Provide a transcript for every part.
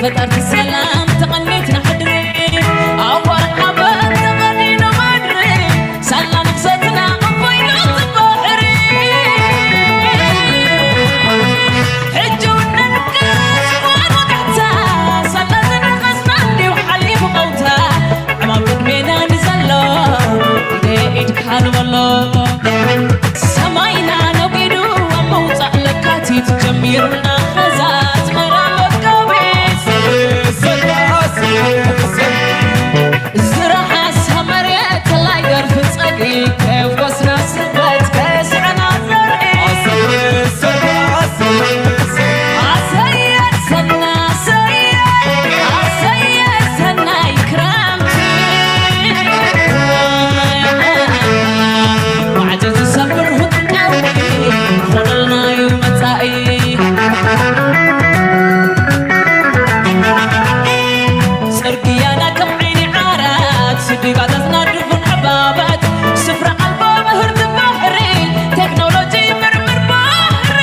ፈጠርቲ ሰላም ተቐኒትና ሕድሪ ኣዋር ሓበን ተቐኒኑ ምድሪ ሳላ ንግሰትና ኣቦይና ባሕሪ ሕጂ እውን ንንቅስ ዝኾነ ጋሕታ ሳላ ዝነቐስና እንዲሁ ሓሊፉ ቀውታ ዕማም ቅድሜና ንዘሎ ኢደ ኢድካ ንበሎ ሰማይና ነጒዱ ኣብ ምውፃእ ለካቲት ጀሚርና ኸዛ ኣስመራ መጋቢት ዝረሓሳ መሬት ተላይ ደርፊ ጸግዒ ከየፍኮስና ስበት ከስዕና ዘርኢ ኣሰየ ሰና ኣሰየ ኣሰየ ሰናይ ክረምቲ ማዕጾ ዝሰብር ሁጥቃዊ ኾነልናዩ መጻኢ ጽርግያና ከም ዓይኒ ዓራት ስዲጋታት ናድፉን ዕባባት ስፍራ ኣልቦ ምህርቲ ባሕሪ ቴክኖሎጂ ምርምር ባሕሪ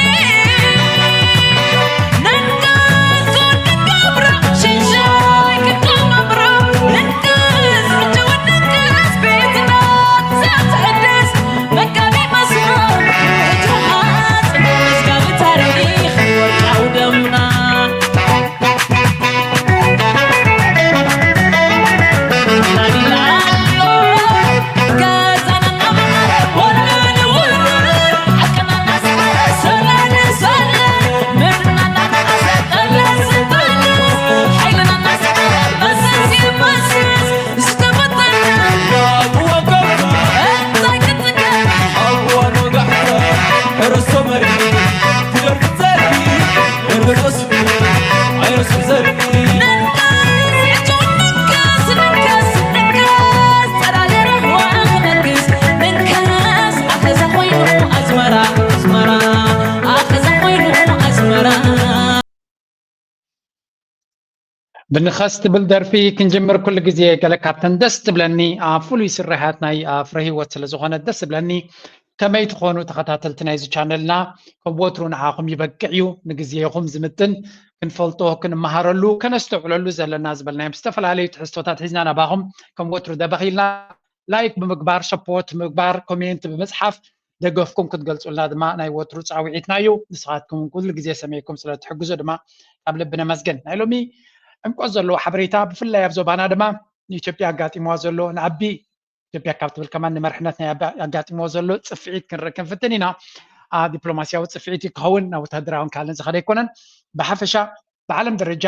ብንኸስ ትብል ደርፊ ክንጅምር ኩሉ ግዜ ገለ ካብተን ደስ ትብለኒ ኣብ ፍሉይ ስርሓት ናይ ፍረ ህይወት ስለ ዝኾነ ደስ ትብለኒ። ከመይ ትኾኑ ተኸታተልቲ ናይዚ ቻነልና? ከም ወትሩ ንዓኹም ይበቅዕ እዩ። ንግዜኹም ዝምጥን ክንፈልጦ ክንመሃረሉ ከነስተውዕለሉ ዘለና ዝበልናዮም ዝተፈላለዩ ትሕዝቶታት ሒዝና ናባኹም ከም ወትሩ ደበኺልና ላይክ ብምግባር ሰፖርት ብምግባር ኮሜንት ብምፅሓፍ ደገፍኩም ክትገልፁልና ድማ ናይ ወትሩ ፃውዒትና እዩ። ንስኻትኩም ኩሉ ግዜ ሰሚዕኩም ስለ ትሕግዙ ድማ ካብ ልቢ ነመስግን። ናይ ሎሚ ዕምቆት ዘለዎ ሓበሬታ ብፍላይ ኣብ ዞባና ድማ ንኢትዮጵያ ኣጋጢምዋ ዘሎ ንዓቢ ኢትዮጵያ ካብ ትብል ከማን ንመርሕነት ናይ ኣጋጢምዎ ዘሎ ፅፍዒት ክንርኢ ክንፍትን ኢና። ዲፕሎማሲያዊ ፅፍዒት ክኸውን ናብ ወታደራውን ካልእን ዝኸደ ኣይኮነን። ብሓፈሻ ብዓለም ደረጃ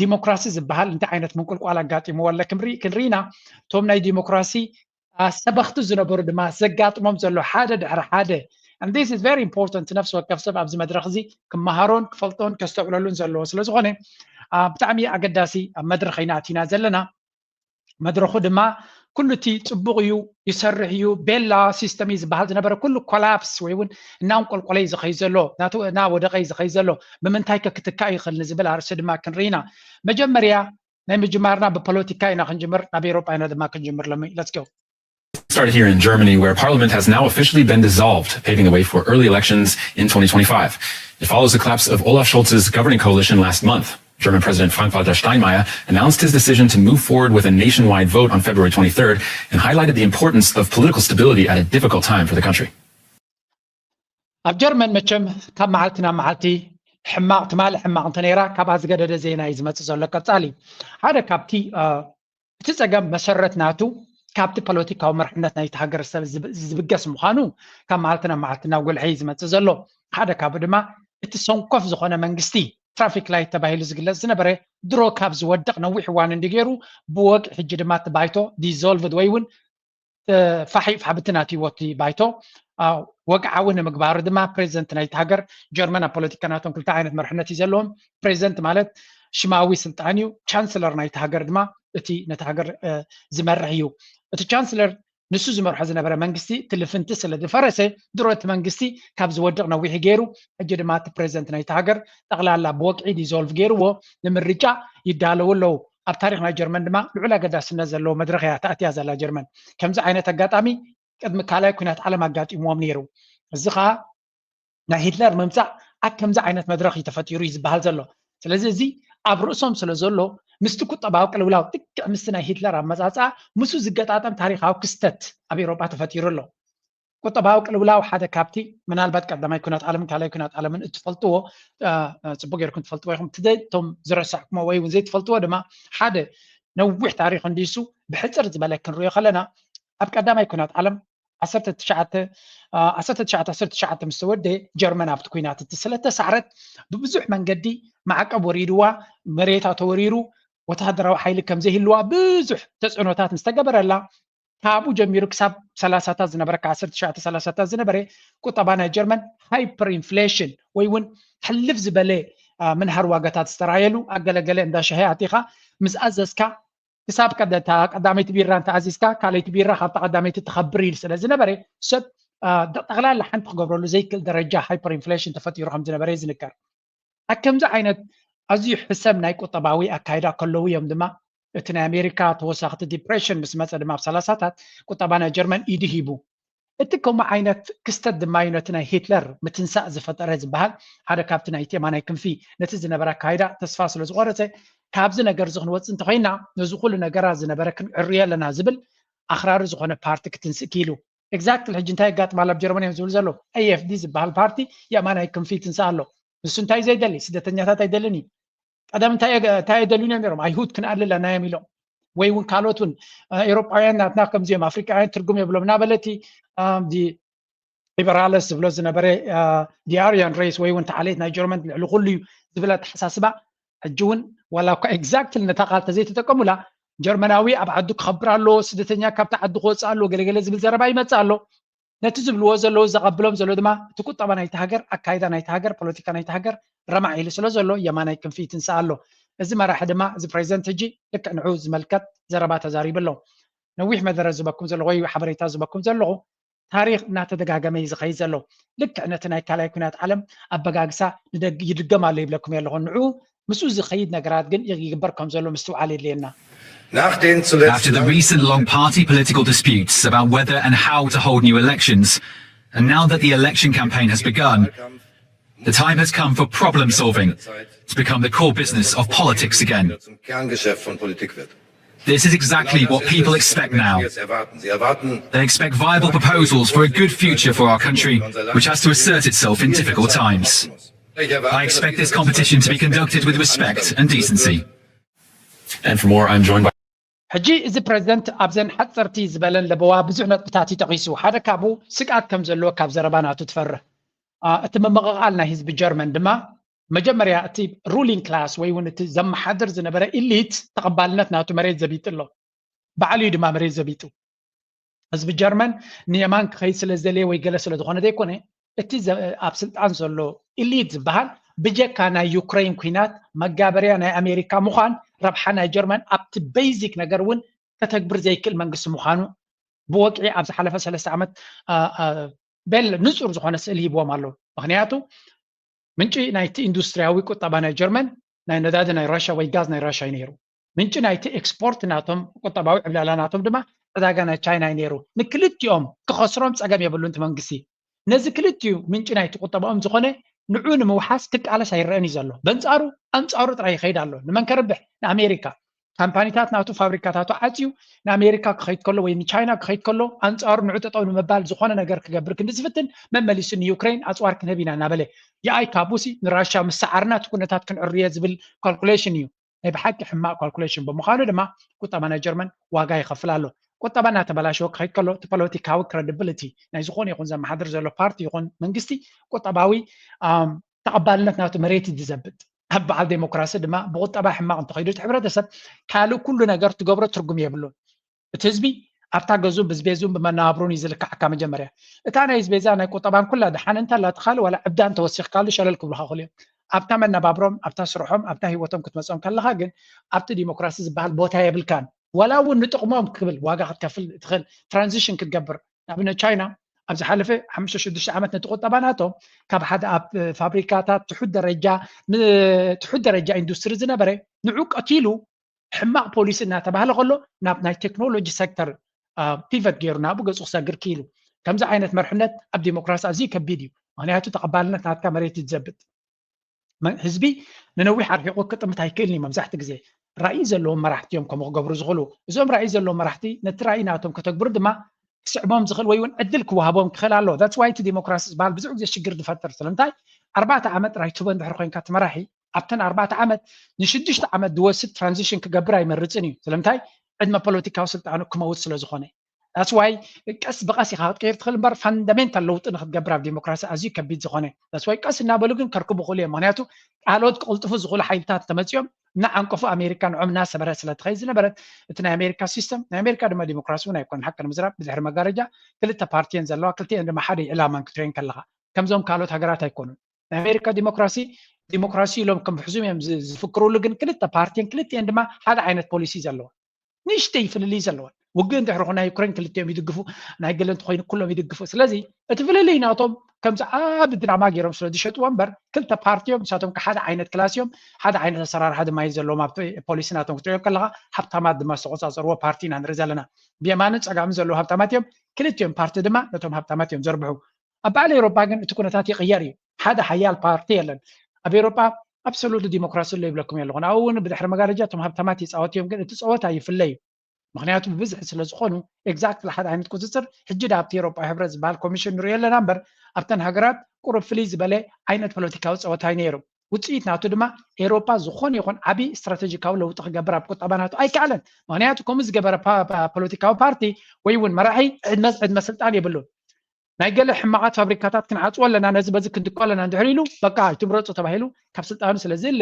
ዲሞክራሲ ዝበሃል እንታይ ዓይነት ምንቁልቋል ኣጋጢምዎ ኣለ ክንርኢ ክንርኢና እቶም ናይ ዲሞክራሲ ሰበኽቲ ዝነበሩ ድማ ዘጋጥሞም ዘሎ ሓደ ድሕሪ ሓደ and this is very important ነፍሲ ወከፍ ሰብ ኣብዚ መድረክ እዚ ክመሃሮን ክፈልጦን ከስተውዕለሉን ዘለዎ ስለ ዝኾነ ብጣዕሚ ኣገዳሲ ኣብ መድረክ ኢና ኣቲና ዘለና መድረኹ ድማ ኩሉ እቲ ፅቡቕ እዩ ይሰርሕ እዩ ቤላ ሲስተም እዩ ዝበሃል ዝነበረ ኩሉ ኮላፕስ ወይ እውን እናንቆልቆለ እዩ ዝኸይ ዘሎ ናቱ እናወደቀ እዩ ዝኸይ ዘሎ ብምንታይ ከ ክትካእ ይኽእል ንዝብል ኣርእስቲ ድማ ክንርኢና መጀመርያ ናይ ምጅማርና ብፖለቲካ ኢና ክንጅምር ናብ ኤሮጳ ኢና ድማ ክንጅምር ሎሚ let's go Started here in Germany, where parliament has now officially been dissolved, paving the way for early elections in twenty twenty-five. It follows the collapse of Olaf Scholz's governing coalition last month. German President Frank Walter Steinmeier announced his decision to move forward with a nationwide vote on February twenty-third and highlighted the importance of political stability at a difficult time for the country. ኣብ ጀርመን መቸም ካብ መዓልቲ ናብ መዓልቲ ሕማቕ ትማሊ ሕማቕ እንተ ነይራ ካብኣ ዝገደደ ዜና እዩ ዝመፅእ ዘሎ ቀፃሊ ሓደ ካብቲ እቲ ጸገም መሰረት ናቱ ካብቲ ፖለቲካዊ መርሕነት ናይቲ ሃገረሰብ ዝብገስ ምዃኑ ካብ መዓልቲ ናብ መዓልቲ እናጎልሐ እዩ ዝመጽእ ዘሎ። ሓደ ካብኡ ድማ እቲ ሰንኮፍ ዝኾነ መንግስቲ ትራፊክ ላይት ተባሂሉ ዝግለጽ ዝነበረ ድሮ ካብ ዝወድቕ ነዊሕ እዋን እንዲ ገይሩ ብወግዒ ሕጂ ድማ እቲ ባይቶ ዲዞልቭድ ወይ እውን ፋሕ ይፍሓ ብትን ኣትይዎ እቲ ባይቶ ወግዓዊ ንምግባሩ ድማ ፕሬዚደንት ናይቲ ሃገር ጀርመን ኣብ ፖለቲካ ናቶም ክልተ ዓይነት መርሕነት እዩ ዘለዎም። ፕሬዚደንት ማለት ሽማዊ ስልጣን እዩ። ቻንስለር ናይቲ ሃገር ድማ እቲ ነቲ ሃገር ዝመርሕ እዩ። እቲ ቻንስለር ንሱ ዝመርሖ ዝነበረ መንግስቲ እቲ ልፍንቲ ስለ ዝፈረሰ ድሮ እቲ መንግስቲ ካብ ዝወድቕ ነዊሑ ገይሩ ሕጂ ድማ እቲ ፕሬዚደንት ናይቲ ሃገር ጠቕላላ ብወግዒ ዲዞልቭ ገይርዎ ንምርጫ ይዳለዉ ኣለዉ። ኣብ ታሪኽ ናይ ጀርመን ድማ ልዑል ኣገዳስነት ዘለዎ መድረኽ እያ ተኣትያ ዘላ ጀርመን። ከምዚ ዓይነት ኣጋጣሚ ቅድሚ ካልኣይ ኲናት ዓለም ኣጋጢምዎም ነይሩ። እዚ ኸዓ ናይ ሂትለር ምምፃእ ኣብ ከምዚ ዓይነት መድረኽ እዩ ተፈጢሩ እዩ ዝበሃል ዘሎ። ስለዚ እዚ ኣብ ርእሶም ስለ ዘሎ ምስቲ ቁጠባዊ ቅልውላው ልክዕ ምስቲ ናይ ሂትለር ኣመጻጽኣ ምስኡ ዝገጣጠም ታሪኻዊ ክስተት ኣብ ኤውሮጳ ተፈጢሩ ኣሎ። ቁጠባዊ ቅልውላው ሓደ ካብቲ ምናልባት ቀዳማይ ኩናት ዓለምን ካልኣይ ኩናት ዓለምን እትፈልጥዎ ጽቡቅ ጌርኩም ትፈልጥዎ ኢኹም። እቲ እቶም ዝረሳዕኩሞ ወይ እውን ዘይትፈልጥዎ ድማ ሓደ ነዊሕ ታሪኽ እንዲሱ ብሕጽር ዝበለ ክንሪኦ ከለና ኣብ ቀዳማይ ኩናት ዓለም ዓሰርተ ትሽዓተ ዓሰርተ ትሽዓተ ዓሰርተ ትሽዓተ ምስ ተወደ ጀርመን ኣብቲ ኩናት እቲ ስለ ተሳዕረት ብብዙሕ መንገዲ ማዕቀብ ወሪድዋ፣ መሬታ ተወሪሩ፣ ወተሃደራዊ ሓይሊ ከም ዘይህልዋ ብዙሕ ተጽዕኖታት ምስ ተገበረላ ካብኡ ጀሚሩ ክሳብ ሰላሳታት ዝነበረ ካብ ዓሰርተ ትሽዓተ ሰላሳታት ዝነበረ ቁጠባ ናይ ጀርመን ሃይፐር ኢንፍሌሽን ወይ እውን ሕልፍ ዝበለ ምንሃር ዋጋታት ዝተራየሉ ኣገለገለ እንዳ ሻሂ ኣቲኻ ምስ ኣዘዝካ ክሳብ ቀዳመይቲ ቢራ እንተኣዚዝካ ካልኣይቲ ቢራ ካብታ ቀዳመይቲ ትኸብር ኢሉ ስለ ዝነበረ ሰብ ጠቕላላ ሓንቲ ክገብረሉ ዘይክእል ደረጃ ሃይፐር ኢንፍሌሽን ተፈጢሩ ከም ዝነበረ እዩ ዝንገር። ኣብ ከምዚ ዓይነት ኣዝዩ ሕሰም ናይ ቁጠባዊ ኣካይዳ ከለዉ እዮም ድማ እቲ ናይ ኣሜሪካ ተወሳኽቲ ዲፕሬሽን ምስ መፀ ድማ ኣብ ሰላሳታት ቁጠባ ናይ ጀርመን ኢዱ ሂቡ። እቲ ከምኡ ዓይነት ክስተት ድማ እዩ ነቲ ናይ ሂትለር ምትንሳእ ዝፈጠረ ዝበሃል ሓደ ካብቲ ናይቲ የማናይ ክንፊ ነቲ ዝነበረ ኣካይዳ ተስፋ ስለ ዝቆረፀ ካብዚ ነገር እዚ ክንወፅእ እንተኮይና ነዚ ኩሉ ነገራት ዝነበረ ክንዕርዮ ኣለና ዝብል ኣኽራሪ ዝኾነ ፓርቲ ክትንስእ ክኢሉ። ኤግዛክትሊ ሕጂ እንታይ የጋጥም ኣሎ ኣብ ጀርመን እዮም ዝብል ዘሎ ኤኤፍዲ ዝበሃል ፓርቲ የማናይ ክንፊ ይትንስእ ኣሎ። ንሱ እንታይ ዘይደሊ ስደተኛታት ኣይደልን እዩ። ቀደም እንታይ የደልዩን እዮም ነሮም ኣይሁድ ክንኣልል ኣናዮም ኢሎም ወይ እውን ካልኦት እውን ኤሮጳውያን ናትና ከምዚኦም ኣፍሪቃውያን ትርጉም የብሎም እናበለቲ ሊበራለስ ዝብሎ ዝነበረ ዲኣርያን ሬስ ወይ እውን ተዓሌት ናይ ጀርመን ልዕሊ ኩሉ እዩ ዝብል ኣተሓሳስባ ሕጂ እውን ዋላ እኳ ኤግዛክትሊ ነታ ቃል ተዘይተጠቀሙላ ጀርመናዊ ኣብ ዓዱ ክኸብር ኣለዎ ስደተኛ ካብቲ ዓዱ ክወፅእ ኣለዎ ገለገለ ዝብል ዘረባ ይመፅእ ኣሎ። ነቲ ዝብልዎ ዘለዉ ዘቐብሎም ዘሎ ድማ እቲ ቁጠባ ናይቲ ሃገር ኣካይዳ ናይቲ ሃገር ፖለቲካ ናይቲ ሃገር ረማዕ ኢሉ ስለ ዘሎ የማናይ ክንፊ ይትንስእ ኣሎ። እዚ መራሒ ድማ እዚ ፕሬዚደንት ሕጂ ልክዕ ንዑ ዝመልከት ዘረባ ተዛሪቡ ኣሎ። ነዊሕ መደረ ዝበኩም ዘለኹ ወይ ሓበሬታ ዝበኩም ዘለኹ ታሪኽ እናተደጋገመ እዩ ዝኸይድ ዘሎ። ልክዕ ነቲ ናይ ካልኣይ ኩናት ዓለም ኣበጋግሳ ይድገም ኣሎ ይብለኩም ኣለኹ። ንዑ ምስኡ ዝኸይድ ነገራት ግን ይግበር ከም ዘሎ ምስትውዓል የድልየና። After the recent long party political disputes about whether and how to hold new elections, and now that the election campaign has begun, the time has come for problem solving to become the core business of politics again. This is exactly what people expect now. They expect viable proposals for a good future for our country, which has to assert itself in difficult times. I expect this competition to be conducted with respect and decency. And for more, I'm joined by ሕጂ እዚ ፕሬዚደንት ኣብዘን ሓፀርቲ ዝበለን ለበዋ ብዙሕ ነጥብታት እዩ ጠቒሱ። ሓደ ካብኡ ስግኣት ከም ዘለዎ ካብ ዘረባ ናቱ ትፈርህ። እቲ ምምቕቓል ናይ ህዝቢ ጀርመን ድማ መጀመርያ እቲ ሩሊንግ ክላስ ወይ እውን እቲ ዘመሓድር ዝነበረ ኢሊት ተቐባልነት ናቱ መሬት ዘቢጡ ኣሎ። ባዕሉ እዩ ድማ መሬት ዘቢጡ። ህዝቢ ጀርመን ንየማን ክኸይድ ስለ ዝደለየ ወይ ገለ ስለ ዝኾነ ዘይኮነ እቲ ኣብ ስልጣን ዘሎ ኢሊት ዝበሃል ብጀካ ናይ ዩክሬን ኩናት መጋበርያ ናይ ኣሜሪካ ምዃን ረብሓ ናይ ጀርመን ኣብቲ ቤዚክ ነገር እውን ከተግብር ዘይክእል መንግስቲ ምዃኑ ብወግዒ ኣብ ዝሓለፈ ሰለስተ ዓመት ቤል ንፁር ዝኾነ ስእሊ ሂብዎም ኣለዉ። ምክንያቱ ምንጪ ናይቲ ኢንዱስትሪያዊ ቁጠባ ናይ ጀርመን ናይ ነዳዲ ናይ ራሻ ወይ ጋዝ ናይ ራሻ እዩ ነይሩ። ምንጪ ናይቲ ኤክስፖርት ናቶም ቁጠባዊ ዕብላላ ናቶም ድማ ዕዳጋ ናይ ቻይና እዩ ነይሩ። ንክልቲኦም ክኸስሮም ፀገም የብሉን እቲ መንግስቲ። ነዚ ክልቲኡ ምንጪ ናይቲ ቁጠባኦም ዝኾነ ንዑ ንምውሓስ ክቃለስ ኣይረአን እዩ ዘሎ። በንፃሩ ኣንፃሩ ጥራይ ይኸይድ ኣሎ። ንመን ከርብሕ? ንኣሜሪካ። ካምፓኒታት ናቱ ፋብሪካታቱ ዓፅዩ ንኣሜሪካ ክኸይድ ከሎ ወይ ንቻይና ክኸይድ ከሎ ኣንፃሩ ንዑ ጠጠው ንምባል ዝኾነ ነገር ክገብር ክንዲ ዝፍትን መመሊሱ ንዩክሬን ኣፅዋር ክንህብ ኢና እናበለ የኣይ ካቡሲ ንራሻ ምስ ሰዓርና እቲ ኩነታት ክንዕርየ ዝብል ካልኩሌሽን እዩ። ናይ ብሓቂ ሕማቕ ካልኩሌሽን ብምዃኑ ድማ ቁጠባ ናይ ጀርመን ዋጋ ይኸፍል ኣሎ። ቁጠባ እናተበላሸወ ክኸይድ ከሎ እቲ ፖለቲካዊ ክረዲብሊቲ ናይ ዝኾነ ይኹን ዘመሓድር ዘሎ ፓርቲ ይኹን መንግስቲ ቁጠባዊ ተቐባልነት ናቱ መሬት እዩ ዝዘብጥ። ኣብ በዓል ዴሞክራሲ ድማ ብቁጠባ ሕማቕ እንተኸይዱ እቲ ሕብረተሰብ ካልእ ኩሉ ነገር ትገብሮ ትርጉም የብሉን። እቲ ህዝቢ ኣብታ ገዙ ብዝቤዙን ብመነባብሩን እዩ ዝልክዓካ መጀመርያ። እታ ናይ ዝቤዛ ናይ ቁጠባን ኩላ ደሓን እንተላ እቲ ካልእ ዋላ ዕብዳ እንተወሲኽካሉ ሸለል ክብሉኻ ይኽእሉ እዮም። ኣብታ መነባብሮም፣ ኣብታ ስርሖም፣ ኣብታ ህይወቶም ክትመጾም ከለኻ ግን ኣብቲ ዲሞክራሲ ዝበሃል ቦታ የብልካን። ዋላ እውን ንጥቕሞም ክብል ዋጋ ክትከፍል ትኽእል ትራንዚሽን ክትገብር ንኣብነት ቻይና ኣብ ዝሓለፈ ሓሙሽተ ሽዱሽተ ዓመት ነቲ ቁጠባ ናቶም ካብ ሓደ ኣብ ፋብሪካታት ትሑት ደረጃ ትሑት ደረጃ ኢንዱስትሪ ዝነበረ ንዑ ቀቲሉ ሕማቕ ፖሊሲ እናተባህለ ከሎ ናብ ናይ ቴክኖሎጂ ሴክተር ፒቨት ገይሩ ናብኡ ገፁ ክሰግር ክኢሉ። ከምዚ ዓይነት መርሕነት ኣብ ዲሞክራሲ ኣዝዩ ከቢድ እዩ። ምክንያቱ ተቐባልነት ናትካ መሬት እዩ ዝዘብጥ። ህዝቢ ንነዊሕ ኣርሒቑ ክጥምት ኣይክእልን እዩ። መብዛሕቲ ግዜ ራእይ ዘለዎም መራሕቲ እዮም ከምኡ ክገብሩ ዝኽእሉ። እዞም ራእይ ዘለዎም መራሕቲ ነቲ ራእይ ናቶም ከተግብሩ ድማ ክስዕቦም ዝኽእል ወይ እውን ዕድል ክወሃቦም ክኽእል ኣለዎ። That's why እቲ ዲሞክራሲ ዝበሃል ብዙሕ ግዜ ሽግር ዝፈጥር። ስለምንታይ? ኣርባዕተ ዓመት ጥራይ ትህቦ እንድሕር ኮይንካ እቲ መራሒ ኣብተን ኣርባዕተ ዓመት ንሽዱሽተ ዓመት ዝወስድ ትራንዚሽን ክገብር ኣይመርፅን እዩ። ስለምንታይ? ዕድመ ፖለቲካዊ ስልጣኑ ክመውት ስለ ዝኾነ። That's why ቀስ ብቐስ ኢኻ ክትቀይር ትኽእል እምበር ፋንዳሜንታል ለውጢ ንክትገብር ኣብ ዲሞክራሲ ኣዝዩ ከቢድ ዝኾነ። That's why ቀስ እናበሉ ግን ከርክቡ ክኽእሉ እዮም። ምክንያቱ ካልኦት ክቕልጥፉ ዝኽእሉ ሓይልታት ተመፂኦም እናዓንቀፉ ኣሜሪካ ንዖም እናሰበረ ስለ ትኸይድ ዝነበረት እቲ ናይ ኣሜሪካ ሲስተም ናይ ኣሜሪካ ድማ ዲሞክራሲ እውን ኣይኮነን። ሓቂ ንምዝራብ ብድሕሪ መጋረጃ ክልተ ፓርቲየን ዘለዋ ክልቲኤን ድማ ሓደ ዕላማን ክትሪኦን ከለኻ ከምዞም ካልኦት ሃገራት ኣይኮኑን። ናይ ኣሜሪካ ዲሞክራሲ ዲሞክራሲ ኢሎም ከም ሕዙም እዮም ዝፍክሩሉ፣ ግን ክልተ ፓርቲን ክልቲኤን ድማ ሓደ ዓይነት ፖሊሲ ዘለወን። ንእሽተይ ፍልልይ ዘለወን። ውግእ እንድሕሪ ኾነ ናይ ዩክሬን ክልቲኦም ይድግፉ፣ ናይ ገለ እንተኾይኑ ኩሎም ይድግፉ። ስለዚ እቲ ፍልልይ ናቶም ከምዚ ዓቢ ድራማ ገይሮም ስለ ዝሸጥዎ እምበር ክልተ ፓርቲዮም ንሳቶም ሓደ ዓይነት ክላስ እዮም፣ ሓደ ዓይነት ኣሰራርሓ ድማ እዩ ዘለዎም። ኣብቲ ፖሊሲ ናቶም ክትሪኦ ከለኻ ሃብታማት ድማ ዝተቆጻጸርዎ ፓርቲ ኢና ንርኢ ዘለና። ብየማንን ጸጋምን ዘለዉ ሃብታማት እዮም። ክልቲኦም ፓርቲ ድማ ነቶም ሃብታማት እዮም ዘርብሑ። ኣብ በዓል ኤውሮጳ ግን እቲ ኩነታት ይቕየር እዩ። ሓደ ሓያል ፓርቲ የለን ኣብ ኤውሮጳ። ኣብሶሉት ዲሞክራሲ ኣሎ ይብለኩም የለኹን። ኣብኡ እውን ብድሕሪ መጋረጃ እቶም ሃብታማት ይፃወት እዮም፣ ግን እቲ ፀወታ ይፍለ እዩ። ምክንያቱ ብብዝሒ ስለ ዝኾኑ ኤግዛክትሊ ሓደ ዓይነት ቁፅፅር ሕጂ ዳ ኣብቲ ኤውሮጳዊ ሕብረት ዝበሃል ኮሚሽን ንሪኦ ኣለና እምበር ኣብተን ሃገራት ቁሩብ ፍልይ ዝበለ ዓይነት ፖለቲካዊ ፀወታ እዩ ነይሩ። ውፅኢት ናቱ ድማ ኤውሮጳ ዝኾነ ይኹን ዓብዪ ስትራቴጂካዊ ለውጢ ክገብር ኣብ ቁጠባ ናቱ ኣይከኣለን። ምክንያቱ ከምኡ ዝገበረ ፖለቲካዊ ፓርቲ ወይ እውን መራሒ ዕድመ ዕድመ ስልጣን የብሉን። ናይ ገለ ሕማቓት ፋብሪካታት ክንዓፅዎ ኣለና፣ ነዚ በዚ ክንድኮ ኣለና እንድሕር ኢሉ በቃ ኣይትምረፁ ተባሂሉ ካብ ስልጣኑ ስለ ዝእለ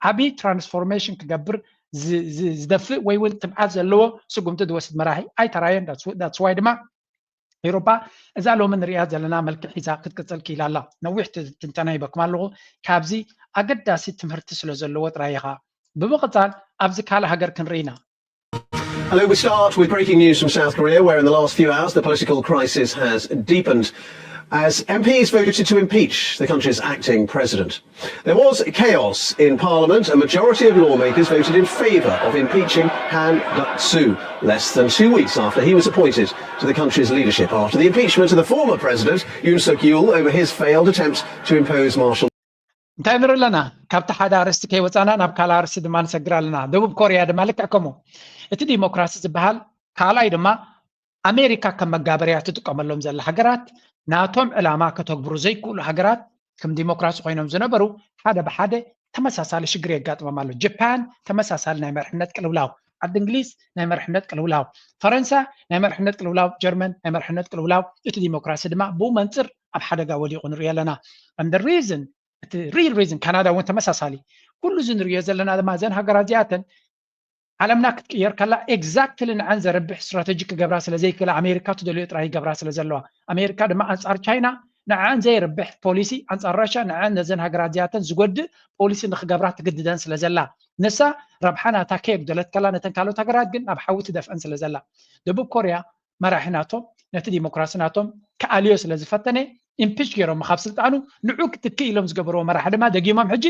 ዓብዪ ትራንስፎርሜሽን ክገብር ዝደፍእ ወይ እውን ትብዓት ዘለዎ ስጉምቲ ዝወስድ መራሒ ኣይተራየን። That's why ድማ ኤውሮጳ እዛ ሎሚ ንሪኣ ዘለና መልክዕ ሒዛ ክትቅፅል ክኢላ ኣላ። ነዊሕ ትንተና ሂበኩም ኣለኹ። ካብዚ ኣገዳሲ ትምህርቲ ስለ ዘለዎ ጥራይ ኢኻ። ብምቕፃል ኣብዚ ካልእ ሃገር ክንርኢ ኢና። Hello, we start with breaking news from South Korea, where in the last few hours the political crisis has deepened as M Ps voted to impeach the country's acting president. There was chaos in Parliament. A majority of lawmakers voted in favour of impeaching Han Duck-soo, less than two weeks after he was appointed to the country's leadership after the impeachment of the former president, Yoon Suk Yeol, over his failed attempt to impose martial እንታይ ንርኢ ኣለና? ካብቲ ሓደ ኣርእስቲ ከይወፃና ናብ ካልእ ኣርእስቲ ድማ ንሰግር ኣለና። ደቡብ ኮርያ ድማ ልክዕ ከምኡ። እቲ ዲሞክራሲ ዝበሃል ካልኣይ ድማ ኣሜሪካ ከም መጋበርያ ትጥቀመሎም ዘላ ሃገራት ናቶም ዕላማ ከተግብሩ ዘይክእሉ ሃገራት ከም ዲሞክራሲ ኮይኖም ዝነበሩ ሓደ ብሓደ ተመሳሳሊ ሽግር የጋጥሞም ኣሎ። ጀፓን ተመሳሳሊ ናይ መርሕነት ቅልውላው፣ ዓዲ እንግሊዝ ናይ መርሕነት ቅልውላው፣ ፈረንሳ ናይ መርሕነት ቅልውላው፣ ጀርመን ናይ መርሕነት ቅልውላው፣ እቲ ዲሞክራሲ ድማ ብኡ መንፅር ኣብ ሓደጋ ወዲቑ ንሪኦ ኣለና። And the reason እቲ real reason ካናዳ እውን ተመሳሳሊ ኩሉ እዚ ንሪኦ ዘለና ድማ እዘን ሃገራት እዚኣተን ዓለምና ክትቅየር ከላ ኤግዛክትሊ ንዐን ዘርብሕ ስትራተጂ ክገብራ ስለ ዘይክእላ ኣሜሪካ ትደልዮ ጥራይ ይገብራ ስለ ዘለዋ ኣሜሪካ ድማ ኣንፃር ቻይና ንዐን ዘይርብሕ ፖሊሲ ኣንፃር ራሻ ንዐን ነዘን ሃገራት እዚኣተን ዝጎድእ ፖሊሲ ንክገብራ ትግድደን ስለ ዘላ ንሳ ረብሓ ናታ ከየጉደለት ከላ ነተን ካልኦት ሃገራት ግን ናብ ሓዊ ትደፍአን ስለ ዘላ ደቡብ ኮርያ መራሒ ናቶም ነቲ ዲሞክራሲ ናቶም ክኣልዮ ስለ ዝፈተነ ኢምፒች ገይሮም ካብ ስልጣኑ ንዑ ክትክእ ኢሎም ዝገበርዎ መራሒ ድማ ደጊሞም ሕጂ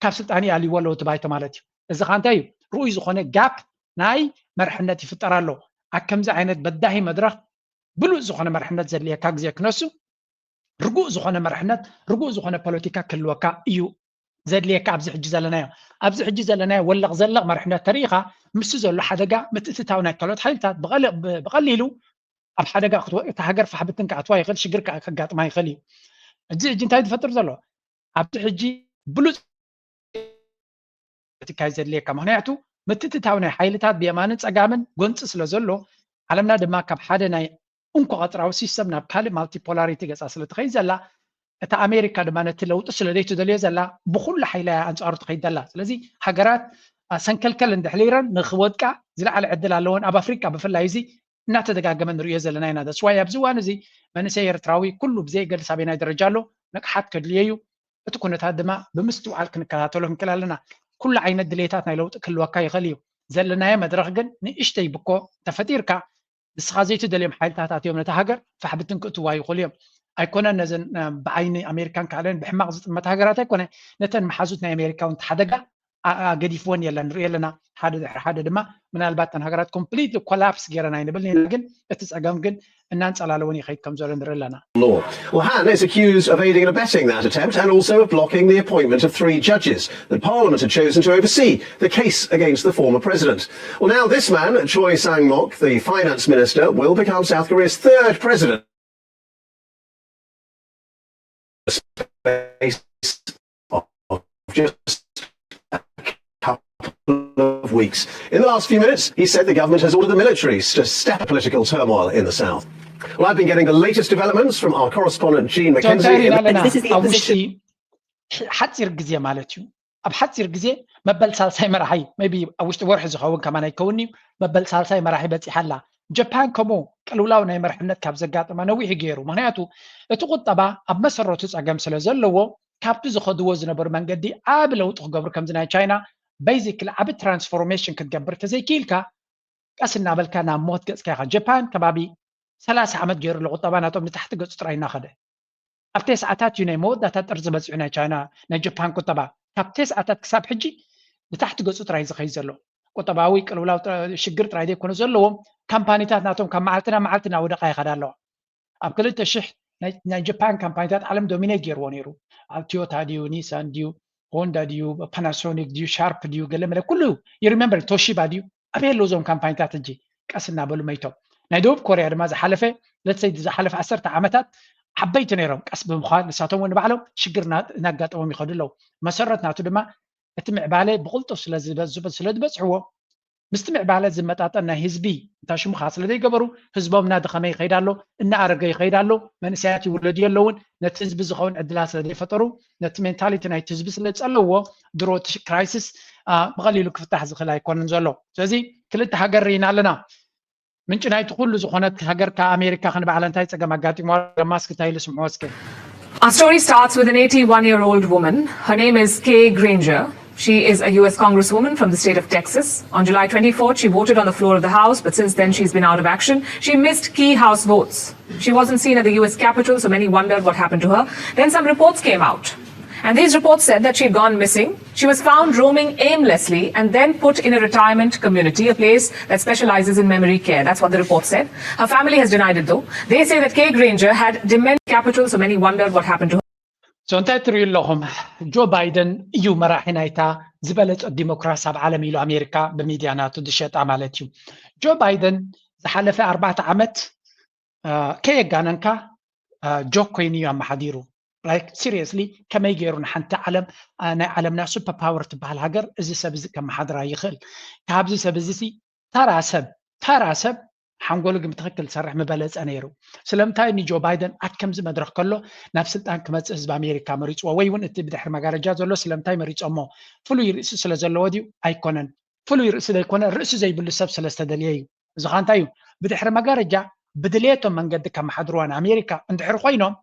ካብ ስልጣኑ ይኣልይዎ ኣለዉ እቲ ባይቶ ማለት እዩ። እዚ ከዓ እንታይ እዩ? ርኡይ ዝኾነ ጋፕ ናይ መርሕነት ይፍጠር ኣሎ። ኣብ ከምዚ ዓይነት በዳሂ መድረኽ ብሉፅ ዝኾነ መርሕነት ዘድልየካ ግዜ ክነሱ ርጉእ ዝኾነ መርሕነት ርጉእ ዝኾነ ፖለቲካ ክህልወካ እዩ ዘድልየካ ኣብዚ ሕጂ ዘለናዮ ኣብዚ ሕጂ ዘለናዮ ወለቕ ዘለቕ መርሕነት ተሪኢኻ ምስቲ ዘሎ ሓደጋ ምትእትታው ናይ ካልኦት ሓይልታት ብቐሊሉ ኣብ ሓደጋ እታ ሃገር ፋሕብትን ክኣትዋ ይኽእል ሽግር ከጋጥማ ይኽእል እዩ። እዚ ሕጂ እንታይ ዝፈጥር ዘሎ ኣብዚ ሕጂ ብሉፅ ፖለቲካ እዩ ዘድልየካ ምክንያቱ ምትእትታው ናይ ሓይልታት ብየማንን ፀጋምን ጎንፂ ስለ ዘሎ ዓለምና ድማ ካብ ሓደ ናይ እንኮ ቀፅራዊ ሲስተም ናብ ካልእ ማልቲፖላሪቲ ገፃ ስለ ትኸይድ ዘላ እታ ኣሜሪካ ድማ ነቲ ለውጢ ስለ ዘይትደልዮ ዘላ ብኩሉ ሓይላ እያ ኣንፃሩ ትኸይድ ዘላ። ስለዚ ሃገራት ሰንከልከል እንድሕር ኢለን ንክወድቃ ዝለዓለ ዕድል ኣለወን። ኣብ ኣፍሪቃ ብፍላይ እዚ እናተደጋገመ ንሪኦ ዘለና ኢና። That's why ኣብዚ እዋን እዚ መንእሰይ ኤርትራዊ ኩሉ ብዘየገድስ ኣበየናይ ደረጃ ኣሎ ንቕሓት ከድልዮ እዩ። እቲ ኩነታት ድማ ብምስትውዓል ክንከታተሎ ክንክእል ኣለና። ኩሉ ዓይነት ድሌታት ናይ ለውጢ ክህልወካ ይኽእል እዩ። ዘለናዮ መድረኽ ግን ንእሽተይ ብኮ ተፈጢርካ ንስኻ ዘይትደልዮም ሓይልታት ኣትዮም ነታ ሃገር ፋሕብትን ክእትዋ ይኽእሉ እዮም። ኣይኮነን ነዘን ብዓይኒ ኣሜሪካን ካልኦን ብሕማቕ ዝጥመታ ሃገራት ኣይኮነ ነተን መሓዙት ናይ ኣሜሪካ እውን ሓደጋ ገዲፍወን የለን ንርኢ ኣለና። ሓደ ድሕሪ ሓደ ድማ ምናልባት ተን ሃገራት ኮምፕሊት ኮላፕስ ገይረን ኣይንብል ኢና፣ ግን እቲ ፀገም ግን እናንፀላለወን ይኸይድ ከም ዘሎ ንርኢ ኣለና። Well, Han is accused of aiding and abetting that attempt and also of blocking the appointment of three judges that Parliament had chosen to oversee the case against the former president. Well, now this man, Choi Sang-mok, the finance minister, will become South Korea's third president. Space of just a couple of weeks. In the last few minutes, he said the government has ordered the militaries to step political turmoil in the south. Well, I've been getting the latest developments from our correspondent Jean McKenzie. ኣብ ውሽጢ ሓፂር ግዜ ማለት እዩ። ኣብ ሓፂር ግዜ መበል ሳልሳይ መራሒ፣ ቢ ኣብ ውሽጢ ወርሒ ዝኸውን ከማን ኣይከውን እዩ። መበል ሳልሳይ መራሒ በፂሓ ኣላ። ጀፓን ከምኡ ቅልውላው ናይ መርሕነት ካብ ዘጋጥማ ነዊሕ ገይሩ። ምክንያቱ እቲ ቁጠባ ኣብ መሰረቱ ፀገም ስለ ዘለዎ ካብቲ ዝኸድዎ ዝነበሩ መንገዲ ዓቢ ለውጢ ክገብሩ ከምዚ ናይ ቻይና ቤዚክሊ ዓቢ ትራንስፎርሜሽን ክትገብር ተዘይክኢልካ ቀስ እናበልካ ናብ ሞት ገፅካ ኢኻ። ጀፓን ከባቢ ሰላሳ ዓመት ገይሩ ኣሎ ቁጠባ ናቶም ንታሕቲ ገፁ ጥራይ እናኸደ። ኣብ ተስዓታት እዩ ናይ መወዳእታ ጥርዚ በፂሑ ናይ ቻይና ናይ ጀፓን ቁጠባ ካብ ተስዓታት ክሳብ ሕጂ ንታሕቲ ገፁ ጥራይ ዝኸይድ ዘሎ። ቁጠባዊ ቅልውላው ሽግር ጥራይ ዘይኮነ ዘለዎም ካምፓኒታት ናቶም ካብ መዓልቲ ናብ መዓልቲ እናወደቓ ይኸዳ ኣለዋ። ኣብ ክልተ ሽሕ ናይ ጀፓን ካምፓኒታት ዓለም ዶሚኔት ገይርዎ ነይሩ። ኣብ ቶዮታ ድዩ፣ ኒሳን ድዩ፣ ሆንዳ ድዩ፣ ፓናሶኒክ ድዩ፣ ሻርፕ ድዩ፣ ገለ መለ ኩሉ ይሪመምበር ቶሺባ ድዩ ኣበይ ኣለዉ እዞም ካምፓኒታት ሕጂ ቀስ እናበሉ መይቶም። ናይ ደቡብ ኮርያ ድማ ዝሓለፈ ለትሰይ ዝሓለፈ ዓሰርተ ዓመታት ዓበይቲ ነይሮም። ቀስ ብምዃን ንሳቶም እውን ንባዕሎም ሽግር እናጋጠሞም ይኸዱ ኣለዉ። መሰረት ናቱ ድማ እቲ ምዕባለ ብቕልጡፍ ስለዝበዝሑ ስለዝበፅሕዎ ምስቲ ምዕባለ ዝመጣጠን ናይ ህዝቢ እንታ ሽሙኻ ስለ ዘይገበሩ ህዝቦም እናደኸመ ይኸይድ ኣሎ፣ እናኣረገ ይኸይድ ኣሎ። መንእሰያት ይውለዱ የለውን። ነቲ ህዝቢ ዝኸውን ዕድላት ስለ ዘይፈጠሩ ነቲ ሜንታሊቲ ናይቲ ህዝቢ ስለ ዝፀለዎ ድሮ እቲ ክራይሲስ ብቐሊሉ ክፍታሕ ዝኽእል ኣይኮነን ዘሎ። ስለዚ ክልተ ሃገር ርኢና ኣለና። ምንጪ ናይቲ ኩሉ ዝኾነት ሃገር ከኣ ኣሜሪካ ክንበዓላ እንታይ ጸገም ኣጋጢምዋ? ማስክ እንታይ ኢሉ ስምዕዎ እስከ። Our story starts with an eighty-one-year-old woman. Her name is Kay Granger. She is a U S congresswoman from the state of Texas. On July twenty-fourth, she voted on the floor of the House, but since then she's been out of action. She missed key House votes. She wasn't seen at the U S Capitol, so many wondered what happened to her. Then some reports came out. And these reports said that she'd gone missing. She was found roaming aimlessly and then put in a retirement community, a place that specializes in memory care. That's what the report said. Her family has denied it, though. They say that Kay Granger had dementia capital, so many wondered what happened to her. So እንታይ ትሪኡ ኣለኹም? ጆ ባይደን እዩ መራሒ ናይታ ዝበለጸ ዲሞክራሲ ኣብ ዓለም ኢሉ ኣሜሪካ ብሚድያ ናቱ ዝሸጣ ማለት እዩ። ጆ ባይደን ዝሓለፈ ኣርባዕተ ዓመት ከየጋነንካ ጆክ ኮይኑ እዩ ኣመሓዲሩ። ላይክ ሲሪየስሊ ከመይ ገይሩ ንሓንቲ ዓለም ናይ ዓለምና ሱፐር ፓወር ትበሃል ሃገር እዚ ሰብ እዚ ከመሓድራ ይኽእል? ካብዚ ሰብ እዚ ተራ ሰብ ተራ ሰብ ሓንጎሉ ግን ብትኽክል ዝሰርሕ ምበለፀ ነይሩ። ስለምንታይ ንጆ ባይደን ኣብ ከምዚ መድረኽ ከሎ ናብ ስልጣን ክመፅእ ህዝቢ ኣሜሪካ መሪፅዎ ወይ እውን እቲ ብድሕሪ መጋረጃ ዘሎ ስለምንታይ መሪፆሞ? ፍሉይ ርእሲ ስለ ዘለዎ ድዩ? ኣይኮነን። ፍሉይ ርእሲ ዘይኮነ ርእሲ ዘይብሉ ሰብ ስለ ዝተደልየ እዩ። እዚ ኸዓ እንታይ እዩ? ብድሕሪ መጋረጃ ብድልየቶም መንገዲ ከመሓድርዋ ንኣሜሪካ እንድሕር ኮይኖም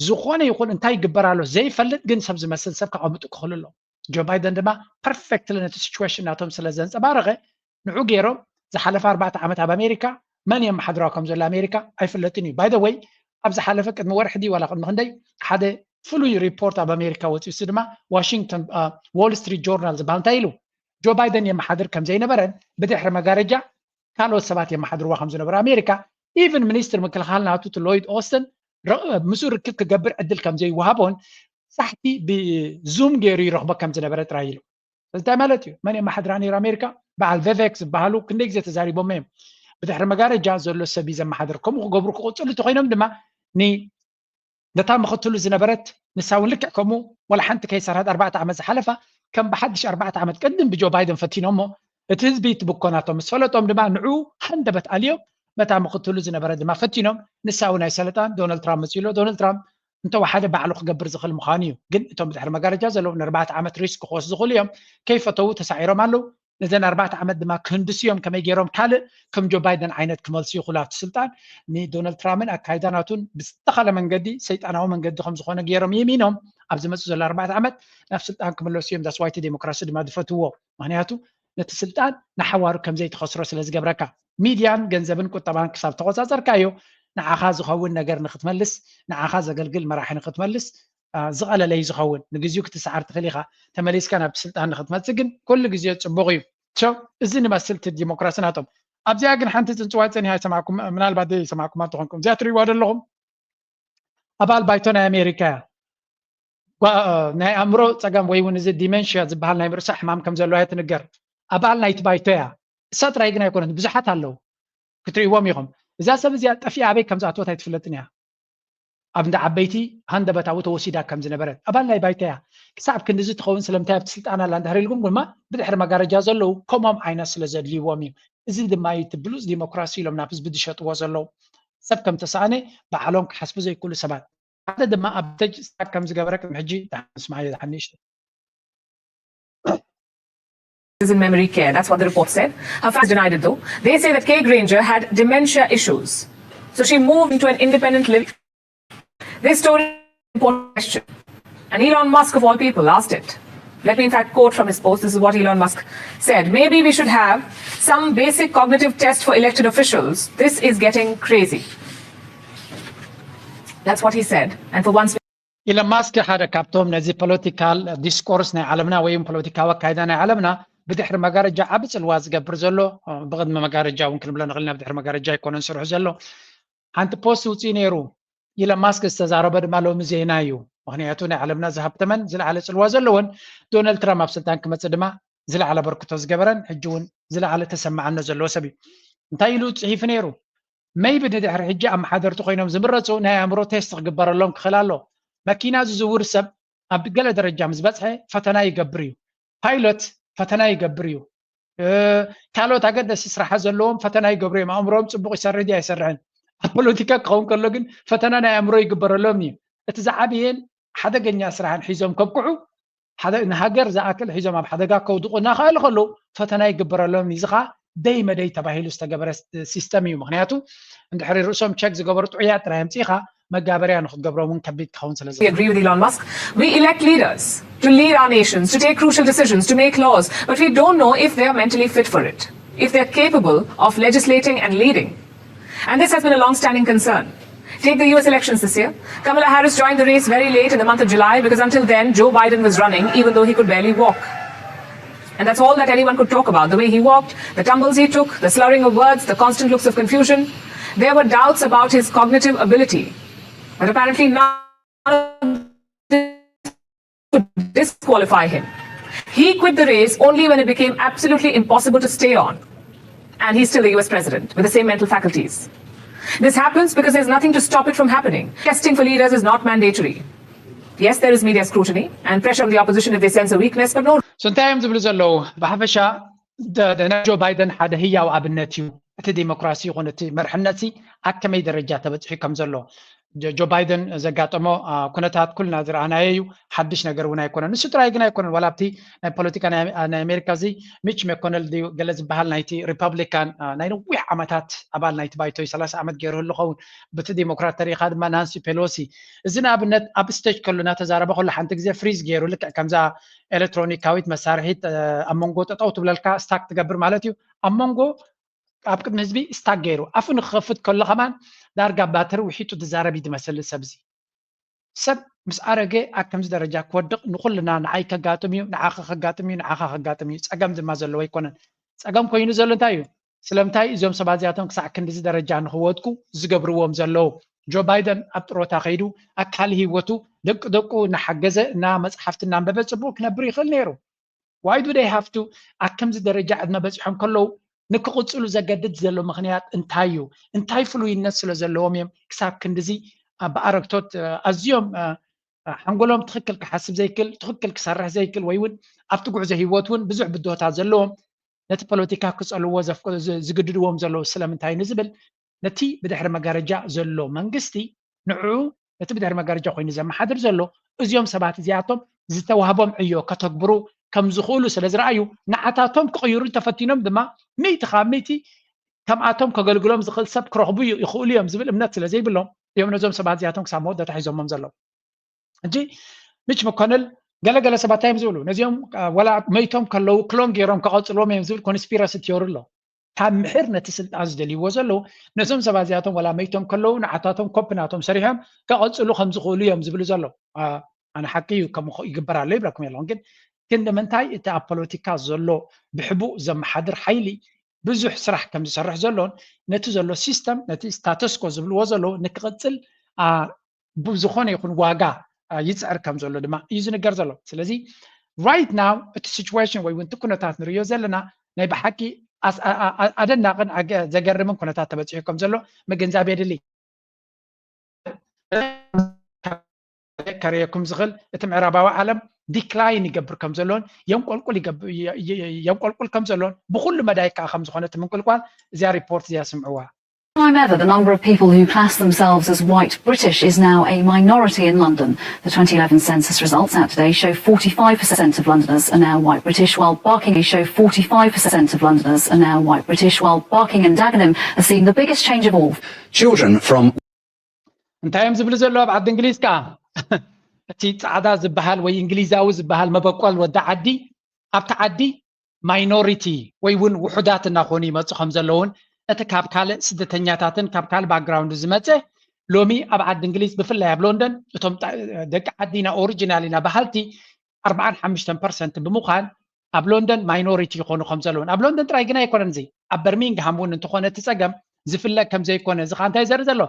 ዝኾነ ይኹን እንታይ ይግበር ኣሎ ዘይፈልጥ ግን ሰብ ዝመስል ሰብ ከቐምጡ ክኽእሉ ኣለዎም። ጆ ባይደን ድማ ፐርፌክትሊ ነቲ ሲቹዌሽን ናቶም ስለ ዘንፀባረቐ ንዑ ገይሮም ዝሓለፈ ኣርባዕተ ዓመት ኣብ ኣሜሪካ መን የመሓድራ ከም ዘሎ ኣሜሪካ ኣይፍለጥን እዩ። ባይ ዘ ወይ ኣብ ዝሓለፈ ቅድሚ ወርሒ ድዩ ዋላ ቅድሚ ክንደይ ሓደ ፍሉይ ሪፖርት ኣብ ኣሜሪካ ወፂኡ፣ እሱ ድማ ዋሽንግተን ዎል ስትሪት ጆርናል ዝበሃል እንታይ ኢሉ ጆ ባይደን የመሓድር ከም ዘይነበረን ብድሕሪ መጋረጃ ካልኦት ሰባት የመሓድርዋ ከም ዝነበሩ ኣሜሪካ ኢቨን ሚኒስትር ምክልኻል ናቱ እቲ ሎይድ ኦስተን ምስኡ ርክብ ክገብር ዕድል ከም ዘይወሃቦን ሳሕቲ ብዙም ገይሩ ይረኽቦ ከም ዝነበረ ጥራይ ኢሉ። እዚ እንታይ ማለት እዩ? መን የመሓድራ ነይሩ ኣሜሪካ? በዓል ቬቬክ ዝበሃሉ ክንደይ ግዜ ተዛሪቦም እዮም። ብድሕሪ መጋረጃ ዘሎ ሰብ እዩ ዘመሓድር። ከምኡ ክገብሩ ክቕፅሉ እንተኮይኖም ድማ ነታ ምኽትሉ ዝነበረት ንሳ እውን ልክዕ ከምኡ ዋላ ሓንቲ ከይሰርሐት ኣርባዕተ ዓመት ዝሓለፋ ከም ብሓድሽ ኣርባዕተ ዓመት ቅድም ብጆ ባይደን ፈቲኖሞ እቲ ህዝቢ እቲ ብኮናቶም ምስ ፈለጦም ድማ ንዑ ሃንደበት ኣልዮም በታ ምኽትሉ ዝነበረት ድማ ፈቲኖም ንሳ እውን ኣይሰለጣን። ዶናልድ ትራምፕ መፅኡ ኣሎ። ዶናልድ ትራምፕ እንተወሓደ ባዕሉ ክገብር ዝኽእል ምዃኑ እዩ። ግን እቶም ብድሕሪ መጋረጃ ዘለዉ ንኣርባዕተ ዓመት ሪስክ ክወስዱ ዝኽእሉ እዮም። ከይፈተዉ ተሳዒሮም ኣለዉ። ነዘን ኣርባዕተ ዓመት ድማ ክህንድሱ እዮም። ከመይ ገይሮም ካልእ ከም ጆ ባይደን ዓይነት ክመልሱ ይኽእሉ ኣብቲ ስልጣን? ንዶናልድ ትራምፕን ኣካይዳ ናቱን ብዝተኻለ መንገዲ ሰይጣናዊ መንገዲ ከም ዝኾነ ገይሮም ይእሚኖም ኣብ ዝመፁ ዘሎ ኣርባዕተ ዓመት ናብ ስልጣን ክምለሱ እዮም። ዳስዋይቲ ዴሞክራሲ ድማ ዝፈትዎ ምክንያቱ ነቲ ስልጣን ንሓዋሩ ከም ዘይትኸስሮ ስለ ዝገብረካ። ሚድያን ገንዘብን ቁጠባን ክሳብ ተቆፃፀርካዮ ንዓኻ ዝኸውን ነገር ንክትመልስ ንዓኻ ዘገልግል መራሒ ንክትመልስ ዝቐለለ እዩ ዝኸውን። ንግዚኡ ክትሰዓር ትኽእል ኢኻ፣ ተመሊስካ ናብቲ ስልጣን ንክትመፅእ ግን ኩሉ ግዜ ፅቡቕ እዩ። So እዚ ንመስል እቲ ዲሞክራሲ ናቶም። ኣብዚኣ ግን ሓንቲ ፅንፅዋይ ፀኒሓ ይሰማዕኩም፣ ምናልባት ዘይሰማዕኩማ ትኾንኩም። እዚኣ ትሪእዋ ዘለኹም ኣባል ባይቶ ናይ ኣሜሪካ እያ። ናይ ኣእምሮ ፀገም ወይ እውን እዚ ዲመንሽያ ዝበሃል ናይ ምርሳዕ ሕማም ከም ዘለዋ እያ ትንገር። ኣባል ናይቲ ባይቶ እያ። እሳ ጥራይ ግን ኣይኮነት፣ ብዙሓት ኣለዉ ክትሪእዎም ኢኹም። እዛ ሰብ እዚኣ ጠፊኣ ኣበይ ከም ዝኣተወት ኣይትፍለጥን እያ። ኣብ እንዳ ዓበይቲ ሃንደበታዊ ተወሲዳ ከም ዝነበረት ኣባል ናይ ባይቶ እያ። ክሳብ ክንድዚ ትኸውን ስለምንታይ ኣብቲ ስልጣን ኣላ እንድሕር ኢልኩም ድማ ብድሕሪ መጋረጃ ዘለዉ ከምኦም ዓይነት ስለ ዘድልይዎም እዩ። እዚ ድማ እዩ እቲ ብሉፅ ዲሞክራሲ ኢሎም ናብ ህዝቢ ዝሸጥዎ ዘለዉ። ሰብ ከም ተሰኣነ ባዕሎም ክሓስቡ ዘይክእሉ ሰባት። ሓደ ድማ ኣብ ተጅ ስታክ ከም ዝገበረ ቅድሚ ሕጂ ደሓን ንስማዓዮ ደሓን ንእሽቶ። Is in memory care. That's what the report said. Her family denied it though. They say that Kay Granger had dementia issues. So she moved into an independent living. This story is an important question. And Elon Musk, of all people, asked it. Let me, in fact, quote from his post. This is what Elon Musk said. Maybe we should have some basic cognitive test for elected officials. This is getting crazy. That's what he said. And for once, ኢሎን ማስክ ሓደ ካብቶም ነዚ ፖለቲካል ዲስኮርስ ናይ ዓለምና ወይ ፖለቲካዊ ኣካይዳ ናይ ዓለምና ብድሕሪ መጋረጃ ዓቢ ጽልዋ ዝገብር ዘሎ፣ ብቕድሚ መጋረጃ እውን ክንብሎ ንኽእል ኢና፣ ብድሕሪ መጋረጃ ኣይኮነን ስርሑ ዘሎ። ሓንቲ ፖስት ውፅኡ ነይሩ። ኢሎን ማስክ ዝተዛረበ ድማ ሎሚ ዜና እዩ። ምኽንያቱ ናይ ዓለምና ዝሃብተመን ዝለዓለ ጽልዋ ዘለዎን ዶናልድ ትራምፕ ኣብ ስልጣን ክመጽእ ድማ ዝለዓለ ኣበርክቶ ዝገበረን ሕጂ እውን ዝለዓለ ተሰማዕነት ዘለዎ ሰብ እዩ። እንታይ ኢሉ ጽሒፉ ነይሩ? ሜይቢ ንድሕሪ ሕጂ ኣመሓደርቲ ኮይኖም ዝምረፁ ናይ ኣእምሮ ቴስት ክግበረሎም ክኽእል ኣሎ። መኪና ዝዝውር ሰብ ኣብ ገለ ደረጃ ምስ በፅሐ ፈተና ይገብር እዩ። ፓይሎት ፈተና ይገብር እዩ። ካልኦት ኣገደሲ ስራሓት ዘለዎም ፈተና ይገብሩ እዮም። ኣእምሮኦም ፅቡቕ ይሰርሕ ድዩ ኣይሰርሕን። ኣብ ፖለቲካ ክኸውን ከሎ ግን ፈተና ናይ ኣእምሮ ይግበረሎም እዩ። እቲ ዝዓበየን ሓደገኛ ስራሕን ሒዞም ከብቅዑ ንሃገር ዝኣክል ሒዞም ኣብ ሓደጋ ከውድቑ እናኸኣሉ ከለዉ ፈተና ይግበረሎም። እዚ ኸዓ ደይ መደይ ተባሂሉ ዝተገበረ ሲስተም እዩ። ምኽንያቱ እንድሕሪ ርእሶም ቸክ ዝገበሩ ጥዑያት ጥራይ ኣምፂእኻ መጋበርያ ንክትገብሮም እውን ከቢድ ክኸውን ስለ We agree with Elon Musk. We elect leaders to lead our nations, to take crucial decisions, to make laws, but we don't know if they are mentally fit for it, if they're capable of legislating and leading. And this has been a long-standing concern. Take the U S elections this year. Kamala Harris joined the race very late in the month of July because until then, Joe Biden was running, even though he could barely walk. And that's all that anyone could talk about, the way he walked, the tumbles he took, the slurring of words, the constant looks of confusion. There were doubts about his cognitive ability. But apparently none of this could disqualify him. He quit the race only when it became absolutely impossible to stay on. And he's still the U S president with the same mental faculties. This happens because there's nothing to stop it from happening. Testing for leaders is not mandatory. Yes, there is media scrutiny and pressure on the opposition if they sense a weakness, but no. So እንታይ እዮም ዝብሉ ዘለዉ? ብሓፈሻ ናይ ጆ ባይደን ሓደ ህያው ኣብነት እዩ። እቲ ዲሞክራሲ ይኹን እቲ መርሕነት ኣብ ከመይ ደረጃ ተበፂሑ ከም ዘሎ ጆ ባይደን ዘጋጠሞ ኩነታት ኩልና ዝረኣናዮ እዩ። ሓድሽ ነገር እውን ኣይኮነን። ንሱ ጥራይ ግን ኣይኮነን። ዋላ ኣብቲ ናይ ፖለቲካ ናይ ኣሜሪካ እዚ ሚች መኮነል ድዩ ገለ ዝበሃል ናይቲ ሪፐብሊካን ናይ ነዊሕ ዓመታት ኣባል ናይቲ ባይቶ እዩ። ሰላሳ ዓመት ገይሩ ህሉ ኸውን። ብቲ ዲሞክራት ተሪኢኻ ድማ ናንሲ ፔሎሲ። እዚ ንኣብነት ኣብ ስቴጅ ከሎ እናተዛረበ ከሎ ሓንቲ ግዜ ፍሪዝ ገይሩ ልክዕ ከምዛ ኤሌክትሮኒካዊት መሳርሒት ኣብ መንጎ ጠጠው ትብለልካ ስታክ ትገብር ማለት እዩ። ኣብ መንጎ ኣብ ቅድሚ ህዝቢ ስታክ ገይሩ ኣፉ ንክኸፍት ከሎ ከማን ዳርጋ ባትሪ ውሒጡ ዝዛረብ እዩ ዝመስል ሰብ እዚ። ሰብ ምስ ኣረገ ኣብ ከምዚ ደረጃ ክወድቕ ንኹልና ንዓይ ከጋጥም እዩ፣ ንዓኻ ከጋጥም እዩ፣ ንዓኻ ከጋጥም እዩ። ጸገም ድማ ዘለዎ ኣይኮነን። ጸገም ኮይኑ ዘሎ እንታይ እዩ? ስለምንታይ እዞም ሰባት እዚኣቶም ክሳዕ ክንድዚ ደረጃ ንኽወድቁ ዝገብርዎም ዘለዉ? ጆ ባይደን ኣብ ጥሮታ ከይዱ ኣካል ህይወቱ ደቂ ደቁ እናሓገዘ እና መፅሓፍቲ እናንበበ ፅቡቅ ክነብር ይኽእል ነይሩ። Why do they have to ኣብ ከምዚ ደረጃ ዕድመ በፂሖም ከለዉ ንክቕፅሉ ዘገድድ ዘሎ ምኽንያት እንታይ እዩ? እንታይ ፍሉይነት ስለ ዘለዎም እዮም ክሳብ ክንድዚ ብኣረግቶት ኣዝዮም ሓንጎሎም ትኽክል ክሓስብ ዘይክእል፣ ትኽክል ክሰርሕ ዘይክእል ወይ እውን ኣብቲ ጉዕዞ ህይወት እውን ብዙሕ ብድሆታት ዘለዎም ነቲ ፖለቲካ ክፀልዎ ዝግድድዎም ዘለዉ ስለምንታይ ንዝብል ነቲ ብድሕሪ መጋረጃ ዘሎ መንግስቲ ንዕኡ ነቲ ብድሕሪ መጋረጃ ኮይኑ ዘመሓድር ዘሎ እዚኦም ሰባት እዚኣቶም ዝተዋህቦም ዕዮ ከተግብሩ ከም ዝኽእሉ ስለ ዝረኣዩ ንዓታቶም ክቕይሩ ተፈቲኖም ድማ ሚእቲ ካብ ሚእቲ ከምኣቶም ከገልግሎም ዝኽእል ሰብ ክረኽቡ ይኽእሉ እዮም ዝብል እምነት ስለ ዘይብሎም እዮም ነዞም ሰባት እዚኣቶም ክሳብ መወዳእታ ሒዞሞም ዘለዉ። ሕጂ ሚች መኮነል ገለገለ ሰባት እንታይ እዮም ዝብሉ? ነዚኦም ወላ መይቶም ከለዉ ክሎን ገይሮም ከቐፅልዎም እዮም ዝብል ኮንስፒረሲ ቲዮሪ ኣሎ። ካብ ምሕር ነቲ ስልጣን ዝደልይዎ ዘለዉ ነዞም ሰባት እዚኣቶም ወላ መይቶም ከለዉ ንዓታቶም ኮፕ ናቶም ሰሪሖም ከቐፅሉ ከም ዝኽእሉ እዮም ዝብሉ ዘለዉ። ኣነ ሓቂ እዩ ከም ይግበር ኣሎ ይብለኩም የለኹን ግን ክንዲ ምንታይ እቲ ኣብ ፖለቲካ ዘሎ ብሕቡእ ዘመሓድር ሓይሊ ብዙሕ ስራሕ ከም ዝሰርሕ ዘሎን ነቲ ዘሎ ሲስተም ነቲ ስታተስኮ ዝብልዎ ዘለዉ ንክቕፅል ብዝኾነ ይኹን ዋጋ ይፅዕር ከም ዘሎ ድማ እዩ ዝንገር ዘሎ ስለዚ right now እቲ situation ወይ እውን እቲ ኩነታት ንርእዮ ዘለና ናይ ብሓቂ ኣደናቕን ዘገርምን ኩነታት ተበፂሑ ከም ዘሎ ምግንዛብ የድሊ ከርእየኩም ዝኽእል እቲ ምዕራባዊ ዓለም ዲክላይን ይገብር ከም ዘሎን የንቆልቁል ከም ዘሎን ብኩሉ መዳይ ከዓ ከም ዝኾነ እቲ ምንቁልቋል እዚኣ ሪፖርት እዚኣ ስምዕዋ Time ever, the number of people who class themselves as white British is now a minority in London. The twenty eleven census results out today show forty-five percent of Londoners are now white British, while barking show forty-five percent of Londoners are now white British, while Barking and Dagenham are seeing the biggest change of all. Children from እንታይ እዮም ዝብሉ ዘለዉ ኣብ ዓዲ እንግሊዝ ከዓ እቲ ፃዕዳ ዝበሃል ወይ እንግሊዛዊ ዝበሃል መበቆል ወዲ ዓዲ ኣብቲ ዓዲ ማይኖሪቲ ወይ እውን ውሑዳት እናኾኑ ይመፁ ከም ዘለውን እቲ ካብ ካልእ ስደተኛታትን ካብ ካልእ ባክግራውንድ ዝመፀ ሎሚ ኣብ ዓዲ እንግሊዝ ብፍላይ ኣብ ሎንደን እቶም ደቂ ዓዲና ኦሪጂናል ኢና በሃልቲ ኣርባዓን ሓሙሽተን ፐርሰንት ብምዃን ኣብ ሎንደን ማይኖሪቲ ይኾኑ ከም ዘለውን ኣብ ሎንደን ጥራይ ግን ኣይኮነን እዚ ኣብ በርሚንግሃም እውን እንተኾነ እቲ ፀገም ዝፍለጥ ከም ዘይኮነ እዚ ከዓ እንታይ ዘርኢ ዘሎ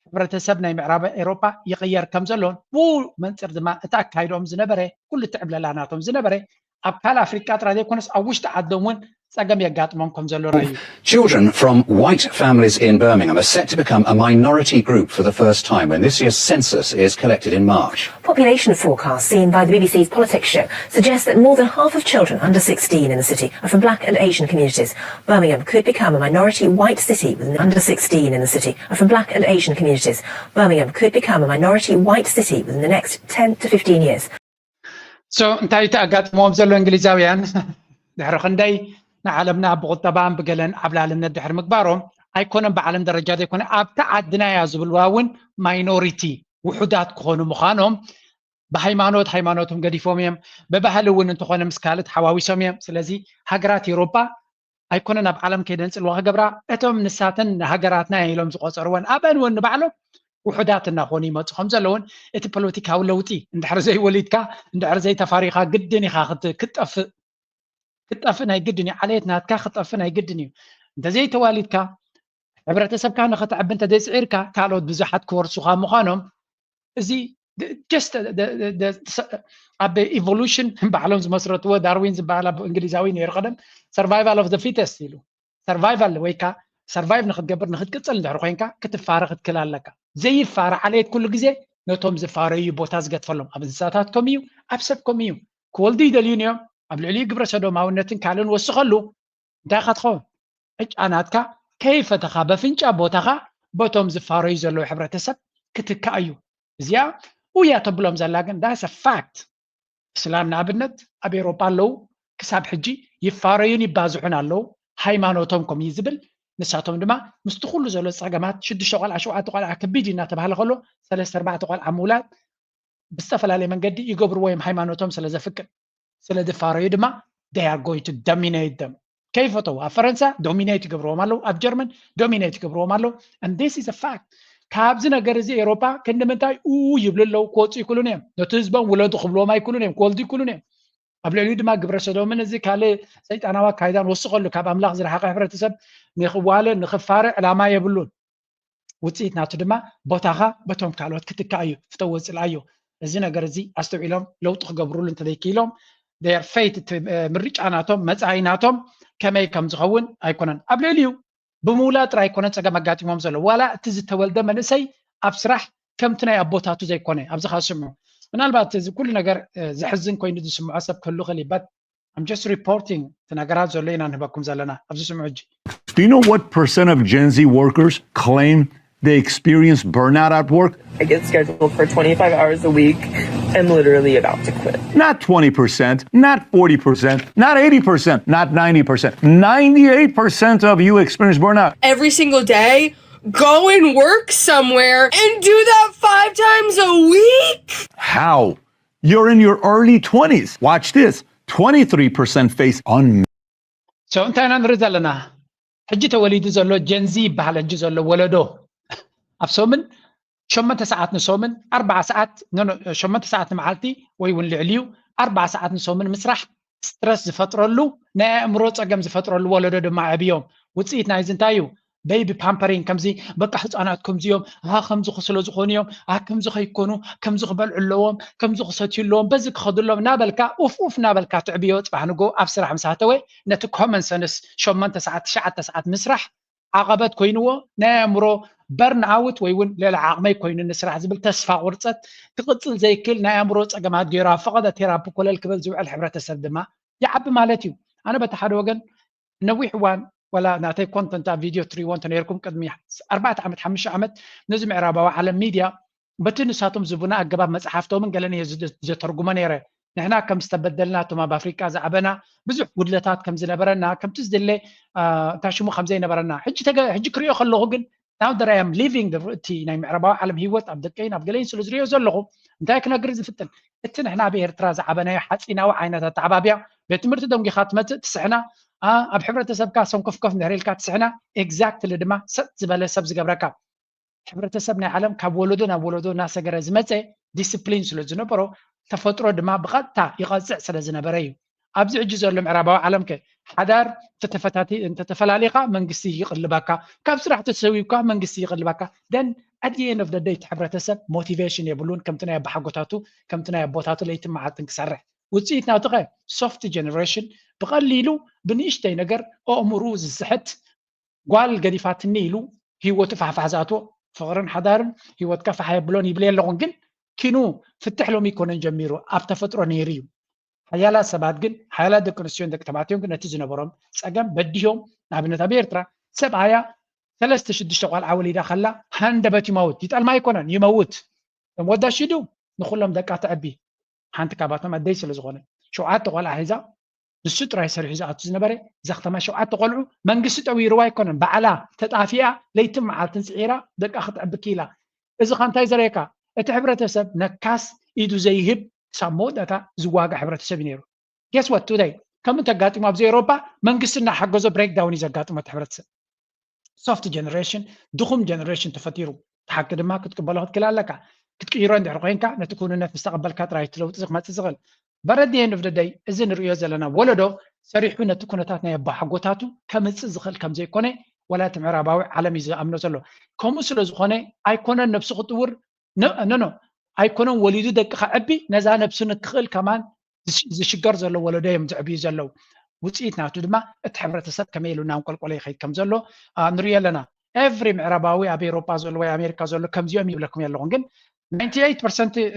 ሕብረተሰብ ናይ ምዕራብ ኤሮፓ ይቕየር ከም ዘሎን ብኡ መንፅር ድማ እቲ ኣካይድኦም ዝነበረ ኩሉ እቲ ዕብለላ ናቶም ዝነበረ ኣብ ካልእ ኣፍሪቃ ጥራይ ዘይኮነስ ኣብ ውሽጢ ዓዶም እውን ፀገም የጋጥሞም ከም ዘሎ ራእዩ Children from white families in Birmingham are set to become a minority group for the first time when this year's census is collected in March. Population forecasts seen by the B B C's Politics Show suggest that more than half of children under sixteen in the city are from black and Asian communities. Birmingham could become a minority white city within under sixteen in the city are from black and Asian communities. Birmingham could become a minority white city within the next ten to fifteen years. So እንታይ እቲ ኣጋጥሞም ዘሎ እንግሊዛውያን ድሕሪ ክንደይ ንዓለምና ብቁጠባን ብገለን ዓብላልነት ድሕሪ ምግባሮም ኣይኮነን ብዓለም ደረጃ ዘይኮነ ኣብቲ ዓድና እያ ዝብልዋ እውን ማይኖሪቲ ውሑዳት ክኾኑ ምዃኖም ብሃይማኖት ሃይማኖቶም ገዲፎም እዮም ብባህሊ እውን እንተኾነ ምስ ካልእ ተሓዋዊሶም እዮም ስለዚ ሃገራት ኤሮፓ ኣይኮነን ኣብ ዓለም ከይደን ፅልዋ ክገብራ እቶም ንሳተን ሃገራትና ኢሎም ዝቆፀርወን ኣበን እውን ንባዕሎም ውሑዳት እናኾኑ ይመፁ ከም ዘለውን እቲ ፖለቲካዊ ለውጢ እንድሕር ዘይወሊድካ እንድሕር ዘይተፋሪኻ ግድን ኢኻ ክትጠፍእ ክትጠፍእ ናይ ግድን እዩ ዓሌት ናትካ ክትጠፍእ ናይ ግድን እዩ እንተዘይተዋሊድካ ሕብረተሰብካ ንኽትዕቢ እንተዘይፅዒርካ ካልኦት ብዙሓት ክወርሱኻ ምዃኖም እዚ just ኣብ evolution ባዕሎም ዝመስረትዎ ዳርዊን ዝበሃል ኣብ እንግሊዛዊ ነይሩ ቀደም survival of the fittest ኢሉ survival ወይ ከዓ survive ንክትገብር ንክትቅፅል እንድሕር ኮይንካ ክትፋረ ክትክል ኣለካ ዘይፋረ ዓሌት ኩሉ ግዜ ነቶም ዝፋረዩ ቦታ ዝገድፈሎም ኣብ እንስሳታት ከም እዩ ኣብ ሰብ ከም እዩ ክወልዱ ይደልዩን እዮም ኣብ ልዕሊኡ ግብረ ሰዶማውነትን ካልእን ወስኸሉ እንታይ ኢኻ ትኸውን ዕጫ ናትካ ከይፈተኻ በፍንጫ ቦታኻ በቶም ዝፋረዩ ዘለዉ ሕብረተሰብ ክትካእ እዩ እዚኣ ውያ ተብሎም ዘላ ግን that's a fact እስላም ንኣብነት ኣብ ኤሮጳ ኣለዉ ክሳብ ሕጂ ይፋረዩን ይባዝሑን ኣለዉ ሃይማኖቶም ከም እዩ ዝብል ንሳቶም ድማ ምስቲ ኩሉ ዘሎ ፀገማት ሽዱሽተ ቆልዓ ሸውዓተ ቆልዓ ከቢድ እዩ እናተባሃለ ከሎ ሰለስተ ኣርባዕተ ቆልዓ ምውላድ ብዝተፈላለየ መንገዲ ይገብርዎ እዮም ሃይማኖቶም ስለ ዘፍቅድ ስለ ዝፋረዩ ድማ they are going to dominate them ከይፈተው ኣብ ፈረንሳ ዶሚኔት ይገብርዎም ኣለዉ ኣብ ጀርመን ዶሚኔት ይገብርዎም ኣለዉ and this is a fact ካብዚ ነገር እዚ ኤሮፓ ክንዲ ምንታይ ኡ ይብሉ ኣለዉ ክወፁ ይክሉን እዮም ነቲ ህዝቦም ውለዱ ክብልዎም ኣይክሉን እዮም ክወልዱ ይክሉን እዮም ኣብ ልዕሊኡ ድማ ግብረ ሰዶምን እዚ ካልእ ሰይጣናዊ ኣካይዳን ወስኸሉ ካብ ኣምላኽ ዝረሓቐ ሕብረተሰብ ንክዋለ ንክፋረ ዕላማ የብሉን ውፅኢት ናቱ ድማ ቦታኻ በቶም ካልኦት ክትካእ እዩ ፍተው ወፅልኣዮ እዚ ነገር እዚ ኣስተውዒሎም ለውጢ ክገብርሉ እንተዘይክኢሎም their fate እቲ ምርጫ ናቶም መፃኢ ናቶም ከመይ ከም ዝኸውን ኣይኮነን ኣብ ልዕሊኡ ብምውላድ ጥራይ ኣይኮነ ፀገም ኣጋጢሞም ዘሎ ዋላ እቲ ዝተወልደ መንእሰይ ኣብ ስራሕ ከምቲ ናይ ኣቦታቱ ዘይኮነ ኣብዚ ካ ስምዑ ምናልባት እዚ ኩሉ ነገር ዘሕዝን ኮይኑ ዝስምዖ ሰብ ክህሉ ክእል በት I'm just reporting እቲ ነገራት ዘሎ ኢና ንህበኩም ዘለና ኣብዚ ስምዑ ሕጂ Do you know what percent of Gen Z workers claim they experience burnout at work? I get scheduled for twenty-five hours a week. I'm literally about to quit. Not twenty percent, not forty percent, not eighty percent, not ninety percent. ninety-eight percent of you experience burnout. Every single day, go and work somewhere and do that five times a week. How? You're in your early twenties. Watch this. twenty-three percent face un so እንታይ ኢና ንርኢ ዘለና ሕጂ ተወሊዱ ዘሎ ጀንዚ ይበሃል ሕጂ ዘሎ ወለዶ ኣብ ሰሙን ሸሞንተ ሰዓት ንሶምን ኣርባዓ ሰዓት ሸሞንተ ሰዓት ንመዓልቲ ወይ እውን ልዕሊኡ ኣርባዓ ሰዓት ንሶምን ምስራሕ ስትረስ ዝፈጥረሉ ናይ ኣእምሮ ፀገም ዝፈጥረሉ ወለዶ ድማ ዕብዮም። ውፅኢት ናይዚ እንታይ እዩ? ቤቢ ፓምፐሪንግ ከምዚ በቃ ህፃናት ከምዚ እዮም፣ ኣ ከምዚ ስለ ዝኾኑ እዮም፣ ኣ ከምዚ ከይኮኑ ከምዚ ክበልዑ ኣለዎም፣ ከምዚ ክሰትዩ ኣለዎም፣ በዚ ክኸዱ ኣለዎም እናበልካ ኡፍ ኡፍ እናበልካ ትዕብዮ። ፅባሕ ንጎ ኣብ ስራሕ ምስ ኣተወ ነቲ ኮመን ሰንስ ሸሞንተ ሰዓት ትሽዓተ ሰዓት ምስራሕ ዓቐበት ኮይንዎ ናይ ኣእምሮ በርን ኣውት ወይ እውን ልዕሊ ዓቕመይ ኮይኑ ንስራሕ ዝብል ተስፋ ቁርፀት ክቕፅል ዘይክል ናይ ኣእምሮ ፀገማት ገይሩ ኣብ ፈቐደ ቴራፒ ኮለል ክብል ዝውዕል ሕብረተሰብ ድማ ይዓቢ ማለት እዩ። ኣነ በቲ ሓደ ወገን ነዊሕ እዋን ወላ ናተይ ኮንተንት ኣብ ቪድዮ ትሪእዎ እንተነርኩም ቅድሚ ኣርባዕተ ዓመት ሓሙሽተ ዓመት ነዚ ምዕራባዊ ዓለም ሚድያ በቲ ንሳቶም ዝቡና ኣገባብ መፅሓፍቶምን ገለን እየ ዘተርጉሞ ነይረ። ንሕና ከም ዝተበደልና እቶም ኣብ ኣፍሪቃ ዝዓበና ብዙሕ ጉድለታት ከም ዝነበረና ከምቲ ዝድለ እንታይ ሽሙ ከም ዘይነበረና ሕጂ ክሪኦ ከለኹ ግን now that I am living እቲ ናይ ምዕራባዊ ዓለም ህይወት ኣብ ደቀይን ኣብ ገለይን ስለ ዝሪኦ ዘለኹ እንታይ ክነግር ዝፍትን እቲ ንሕና ኣብ ኤርትራ ዝዓበናዮ ሓፂናዊ ዓይነት ኣተዓባብያ ቤት ትምህርቲ ደንጊኻ ትመፅእ ትስሕና ኣብ ሕብረተሰብካ ሰንኮፍኮፍ ንድሕሪልካ ትስሕና exactly ድማ ሰጥ ዝበለ ሰብ ዝገብረካ ሕብረተሰብ ናይ ዓለም ካብ ወለዶ ናብ ወለዶ እናሰገረ ዝመፀ ዲስፕሊን ስለ ዝነበሮ ተፈጥሮ ድማ ብቐጥታ ይቐፅዕ ስለ ዝነበረ እዩ። ኣብዚ ሕጂ ዘሎ ምዕራባዊ ዓለም ከ ሓዳር እንተተፈላሊኻ መንግስቲ ይቕልበካ፣ ካብ ስራሕ ተሰዊብካ መንግስቲ ይቕልበካ። Then at the end of the day እቲ ሕብረተሰብ ሞቲቬሽን የብሉን ከምቲ ናይ ኣባሓጎታቱ ከምቲ ናይ ኣቦታቱ ለይትን መዓልትን ክሰርሕ። ውፅኢት ናቱ ከ ሶፍት ጀነሬሽን ብቐሊሉ ብንእሽተይ ነገር ኣእምርኡ ዝስሕት ጓል ገዲፋትኒ ኢሉ ህይወቱ ፋሕፋሕ ዝኣትዎ ፍቕርን ሓዳርን ህይወትካ ፋሕ የብሎን ይብል የለኹን ግን ኪኑ ፍትሕ ሎሚ ይኮነን ጀሚሩ ኣብ ተፈጥሮ ነይሩ እዩ ሓያላት ሰባት ግን ሓያላት ደቂ ኣንስትዮን ደቂ ተባዕትዮን ግን ነቲ ዝነበሮም ፀገም በዲሆም ንኣብነት ኣብ ኤርትራ ሰብኣያ ሰለስተ ሽዱሽተ ቆልዓ ወሊዳ ከላ ሃንደበት ይመውት ይጠልማ ኣይኮነን ይመውት ወዳ ሽዱ ንኩሎም ደቃ ተዕቢ ሓንቲ ካባቶም ኣደይ ስለ ዝኾነ ሸውዓተ ቆልዓ ሒዛ ንሱ ጥራይ ሰሪሑ ዝኣቱ ዝነበረ እዛ ከተማ ሸውዓተ ቆልዑ መንግስቲ ጠዊርዋ ኣይኮነን ባዕላ ተጣፊኣ ለይትን መዓልትን ስዒራ ደቃ ክትዕቢ ክኢላ እዚ ካ እንታይ ዘርእየካ እቲ ሕብረተሰብ ነካስ ኢዱ ዘይህብ ክሳብ መወዳእታ ዝዋጋእ ሕብረተሰብ እዩ ነይሩ guess what today ከምኡ እንተጋጢሙ ኣብዚ ኤውሮፓ መንግስቲ እናሓገዞ breakdown እዩ ዘጋጥሞ እቲ ሕብረተሰብ soft generation ድኹም generation ተፈጢሩ እቲ ሓቂ ድማ ክትቅበሎ ክትክእል ኣለካ ክትቅይሮ እንድሕር ኮይንካ ነቲ ክውንነት ምስ ተቐበልካ ጥራይ እቲ ለውጢ ክመፅእ ዝኽእል but at the end of the day እዚ ንርእዮ ዘለና ወለዶ ሰሪሑ ነቲ ኩነታት ናይ ኣቦሓጎታቱ ከምፅእ ዝኽእል ከም ዘይኮነ ወላ እቲ ምዕራባዊ ዓለም እዩ ዝኣምኖ ዘሎ ከምኡ ስለ ዝኾነ ኣይኮነን ነብሱ ክጥውር ኖ ኖ ኣይኮነን ወሊዱ ደቂ ከዕቢ ነዛ ነብሱ ንክኽእል ከማን ዝሽገር ዘሎ ወለዶ እዮም ዘዕብዩ ዘለዉ ውፅኢት ናቱ ድማ እቲ ሕብረተሰብ ከመይ ኢሉ እናንቆልቆለ ይኸይድ ከም ዘሎ ንሪኦ ኣለና every ምዕራባዊ ኣብ ኤውሮጳ ዘሎ ወይ ኣሜሪካ ዘሎ ከምዚኦም ይብለኩም ኣለኹም ግን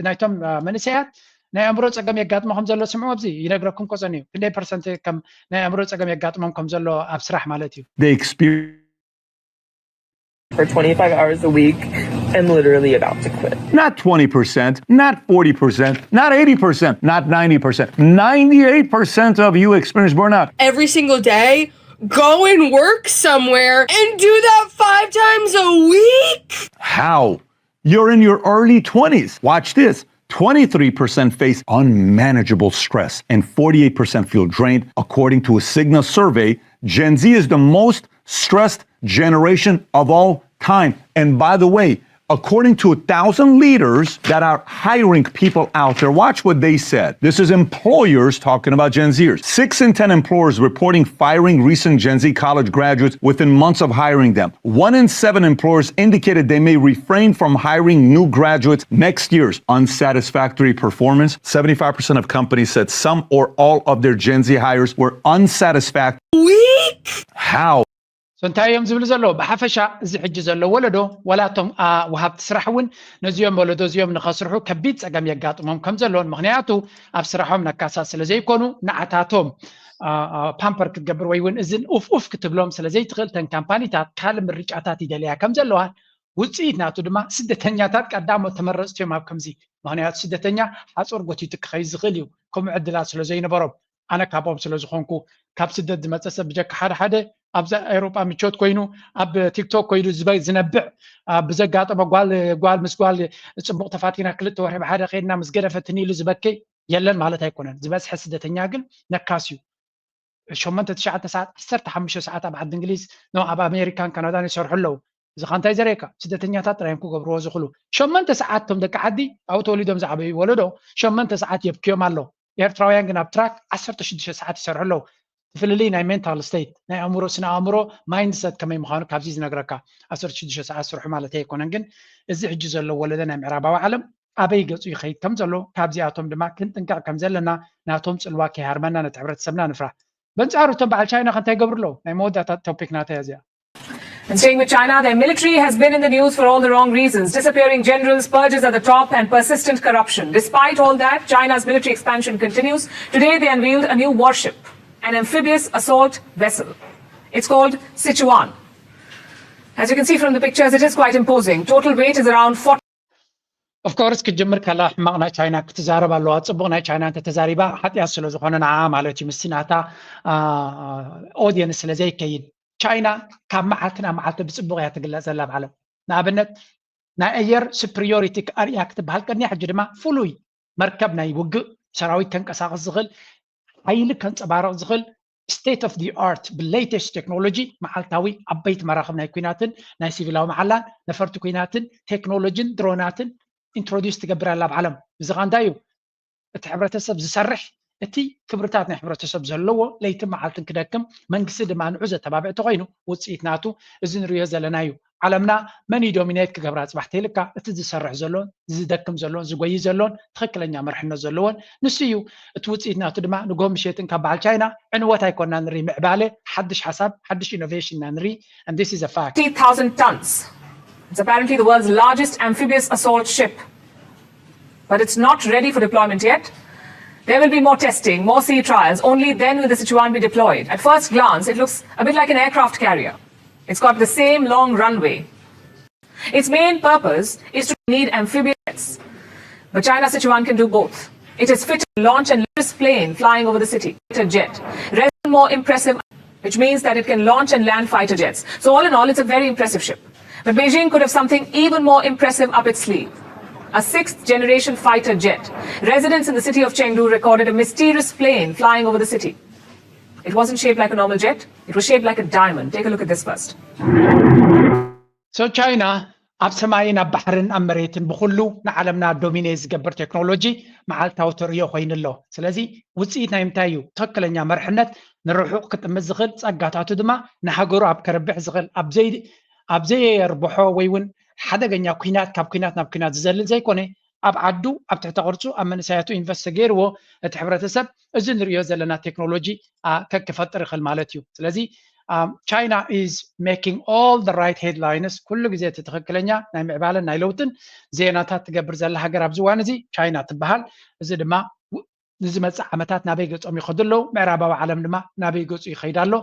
ናይቶም መንእሰያት ናይ ኣእምሮ ፀገም የጋጥሞ ከም ዘሎ ስምዑ ኣብዚ ይነግረኩም ቆፀን እዩ ክንደይ ፐርሰንት ከም ናይ ኣእምሮ ፀገም የጋጥሞም ከም ዘሎ ኣብ ስራሕ ማለት እዩ for twenty-five hours a week. I'm literally about to quit. Not twenty percent, not forty percent, not eighty percent, not ninety percent. ninety-eight percent of you experience burnout. Every single day, go and work somewhere and do that five times a week. How? You're in your early twenties. Watch this. twenty-three percent face unmanageable stress and forty-eight percent feel drained, according to a Cigna survey. Gen Z is the most stressed generation of all time. And by the way, according to a thousand leaders that are hiring people out there, watch what they said. This is employers talking about Gen Zers. Six in ten employers reporting firing recent Gen Z college graduates within months of hiring them. One in seven employers indicated they may refrain from hiring new graduates next year's unsatisfactory performance. Seventy-five percent of companies said some or all of their Gen Z hires were unsatisfactory. Weak! How? So እንታይ እዮም ዝብሉ ዘለዉ ብሓፈሻ እዚ ሕጂ ዘሎ ወለዶ ዋላ እቶም ወሃብቲ ስራሕ እውን ነዚኦም ወለዶ እዚኦም ንኸስርሑ ከቢድ ፀገም የጋጥሞም ከም ዘለውን ምክንያቱ ኣብ ስራሖም ነካሳት ስለ ዘይኮኑ ንዓታቶም ፓምፐር ክትገብር ወይ እውን እዝን ኡፍ ኡፍ ክትብሎም ስለ ዘይትኽእል ተን ካምፓኒታት ካልእ ምርጫታት ይደልያ ከም ዘለዋን ውፅኢት ናቱ ድማ ስደተኛታት ቀዳሞት ተመረፅቲ እዮም ኣብ ከምዚ ምክንያቱ ስደተኛ ሓፁር ጎቲቱ ክኸይድ ዝኽእል እዩ ከምኡ ዕድላት ስለ ዘይነበሮም ኣነ ካብኦም ስለ ዝኾንኩ ካብ ስደት ዝመፀ ሰብ ብጀካ ሓደ ሓደ ኣብዚ ኤውሮጳ ምቾት ኮይኑ ኣብ ቲክቶክ ኮይኑ ዝነብዕ ብዘጋጠመ ጓል ጓል ምስ ጓል ፅቡቅ ተፋቲና ክልተ ወርሒ ብሓደ ከይድና ምስ ገደፈትኒ ኢሉ ዝበከይ የለን ማለት ኣይኮነን ዝበዝሐ ስደተኛ ግን ነካስ እዩ ሸሞንተ ትሽዓተ ሰዓት ዓሰርተ ሓሙሽተ ሰዓት ኣብ ዓዲ እንግሊዝ ኖ ኣብ ኣሜሪካን ካናዳን ይሰርሑ ኣለዉ እዚ ኸ እንታይ ዘርእየካ? ስደተኛታት ጥራይ እዮም ክገብርዎ ዝኽእሉ። ሸመንተ ሰዓት እቶም ደቂ ዓዲ ኣብኡ ተወሊዶም ዝዓበዩ ወለዶ ሸመንተ ሰዓት የብክዮም ኣሎ። ኤርትራውያን ግን ኣብ ትራክ ዓሰርተ ሽዱሽተ ሰዓት ይሰርሑ ኣለዉ። እቲ ፍልልይ ናይ ሜንታል ስቴት፣ ናይ ኣእምሮ፣ ስነ ኣእምሮ፣ ማይንድሰት ከመይ ምዃኑ ካብዚ ዝነግረካ። ዓሰርተ ሽዱሽተ ሰዓት ስርሑ ማለት ኣይኮነን፣ ግን እዚ ሕጂ ዘሎ ወለደ ናይ ምዕራባዊ ዓለም ኣበይ ገጹ ይኸይድ ከም ዘሎ፣ ካብዚኣቶም ድማ ክንጥንቀቕ ከም ዘለና፣ ናቶም ጽልዋ ከይሃርመና ነቲ ሕብረተሰብና ንፍራሕ። በንጻሩ እቶም በዓል ቻይና ከ እንታይ ይገብሩ ኣለዉ? ናይ መወዳእታ ቶፒክ ናተይ እዚኣ። And staying with China, their military has been in the news for all the wrong reasons. Disappearing generals, purges at the top, and persistent corruption. Despite all that, China's military expansion continues. Today, they unveiled a new warship, an amphibious assault vessel. It's called Sichuan. As you can see from the pictures, it is quite imposing. Total weight is around forty. ኦፍኮርስ ክጅምር ከላ ሕማቕ ናይ ቻይና ክትዛረብ ኣለዋ። ጽቡቕ ናይ ቻይና እንተተዛሪባ ሓጢኣት ስለ ዝኾነ ንዓ ማለት እዩ። ምስቲ ናታ ኦዲየንስ ስለ ዘይከይድ ቻይና ካብ መዓልቲ ናብ መዓልቲ ብጽቡቕ እያ ትግለጽ ዘላ ኣብ ዓለም። ንኣብነት ናይ ኣየር ሱፕሪዮሪቲ ኣርእያ ክትበሃል ቀኒያ፣ ሕጂ ድማ ፍሉይ መርከብ ናይ ውግእ ሰራዊት ከንቀሳቕስ ዝኽእል ሓይሊ ከንጸባርቕ ዝኽእል ስቴት ኦፍ ዲ ኣርት ብሌተስት ቴክኖሎጂ መዓልታዊ ዓበይቲ መራኽብ ናይ ኩናትን ናይ ሲቪላዊ መዓላን ነፈርቲ ኩናትን ቴክኖሎጂን ድሮናትን ኢንትሮዲስ ትገብር ኣላ ኣብ ዓለም። እዚ ኸ እንታይ እዩ? እቲ ሕብረተሰብ ዝሰርሕ እቲ ክብርታት ናይ ሕብረተሰብ ዘለዎ ለይትን መዓልትን ክደክም መንግስቲ ድማ ንዑ ዘተባብዕ ተኾይኑ ውፅኢት ናቱ እዚ ንሪኦ ዘለና እዩ። ዓለምና መን እዩ ዶሚኔት ክገብራ ፅባሕ ተይልካ እቲ ዝሰርሕ ዘሎን ዝደክም ዘሎን ዝጎይ ዘሎን ትኽክለኛ መርሕነት ዘለዎን ንሱ እዩ። እቲ ውፅኢት ናቱ ድማ ንጎ ምሸትን ካብ በዓል ቻይና ዕንወት ኣይኮና ንርኢ፣ ምዕባለ ሓድሽ ሓሳብ ሓድሽ ኢኖቬሽን ኢና ንርኢ። And this is a fact. Fifty thousand tons. It's apparently the world's largest amphibious assault ship. But it's not ready for deployment yet. There will be more testing, more sea trials. Only then will the Sichuan be deployed. At first glance, it looks a bit like an aircraft carrier. It's got the same long runway. Its main purpose is to need amphibious jets. But China's Sichuan can do both. It is fit to launch and lift this plane flying over the city, a jet, rather than more impressive, which means that it can launch and land fighter jets. So all in all, it's a very impressive ship. But Beijing could have something even more impressive up its sleeve. A sixth generation fighter jet. Residents in the city of Chengdu recorded a mysterious plane flying over the city. It wasn't shaped like a normal jet, it was shaped like a diamond. Take a look at this first. So China ኣብ ሰማይን ኣብ ባሕርን ኣብ መሬትን ብኹሉ ንዓለምና ዶሚኔት ዝገብር ቴክኖሎጂ መዓልታዊ ተርእዮ ኮይኑ ኣሎ። ስለዚ ውፅኢት ናይ ምንታይ እዩ? ትኽክለኛ መርሕነት ንርሑቕ ክጥምት ዝኽእል፣ ፀጋታቱ ድማ ንሃገሩ ኣብ ከርብሕ ዝኽእል፣ ኣብ ዘይ ኣብ ዘየርብሖ ወይ እውን ሓደገኛ ኩናት ካብ ኩናት ናብ ኩናት ዝዘልል ዘይኮነ ኣብ ዓዱ ኣብ ትሕተ ቅርፁ ኣብ መንእሰያቱ ኢንቨስት ተገይርዎ እቲ ሕብረተሰብ እዚ ንሪኦ ዘለና ቴክኖሎጂ ከክፈጥር ይኽእል ማለት እዩ። ስለዚ China is making all the right headlines። ኩሉ ግዜ እቲ ትኽክለኛ ናይ ምዕባለን ናይ ለውጥን ዜናታት ትገብር ዘላ ሃገር ኣብዚ እዋን እዚ ቻይና ትበሃል። እዚ ድማ ንዝመፅእ ዓመታት ናበይ ገፆም ይኸዱ ኣለዉ፣ ምዕራባዊ ዓለም ድማ ናበይ ገፁ ይኸይድ ኣሎ።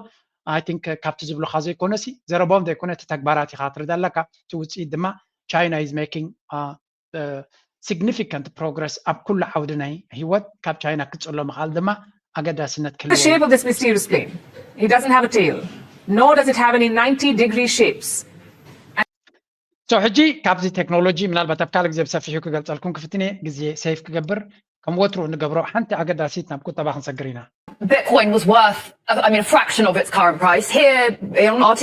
I think ካብቲ ዝብሉኻ ዘይኮነሲ ዘረባኦም ዘይኮነ እቲ ተግባራት ኢኻ ትርዳ ኣለካ። እቲ ውፅኢት ድማ China is making significant progress ኣብ ኩሉ ዓውዲ ናይ ህይወት። ካብ ቻይና ክትፅሎ ምኽኣል ድማ ኣገዳስነት ክህልዎ The shape of this mysterious plane. It doesn't have a tail, nor does it have any ninety degree shapes. So ሕጂ ካብዚ ቴክኖሎጂ ምናልባት ኣብ ካልእ ግዜ ብሰፊሑ ክገልፀልኩም ክፍትን እየ፣ ግዜ ሴፍ ክገብር ከም ወትሩ እንገብሮ ሓንቲ ኣገዳሲት ናብ ቁጠባ ክንሰግር ኢና። Bitcoin was worth, I mean, a fraction of its current price. Here on R T,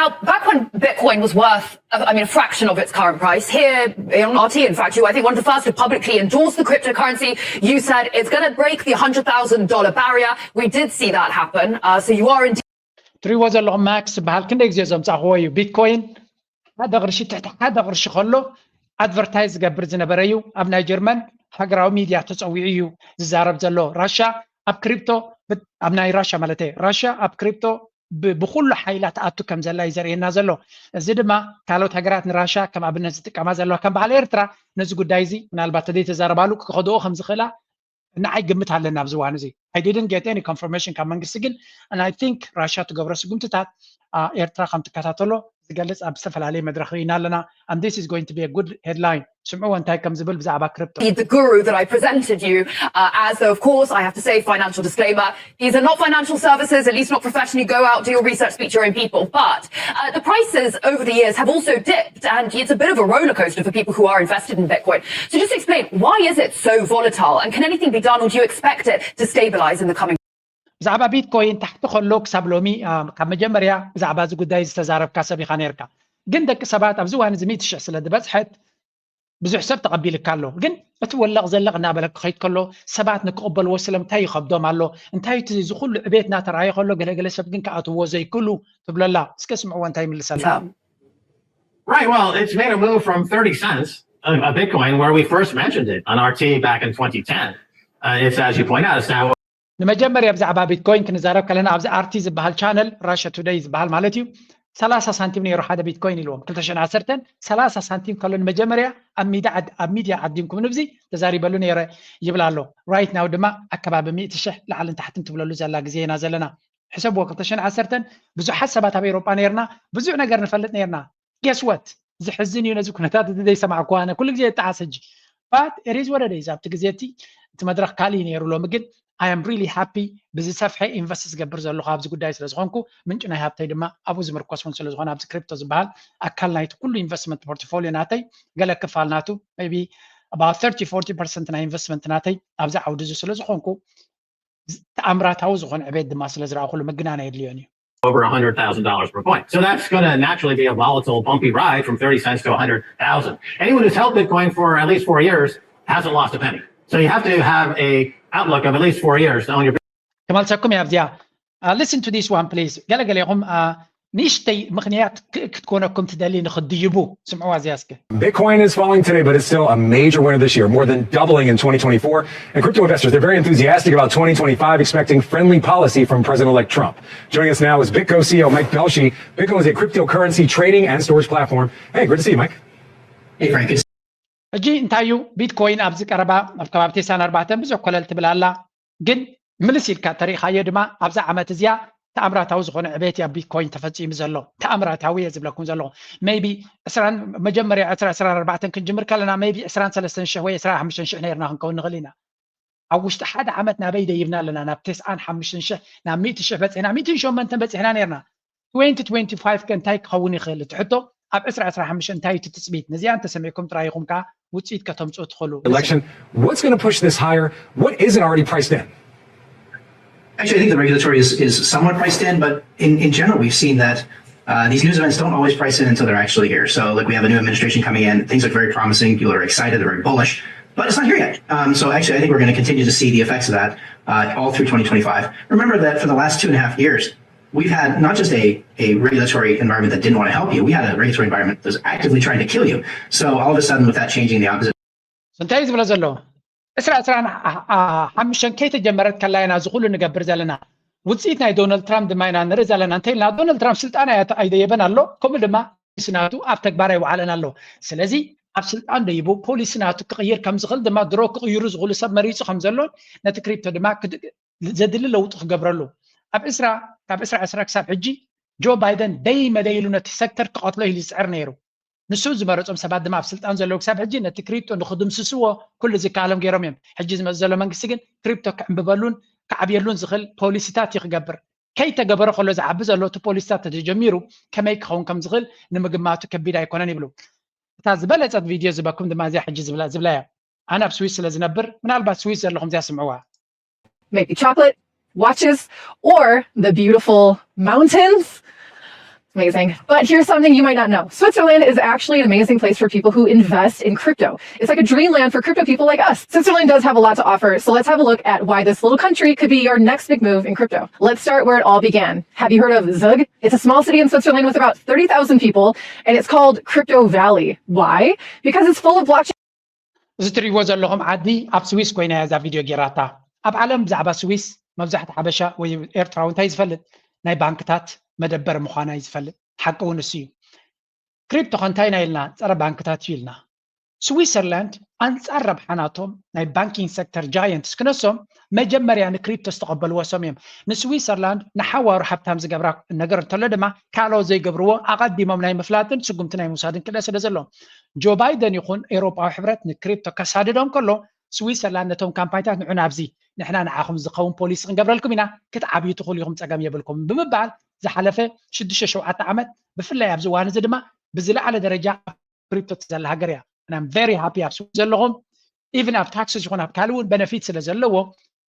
now back when Bitcoin was worth, I mean, a fraction of its current price. Here on R T, in fact, you, I think, one of the first to publicly endorse the cryptocurrency. You said it's going to break the hundred thousand dollar barrier. We did see that happen. Uh, so you are indeed ትሪእዎ ዘለኹም ማክስ ዝበሃል ክንደይ ግዜ ዘምፃእኽዎ እዩ። ቢትኮይን ሓደ ቅርሺ ትሕቲ ሓደ ቅርሺ ከሎ ኣድቨርታይዝ ዝገብር ዝነበረ እዩ። ኣብ ናይ ጀርመን ሃገራዊ ሚድያ ተፀዊዑ እዩ ዝዛረብ ዘሎ። ራሻ ኣብ ክሪፕቶ ኣብ ናይ ራሻ ማለት ራሻ ኣብ ክሪፕቶ ብኩሉ ሓይላ ትኣቱ ከም ዘላ እዩ ዘርእየና ዘሎ። እዚ ድማ ካልኦት ሃገራት ንራሻ ከም ኣብነት ዝጥቀማ ዘለዋ ከም በዓል ኤርትራ ነዚ ጉዳይ እዚ ምናልባት ተዘይተዛረባሉ ክኸድኦ ከም ዝኽእላ ንዓይ ግምት ኣለና ኣብዚ እዋን እዚ። I didn't get any confirmation ካብ መንግስቲ ግን and I think ራሻ ትገብሮ ስጉምትታት ኤርትራ ከም ትከታተሎ ዝገልጽ ኣብ ዝተፈላለየ መድረኽ ርኢና ኣለና። And this is going to be a good headline። ስምዕዎ እንታይ ከም ዝብል ብዛዕባ ክሪፕቶ። The guru that I presented you uh, as, though of course I have to say, financial disclaimer, these are not financial services, at least not professionally. Go out, do your research, speak to your own people. But uh, the prices over the years have also dipped, and it's a bit of a roller coaster for people who are invested in Bitcoin. So just explain, why is it so volatile, and can anything be done, or do you expect it to stabilize in the coming ብዛዕባ ቢትኮይን ታሕቲ ከሎ ክሳብ ሎሚ ካብ መጀመርያ ብዛዕባ እዚ ጉዳይ ዝተዛረብካ ሰብ ኢኻ ነርካ። ግን ደቂ ሰባት ኣብዚ እዋን እዚ ሚእቲ ሽሕ ስለ ዝበፅሐት ብዙሕ ሰብ ተቐቢልካ ኣሎ። ግን እቲ ወለቕ ዘለቕ እናበለ ክኸይድ ከሎ ሰባት ንክቕበልዎ ስለምንታይ ይኸብዶም ኣሎ? እንታይ እቲ እዚ ኩሉ ዕቤትና ተራእየ ከሎ ገለገለ ሰብ ግን ክኣትዎ ዘይክእሉ ትብለላ? እስከ ስምዕዎ እንታይ ይምልሰላ። Right, well, it's made a move from thirty cents a Bitcoin where we first mentioned it on R T back in twenty ten. Uh, it's as you point out, it's now ንመጀመርያ ብዛዕባ ቢትኮይን ክንዛረብ ከለና ኣብዚ ኣርቲ ዝበሃል ቻነል ራሽያ ቱደይ ዝበሃል ማለት እዩ ሰላሳ ሳንቲም ነይሩ ሓደ ቢትኮይን ኢልዎም ክልተ ሽሕን ዓሰርተን ሰላሳ ሳንቲም ከሎ ንመጀመርያ ኣብ ሚድያ ዓዲምኩም ንብዚ ተዛሪበሉ ነይረ ይብል ኣሎ። ራይት ናው ድማ ኣከባቢ ሚእቲ ሽሕ ላዕልን ታሕትን ትብለሉ ዘላ ግዜ ኢና ዘለና። ሕሰብዎ ክልተ ሽሕን ዓሰርተን ብዙሓት ሰባት ኣብ ኤውሮጳ ነይርና ብዙሕ ነገር ንፈልጥ ነይርና። Guess what? ዝሕዝን እዩ ነዚ ኩነታት እዚ ዘይሰማዕኩ ኣነ ኩሉ ግዜ የጠዓስ ሕጂ but it is what it is ኣብቲ ግዜ እቲ እቲ መድረክ ካልእ እዩ ነይሩ ሎሚ ግን I am really happy ብዝሰፍሐ ኢንቨስት ዝገብር ዘለኹ ኣብዚ ጉዳይ ስለ ዝኾንኩ ምንጭ ናይ ሃብተይ ድማ ኣብኡ ዝምርኮስ እውን ስለ ዝኾነ ኣብዚ ክሪፕቶ ዝበሃል ኣካል ናይቲ ኩሉ ኢንቨስትመንት ፖርትፎሊዮ ናተይ ገለ ክፋል ናቱ maybe about thirty forty percent ናይ ኢንቨስትመንት ናተይ ኣብዚ ዓውዲ እዚ ስለ ዝኾንኩ ተኣምራታዊ ዝኾነ ዕቤት ድማ ስለ ዝረኣኹሉ ምግናን ኣየድልዮን እዩ። over one hundred thousand dollars per coin. So that's going to naturally be a volatile, bumpy ride from thirty cents to one hundred thousand. Anyone who's held Bitcoin for at least four years hasn't lost a penny. So you have to have a outlook of at least four years to own your ክመልሰኩም እያ ኣብዚኣ። Listen to this one please. ገለገለ ኢኹም ንእሽተይ ምኽንያት ክትኮነኩም ትደሊ ንኽድይቡ ስምዕዋ እዚኣ እስከ። Bitcoin is falling today, but it's still a major winner this year, more than doubling in twenty twenty-four. And crypto investors, they're very enthusiastic about twenty twenty-five, expecting friendly policy from President-elect Trump. Joining us now is BitGo C E O Mike Belshe. BitGo is a cryptocurrency trading and storage platform. Hey, great to see you, Mike. Hey, Frank. It's ሕጂ እንታይ እዩ ቢትኮይን ኣብዚ ቀረባ ኣብ ከባቢ ቴሳን ኣርባዕተን ብዙሕ ኮለል ትብል ኣላ ግን ምልስ ኢልካ ተሪኢኻዮ ድማ ኣብዛ ዓመት እዚኣ ተኣምራታዊ ዝኾነ ዕቤት ኣብ ቢትኮይን ተፈፂሙ ዘሎ ተኣምራታዊ እየ ዝብለኩም ዘለኹ maybe ዕስራን መጀመርያ ዕስራ ዕስራን ኣርባዕተን ክንጅምር ከለና maybe ዕስራን ሰለስተን ሽሕ ወይ ዕስራ ሓሙሽተን ሽሕ ነይርና ክንከውን ንኽእል ኢና ኣብ ውሽጢ ሓደ ዓመት ናበይ ደይብና ኣለና ናብ ተስዓን ሓሙሽተን ሽሕ ናብ ሚእቲ ሽሕ በፂሕና ሚእትን ሸሞንተን በፂሕና ነይርና twenty twenty-five ከ እንታይ ክኸውን ይኽእል እቲ ሕቶ ኣብ ዕስራ ዕስራ ሓሙሽተ እንታይ እቲ ትፅቢት ነዚኣ እንተሰሚዕኩም ጥራይ ኢኹም ከዓ ውፅኢት ከተምፅኡ ትኽእሉ election. What's going to push this higher? What isn't already priced in? Actually, I think the regulatory is, is somewhat priced in, but in, in general, we've seen that uh, these news events don't always price in until they're actually here. So, like, we have a new administration coming in, things look very promising, people are excited, they're very bullish, but it's not here yet. Um, so, actually, I think we're going to continue to see the effects of that uh, all through twenty twenty-five. Remember that for the last two and a half years, we've had not just a, a regulatory environment that didn't want to help you, we had a regulatory environment that was actively trying to kill you. So, all of a sudden, with that changing the opposite. እንታይ እዩ ዝብሎ ዘሎ ዕስራ ዕስራን ሓሙሽተን ከይተጀመረት ከላ ኢና እዚ ኩሉ ንገብር ዘለና ውፅኢት ናይ ዶናልድ ትራምፕ ድማ ኢና ንርኢ ዘለና እንተ ኢልና ዶናልድ ትራምፕ ስልጣን ኣይደየበን ኣሎ ከምኡ ድማ ፖሊሲ ናቱ ኣብ ተግባር ኣይወዓለን ኣሎ ስለዚ ኣብ ስልጣን ደይቡ ፖሊሲ ናቱ ክቕይር ከም ዝኽእል ድማ ድሮ ክቕይሩ ዝኽእሉ ሰብ መሪፁ ከም ዘሎን ነቲ ክሪፕቶ ድማ ዘድሊ ለውጢ ክገብረሉ ኣብ ዕስራ ካብ ዕስራ ዕስራ ክሳብ ሕጂ ጆ ባይደን ደይ መደይ ኢሉ ነቲ ሴክተር ክቐትሎ ኢሉ ዝፅዕር ነይሩ ንሱ ዝመረፆም ሰባት ድማ ኣብ ስልጣን ዘለዉ ክሳብ ሕጂ ነቲ ክሪፕቶ ንክድምስስዎ ኩሉ ዝከኣሎም ገይሮም እዮም። ሕጂ ዝመፅእ ዘሎ መንግስቲ ግን ክሪፕቶ ክዕንብበሉን ክዓብየሉን ዝኽእል ፖሊሲታት እዩ ክገብር። ከይተገበረ ከሎ ዝዓቢ ዘሎ እቲ ፖሊሲታት ተተጀሚሩ ከመይ ክኸውን ከም ዝኽእል ንምግማቱ ከቢድ ኣይኮነን ይብሉ። እታ ዝበለፀት ቪድዮ ዝበኩም ድማ እዚኣ ሕጂ ዝብላ ዝብላ እያ። ኣነ ኣብ ስዊስ ስለ ዝነብር ምናልባት ስዊስ ዘለኹም እዚኣ ስምዕዋ። maybe chocolate, watches, or the beautiful mountains. Amazing. But here's something you might not know. Switzerland is actually an amazing place for people who invest in crypto. It's like a dreamland for crypto people like us. Switzerland does have a lot to offer, so let's have a look at why this little country could be your next big move in crypto. Let's start where it all began. Have you heard of Zug? It's a small city in Switzerland with about thirty thousand people, and it's called Crypto Valley. Why? Because it's full of blockchain. እዚ ትሪእዎ ዘለኹም ዓዲ ኣብ ስዊስ ኮይና እያ እዛ ቪድዮ ጌራታ። ኣብ ዓለም ብዛዕባ ስዊስ መብዛሕቲ ሓበሻ ወይ ኤርትራዊ እንታይ ዝፈልጥ ናይ ባንክታት መደበር ምዃና እዩ ዝፈልጥ። ሓቂ እውን እሱ እዩ። ክሪፕቶ ከ እንታይ ኢና ኢልና ጸረ ባንክታት እዩ ኢልና። ስዊሰርላንድ ኣንጻር ረብሓ ናቶም ናይ ባንኪንግ ሴክተር ጃየንትስ ክነሶም መጀመርያ ንክሪፕቶ ዝተቐበልዎ እሶም እዮም። ንስዊሰርላንድ ንሓዋሩ ሃብታም ዝገብራ ነገር እንተሎ ድማ ካልኦት ዘይገብርዎ ኣቐዲሞም ናይ ምፍላጥን ስጉምቲ ናይ ምውሳድን ክእለት ስለ ዘለዎም ጆ ባይደን ይኹን ኤውሮጳዊ ሕብረት ንክሪፕቶ ከሳድዶም ከሎ ስዊሰርላንድ ነቶም ካምፓኒታት ንዑ ናብዚ ንሕና ንዓኹም ዝኸውን ፖሊሲ ክንገብረልኩም ኢና ክትዓብዩ ትኽእሉ ኢኹም ጸገም የብልኩም ብምባል ዝሓለፈ ሽዱሽተ ሸውዓተ ዓመት ብፍላይ ኣብዚ እዋን እዚ ድማ ብዝለዓለ ደረጃ ክሪፕቶ ትዘላ ሃገር እያ። I'm very happy ኣብ ስዊስ ዘለኹም even ኣብ ታክስስ ይኹን ኣብ ካልእ እውን በነፊት ስለ ዘለዎ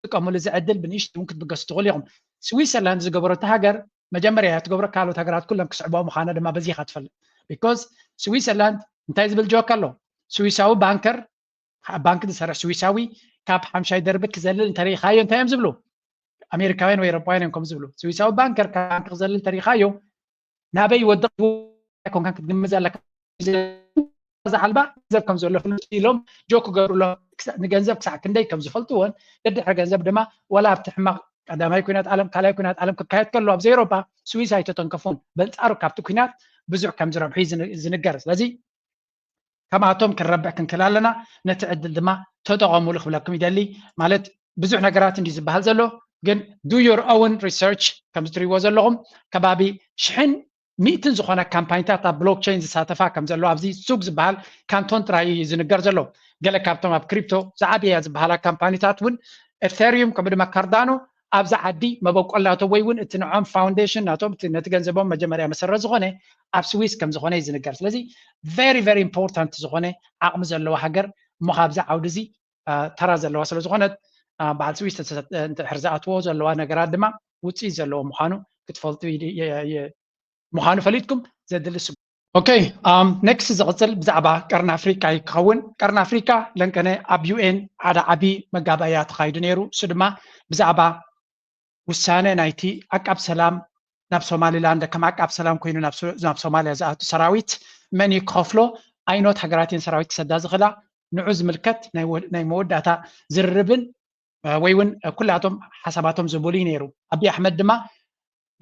ትጥቀምሉ እዚ ዕድል ብንእሽቱ እውን ክትብገሱ ትኽእሉ ኢኹም። ስዊሰርላንድ ዝገበሮ እታ ሃገር መጀመርያ እያ ትገብሮ ካልኦት ሃገራት ኩለን ክስዕቦ ምዃና ድማ በዚኻ ትፈልጥ። because ስዊሰርላንድ እንታይ ዝብል ጆክ ኣሎ? ስዊሳዊ ባንከር፣ ባንክ ዝሰርሕ ስዊሳዊ ካብ ሓምሻይ ደርቢ ክዘልል እንተሪኢኻዮ እንታይ እዮም ዝብሉ? ኣሜሪካውያን ወይ ኤሮፓውያን እዮም ከም ዝብሉ። ስዊሳዊ ባንከር ካብ ባንክ ክዘልል እንተሪኢኻዮ ናበይ ይወድቕ ኮንካ ክትግምት ኣለካ። ዛዕባ ገንዘብ ከም ዘሎ ፍልጥ ኢሎም ጆክ ክገብሩሎም፣ ንገንዘብ ክሳዕ ክንደይ ከም ዝፈልጥዎን ደድሕሪ ገንዘብ ድማ ዋላ ኣብቲ ሕማቕ ቀዳማይ ኩናት ዓለም ካልኣይ ኩናት ዓለም ክካየድ ከሎ ኣብዚ ኤሮፓ ስዊስ ኣይተተንከፉን። በንጻሩ ካብቲ ኩናት ብዙሕ ከም ዝረብሑ እዩ ዝንገር። ስለዚ ከማቶም ክንረብሕ ክንክእል ኣለና። ነቲ ዕድል ድማ ተጠቐሙሉ ክብለኩም ይደሊ። ማለት ብዙሕ ነገራት እንዲ ዝበሃል ዘሎ ግን do your own research ከም ዝትሪዎ ዘለኹም ከባቢ ሽሕን ሚእትን ዝኾነ ካምፓኒታት ኣብ ብሎክቸይን ዝሳተፋ ከም ዘለዎ ኣብዚ ሱግ ዝበሃል ካንቶን ጥራይ እዩ ዝንገር ዘሎ። ገለ ካብቶም ኣብ ክሪፕቶ ዝዓበያ ዝበሃላ ካምፓኒታት እውን ኤቴሪዩም ከምኡ ድማ ካርዳኖ ኣብዚ ዓዲ መበቆል ናቶም ወይ እውን እቲ ንዖም ፋውንዴሽን ናቶም ነቲ ገንዘቦም መጀመርያ መሰረት ዝኾነ ኣብ ስዊስ ከም ዝኾነ እዩ ዝንገር። ስለዚ very very important ዝኾነ ዓቕሚ ዘለዋ ሃገር እሞ ካብዚ ዓውዲ እዚ ተራ ዘለዋ ስለ ዝኾነት በዓል ስዊስ እንድሕር ዝኣትዎ ዘለዋ ነገራት ድማ ውፅኢት ዘለዎ ምዃኑ ክትፈልጡ ምዃኑ ፈሊጥኩም ዘድሊ ስ okay next ዝቕፅል ብዛዕባ ቀርኒ ኣፍሪካ እዩ ክኸውን። ቀርኒ ኣፍሪካ ለንቀነ ኣብ ዩኤን ሓደ ዓብዪ መጋባእያ ተኻይዱ ነይሩ። እሱ ድማ ብዛዕባ ውሳነ ናይቲ ዓቃብ ሰላም ናብ ሶማሊላንድ ከም ዓቃብ ሰላም ኮይኑ ናብ ሶማልያ ዝኣቱ ሰራዊት መን እዩ ክኸፍሎ፣ ኣይኖት ሃገራት እየን ሰራዊት ክሰዳ ዝኽእላ፣ ንዑ ዝምልከት ናይ መወዳእታ ዝርርብን ወይ እውን ኩላቶም ሓሳባቶም ዝህቡሉ እዩ ነይሩ። ኣብይ ኣሕመድ ድማ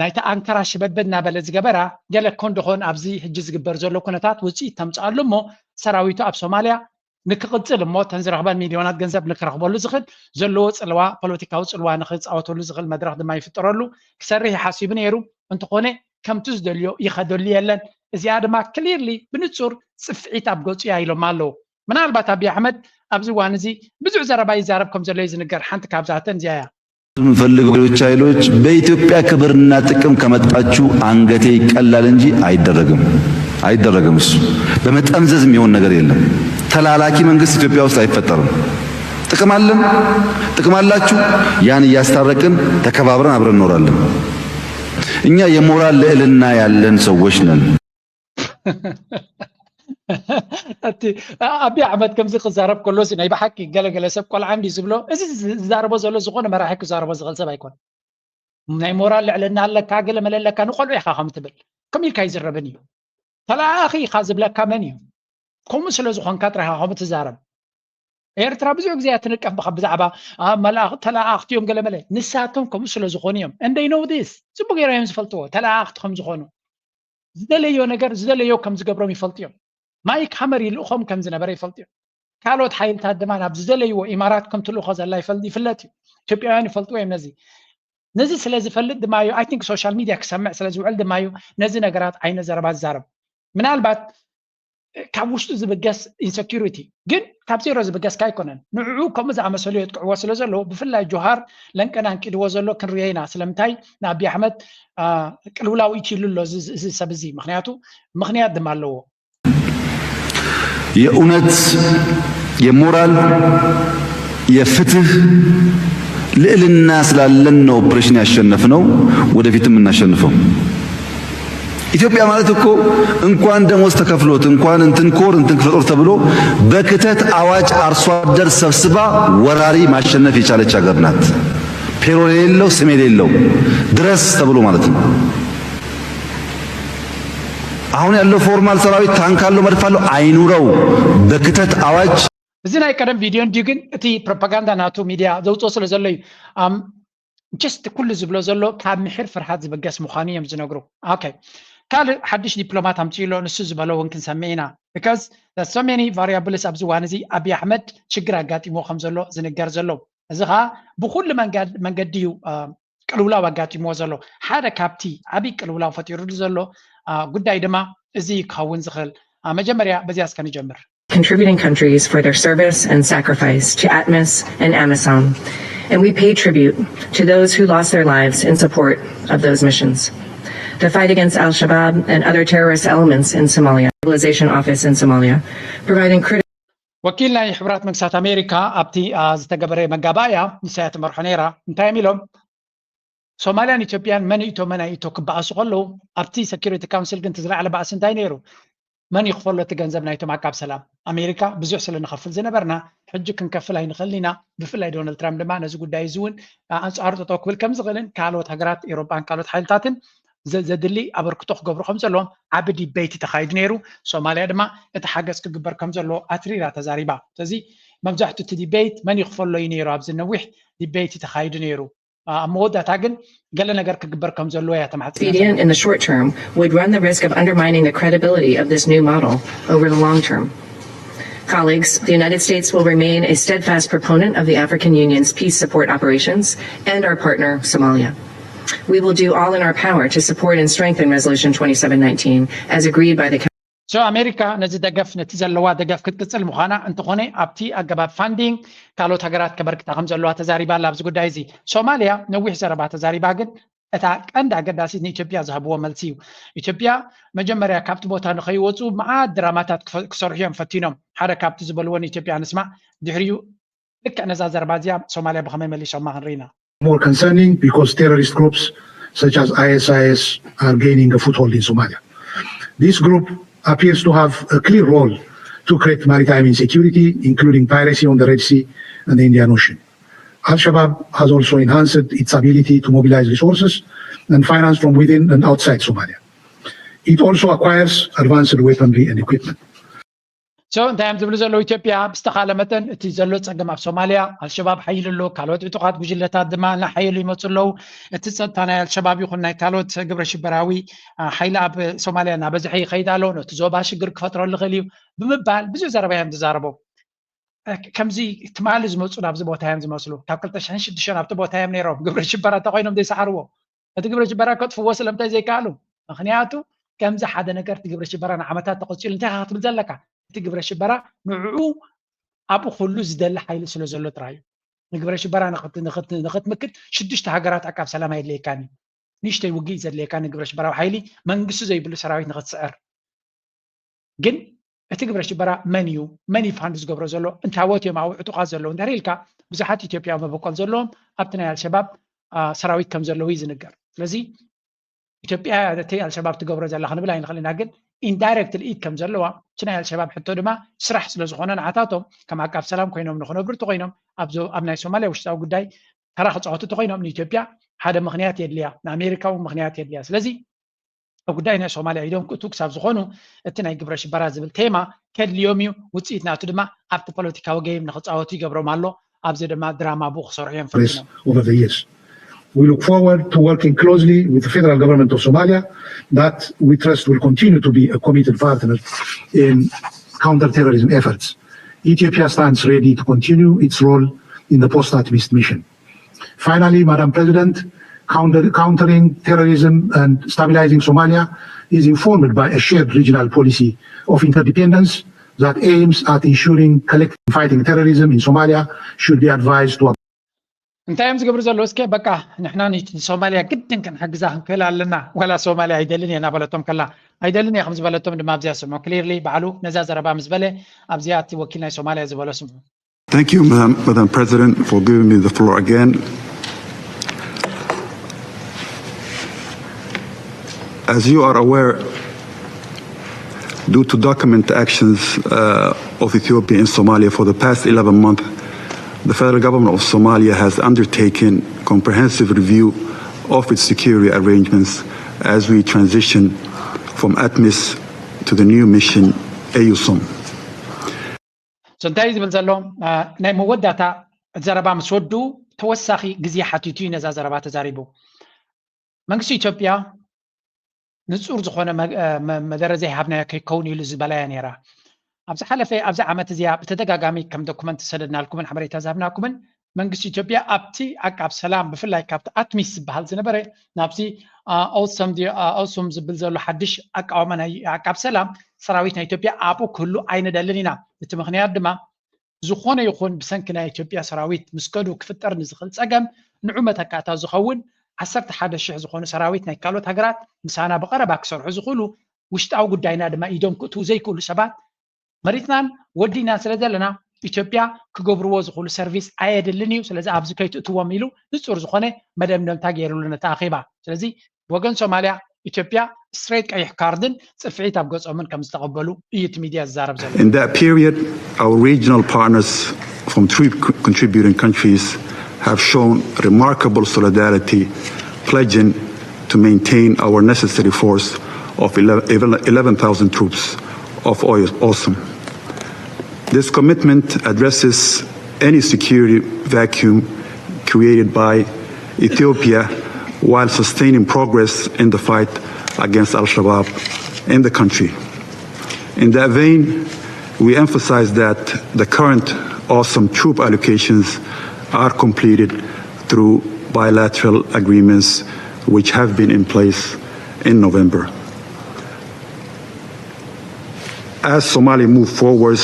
ናይቲ ኣንካራ ሽበድበድ እናበለ ዝገበራ ገለ ኮን ደኾን ኣብዚ ሕጂ ዝግበር ዘሎ ኩነታት ውፅኢት ተምፅኣሉ እሞ ሰራዊቱ ኣብ ሶማልያ ንክቕፅል እሞ እተን ዝረኽበን ሚልዮናት ገንዘብ ንክረኽበሉ ዝኽእል ዘለዎ ፅልዋ ፖለቲካዊ ፅልዋ ንክፃወተሉ ዝኽእል መድረኽ ድማ ይፍጠረሉ ክሰርሕ ይሓሲቡ ነይሩ። እንተኾነ ከምቲ ዝደልዮ ይኸደሉ የለን። እዚኣ ድማ ክሊርሊ ብንፁር ፅፍዒት ኣብ ገፁ እያ ኢሎም ኣለዉ። ምናልባት ኣብይ ኣሕመድ ኣብዚ እዋን እዚ ብዙሕ ዘረባ ይዛረብ ከም ዘሎ እዩ ዝንገር። ሓንቲ ካብዛተን እዚኣ እያ። የምፈልገው ሌሎች ኃይሎች በኢትዮጵያ ክብርና ጥቅም ከመጣችሁ አንገቴ ይቀላል እንጂ አይደረግም፣ አይደረግም። እሱ በመጠምዘዝ የሚሆን ነገር የለም። ተላላኪ መንግስት ኢትዮጵያ ውስጥ አይፈጠርም። ጥቅም አለን፣ ጥቅም አላችሁ፣ ያን እያስታረቅን ተከባብረን አብረን እንኖራለን። እኛ የሞራል ልዕልና ያለን ሰዎች ነን። እቲ ኣብይ ኣሕመድ ከምዚ ክዛረብ ከሎሲ ናይ ብሓቂ ገለገለ ሰብ ቆልዓ እንዲ ዝብሎ እዚ ዝዛረቦ ዘሎ ዝኾነ መራሒ ክዛረቦ ዝኽእል ሰብ ኣይኮን። ናይ ሞራል ልዕልና ኣለካ ገለ መለ ኣለካ ንቆልዑ ኢኻ ከም ትብል ከም ኢልካ ይዝረብን እዩ። ተለኣኣኺ ኢኻ ዝብለካ መን እዩ? ከምኡ ስለ ዝኾንካ ጥራይ ኢኻ ከምኡ ትዛረብ። ኤርትራ ብዙሕ ግዜ እያ ትንቀፍ ብኻ ብዛዕባ ተለኣኣኽቲ እዮም ገለ መለ። ንሳቶም ከምኡ ስለ ዝኾኑ እዮም። And they know this። ጽቡቅ ገይሮም እዮም ዝፈልጥዎ ተለኣኣኽቲ ከም ዝኾኑ። ዝደለዮ ነገር ዝደለዮ ከም ዝገብሮም ይፈልጡ እዮም። ማይክ ሃመር ይልእኾም ከም ዝነበረ ይፈልጡ እዮም። ካልኦት ሓይልታት ድማ ናብ ዝደለይዎ ኢማራት ከም ትልእኾ ዘላ ይፍለጥ እዩ። ኢትዮጵያውያን ይፈልጥዎ እዮም ነዚ። ነዚ ስለ ዝፈልጥ ድማ እዩ I think social media ክሰምዕ ስለ ዝውዕል ድማ እዩ ነዚ ነገራት ዓይነት ዘረባ ዝዛረብ። ምናልባት ካብ ውሽጡ ዝብገስ insecurity ግን ካብ ዜሮ ዝብገስካ ኣይኮነን። ንዕኡ ከምኡ ዝኣመሰሉ የጥቅዕዎ ስለ ዘለዉ ብፍላይ ጆሃር ለንቀን ኣንቂድዎ ዘሎ ክንሪኦ ኢና። ስለምንታይ ንኣብይ ኣሕመድ ቅልውላው ኢትይሉ ኣሎ እዚ ሰብ እዚ? ምክንያቱ ምክንያት ድማ ኣለዎ። የእውነት የሞራል የፍትህ ልዕልና ስላለን ነው ኦፕሬሽን ያሸነፍነው፣ ወደፊትም እናሸንፈው። ኢትዮጵያ ማለት እኮ እንኳን ደሞዝ ተከፍሎት እንኳን እንትን ኮር እንትን ክፍለ ጦር ተብሎ በክተት አዋጅ አርሶ አደር ሰብስባ ወራሪ ማሸነፍ የቻለች ሀገር ናት። ፔሮል የሌለው ስም የሌለው ድረስ ተብሎ ማለት ነው። አሁን ያለው ፎርማል ሰራዊት ታንክ አለው መድፍ አለው አይኑረው በክተት አዋጅ እዚ ናይ ቀደም ቪድዮ እንዲዩ ግን እቲ ፕሮፓጋንዳ ናቱ ሚድያ ዘውፅኦ ስለ ዘሎ እዩ። ጀስት ኩሉ ዝብሎ ዘሎ ካብ ምሒር ፍርሃት ዝብገስ ምዃኑ እዮም ዝነግሩ። ኦኬ ካልእ ሓድሽ ዲፕሎማት ኣምፅኡ ኣሎ ንሱ ዝበሎ እውን ክንሰምዕ ኢና። Because so many variables ኣብዚ እዋን እዚ ኣብይ ኣሕመድ ችግር ኣጋጢምዎ ከም ዘሎ ዝንገር ዘሎ። እዚ ከዓ ብኩሉ መንገዲ እዩ ቅልውላው ኣጋጢምዎ ዘሎ። ሓደ ካብቲ ዓብይ ቅልውላው ፈጢሩሉ ዘሎ ጉዳይ ድማ እዚ ክኸውን ዝኽእል። መጀመርያ በዚያ እስከ ንጀምር። Contributing countries for their service and sacrifice to ATMIS and AMISOM. And we pay tribute to those who lost their lives in support of those missions. The fight against Al Shabaab and other terrorist elements in Somalia, Stabilization Office in Somalia, providing critical ወኪል ናይ ሕቡራት መንግስታት ኣሜሪካ ኣብቲ ዝተገበረ መጋባእያ ንሳያ ትመርሖ ነይራ። እንታይ እዮም ኢሎም? ሶማልያን ኢትዮጵያን መን ይእቶ መን ኣይእቶ ክበኣሱ ከለዉ ኣብቲ ሰኪሪቲ ካውንስል ግን ዝለዓለ ባእሲ እንታይ ነይሩ? መን ይኽፈሎ እቲ ገንዘብ ናይቶም ኣቃብ ሰላም? ኣሜሪካ ብዙሕ ስለ ንኸፍል ዝነበርና ሕጂ ክንከፍል ኣይንኽእልን ኢና። ብፍላይ ዶናልድ ትራምፕ ድማ ነዚ ጉዳይ እዚ እውን ኣንጻሩ ጠጠው ክብል ከም ዝኽእልን ካልኦት ሃገራት ኤውሮጳን ካልኦት ሓይልታትን ዘድሊ ኣበርክቶ ክገብሩ ከም ዘለዎም ዓቢ ዲቤይት ተኻይዱ ነይሩ። ሶማልያ ድማ እቲ ሓገዝ ክግበር ከም ዘለዎ ኣትሪራ ተዛሪባ። ስለዚ መብዛሕትኡ እቲ ዲቤይት መን ይኽፈሎ እዩ ነይሩ። ኣብዚ ነዊሕ ዲቤይት ተኻይዱ ነይሩ። ኣብ መወዳእታ ግን ገለ ነገር ክግበር ከም ዘለዎ እያ ተማሕፂና። In the short term would run the risk of undermining the credibility of this new model over the long term. Colleagues, the United States will remain a steadfast proponent of the African Union's peace support operations and our partner, Somalia. We will do all in our power to support and strengthen Resolution twenty-seven nineteen as agreed by the So ኣሜሪካ ነዚ ደገፍ ነቲ ዘለዋ ደገፍ ክትቅፅል ምዃና እንተኾነ ኣብቲ ኣገባብ ፋንዲንግ ካልኦት ሃገራት ከበርክታ ከም ዘለዋ ተዛሪባ ኣላ። ኣብዚ ጉዳይ እዚ ሶማልያ ነዊሕ ዘረባ ተዛሪባ፣ ግን እታ ቀንዲ ኣገዳሲት ንኢትዮጵያ ዝሃብዎ መልሲ እዩ። ኢትዮጵያ መጀመርያ ካብቲ ቦታ ንኸይወፁ መዓት ድራማታት ክሰርሑ እዮም ፈቲኖም። ሓደ ካብቲ ዝበልዎ ንኢትዮጵያ ንስማዕ፣ ድሕሪኡ ልክዕ ነዛ ዘረባ እዚኣ ሶማልያ ብኸመይ መሊሶማ ክንርኢ ኢና። More concerning because terrorist groups such as I S I S are gaining a foothold in Somalia. This group appears to have a clear role to create maritime insecurity, including piracy on the Red Sea and the Indian Ocean. Al-Shabaab has also enhanced its ability to mobilize resources and finance from within and outside Somalia. It also acquires advanced weaponry and equipment. So እንታይ እዮም ዝብሉ ዘለዉ? ኢትዮጵያ ብዝተኻለ መጠን እቲ ዘሎ ፀገም ኣብ ሶማልያ ኣልሸባብ ሓይሉ ኣሎ፣ ካልኦት ዕጡቓት ጉጅለታት ድማ እናሓየሉ ይመፁ ኣለዉ። እቲ ፀጥታ ናይ ኣልሸባብ ይኹን ናይ ካልኦት ግብረ ሽበራዊ ሓይሊ ኣብ ሶማልያ እናበዝሐ ይኸይድ ኣሎ፣ ነቲ ዞባ ሽግር ክፈጥረሉ ይኽእል እዩ ብምባል ብዙሕ ዘረባ እዮም ዝዛረቡ። ከምዚ ትማሊ ዝመፁ ናብዚ ቦታ እዮም ዝመስሉ። ካብ ክልተ ሽሕን ሽዱሽተን ኣብቲ ቦታ እዮም ነይሮም። ግብረ ሽበራ እንተኮይኖም ዘይሰዓርዎ፣ እቲ ግብረ ሽበራ ከጥፍዎ ስለምንታይ ዘይከኣሉ? ምክንያቱ ከምዚ ሓደ ነገር እቲ ግብረ ሽበራ ንዓመታት ተቐፂሉ እንታይ ክትብል ዘለካ? እቲ ግብረ ሽበራ ንዕኡ ኣብኡ ኩሉ ዝደሊ ሓይሊ ስለ ዘሎ ጥራይ እዩ። ንግብረ ሽበራ ንክትምክት ሽዱሽተ ሃገራት ኣቃብ ሰላም ኣየድልየካን እዩ። ንእሽተይ ውግእ እዩ ዘድልየካ ንግብረ ሽበራዊ ሓይሊ መንግስቲ ዘይብሉ ሰራዊት ንክትስዕር። ግን እቲ ግብረ ሽበራ መን እዩ? መን እዩ ፋንድ ዝገብሮ ዘሎ? እንታወት እዮም ኣብኡ ዕጡቓት ዘለዉ እንድሕር ኢልካ፣ ብዙሓት ኢትዮጵያዊ መበቆል ዘለዎም ኣብቲ ናይ ኣልሸባብ ሰራዊት ከም ዘለዉ እዩ ዝንገር። ስለዚ ኢትዮጵያ እቲ ኣልሸባብ ትገብሮ ዘላ ክንብል ኣይንኽእል ኢና፣ ግን ኢንዳይረክት ኢድ ከም ዘለዋ እቲ ናይ ኣልሸባብ ሕቶ ድማ ስራሕ ስለ ዝኾነ ንዓታቶም ከም ኣቃብ ሰላም ኮይኖም ንክነብሩ እንተኮይኖም ኣብ ናይ ሶማልያ ውሽጣዊ ጉዳይ ተራ ክፃወቱ እንተኮይኖም ንኢትዮጵያ ሓደ ምክንያት የድልያ፣ ንኣሜሪካ እውን ምክንያት የድልያ። ስለዚ ኣብ ጉዳይ ናይ ሶማልያ ኢዶም ክእቱ ክሳብ ዝኾኑ እቲ ናይ ግብረ ሽበራ ዝብል ቴማ ከድልዮም እዩ። ውፅኢት ናቱ ድማ ኣብቲ ፖለቲካዊ ገይም ንክፃወቱ ይገብሮም ኣሎ። ኣብዚ ድማ ድራማ ብኡ ክሰርሑ እዮም ፈቲኖም። Over the years. We look forward to working closely with the federal government of Somalia that we trust will continue to be a committed partner in counter-terrorism efforts. Ethiopia stands ready to continue its role in the post-ATMIS mission. Finally, Madam President, counter, countering terrorism and stabilizing Somalia is informed by a shared regional policy of interdependence that aims at ensuring collective fighting terrorism in Somalia should be advised to እንታይ እዮም ዝገብሩ ዘለዉ? እስከ በቃ ንሕና ንሶማልያ ግድን ክንሕግዛ ክንክእል ኣለና። ዋላ ሶማልያ ኣይደልን እየ እናበለቶም ከላ ኣይደልን እየ ከም ዝበለቶም ድማ ኣብዚኣ ስምዑ። ክሊርሊ ባዕሉ ነዛ ዘረባ ምስ በለ ኣብዚኣ እቲ ወኪል ናይ ሶማልያ ዝበሎ ስምዑ። Thank you, Madam, Madam President, for giving me the floor again. As you are aware, due to document actions uh, of Ethiopia in Somalia for the past eleven months, the federal government of Somalia has undertaken comprehensive review of its security arrangements as we transition from ATMIS to the new mission, AUSOM. So እንታይ ዝብል ዘሎ ናይ መወዳእታ ዘረባ ምስ ወዱ ተወሳኺ ግዜ ሓቲቱ እዩ ነዛ ዘረባ ተዛሪቡ። መንግስቲ ኢትዮጵያ ንጹር ዝኾነ መደረ ዘይሃብናዮ ከይከውን ኢሉ ዝበላያ ነይራ። ኣብ ዝሓለፈ ኣብዚ ዓመት እዚኣ ብተደጋጋሚ ከም ዶኩመንት ዝሰደድናልኩምን ሓበሬታ ዝሃብናኩምን መንግስቲ ኢትዮጵያ ኣብቲ ዓቃብ ሰላም ብፍላይ ካብቲ ኣትሚስ ዝበሃል ዝነበረ ናብዚ ኦሶም ዝብል ዘሎ ሓድሽ ኣቃውማ ናይ ዓቃብ ሰላም ሰራዊት ናይ ኢትዮጵያ ኣብኡ ክህሉ ኣይንደልን ኢና። እቲ ምኽንያት ድማ ዝኾነ ይኹን ብሰንኪ ናይ ኢትዮጵያ ሰራዊት ምስ ከዱ ክፍጠር ንዝኽእል ጸገም ንዑ መተካእታ ዝኸውን ዓሰርተ ሓደ ሽሕ ዝኾኑ ሰራዊት ናይ ካልኦት ሃገራት ምሳና ብቐረባ ክሰርሑ ዝኽእሉ ውሽጣዊ ጉዳይና ድማ ኢዶም ክእትዉ ዘይክእሉ ሰባት መሪጽናን ወዲናን ስለ ዘለና ኢትዮጵያ ክገብርዎ ዝኽእሉ ሰርቪስ ኣየድልን እዩ። ስለዚ ኣብዚ ከይትእትዎም ኢሉ ንጹር ዝኾነ መደምደምታ ገይሩሉ ነቲ ኣኼባ። ስለዚ ብወገን ሶማልያ ኢትዮጵያ ስትሬት ቀይሕ ካርድን ጽፍዒት ኣብ ገጾምን ከም ዝተቐበሉ እዩ እቲ ሚድያ ዝዛረብ ዘሎ። In that period, our regional partners from three co- contributing countries have shown remarkable solidarity, pledging to maintain our necessary force of eleven thousand troops of AUSSOM. This commitment addresses any security vacuum created by Ethiopia while sustaining progress in the fight against Al Shabaab in the country. In that vein, we emphasize that the current AUSSOM troop allocations are completed through bilateral agreements which have been in place in November. As Somalia moves forward,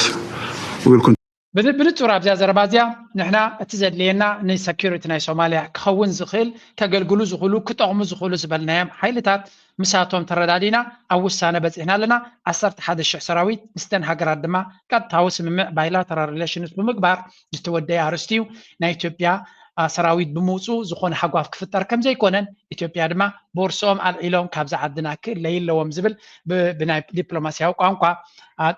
we will continue. ብንጹር ኣብዚኣ ዘረባ እዚኣ ንሕና እቲ ዘድልየና ንሰኪሪቲ ናይ ሶማልያ ክኸውን ዝኽእል፣ ከገልግሉ ዝኽእሉ፣ ክጠቕሙ ዝኽእሉ ዝበልናዮም ሓይልታት ምሳቶም ተረዳዲና ኣብ ውሳነ በጺሕና ኣለና። ዓሰርተ ሓደ ሽሕ ሰራዊት ምስተን ሃገራት ድማ ቀጥታዊ ስምምዕ ባይላተራል ሪሌሽንስ ብምግባር ዝተወደየ ኣርእስቲ እዩ። ናይ ኢትዮጵያ ሰራዊት ብምውፅኡ ዝኾነ ሃጓፍ ክፍጠር ከም ዘይኮነን ኢትዮጵያ ድማ ቦርሶኦም ኣልዒሎም ካብዛ ዓድና ክእለዩ ኣለዎም ዝብል ብናይ ዲፕሎማሲያዊ ቋንቋ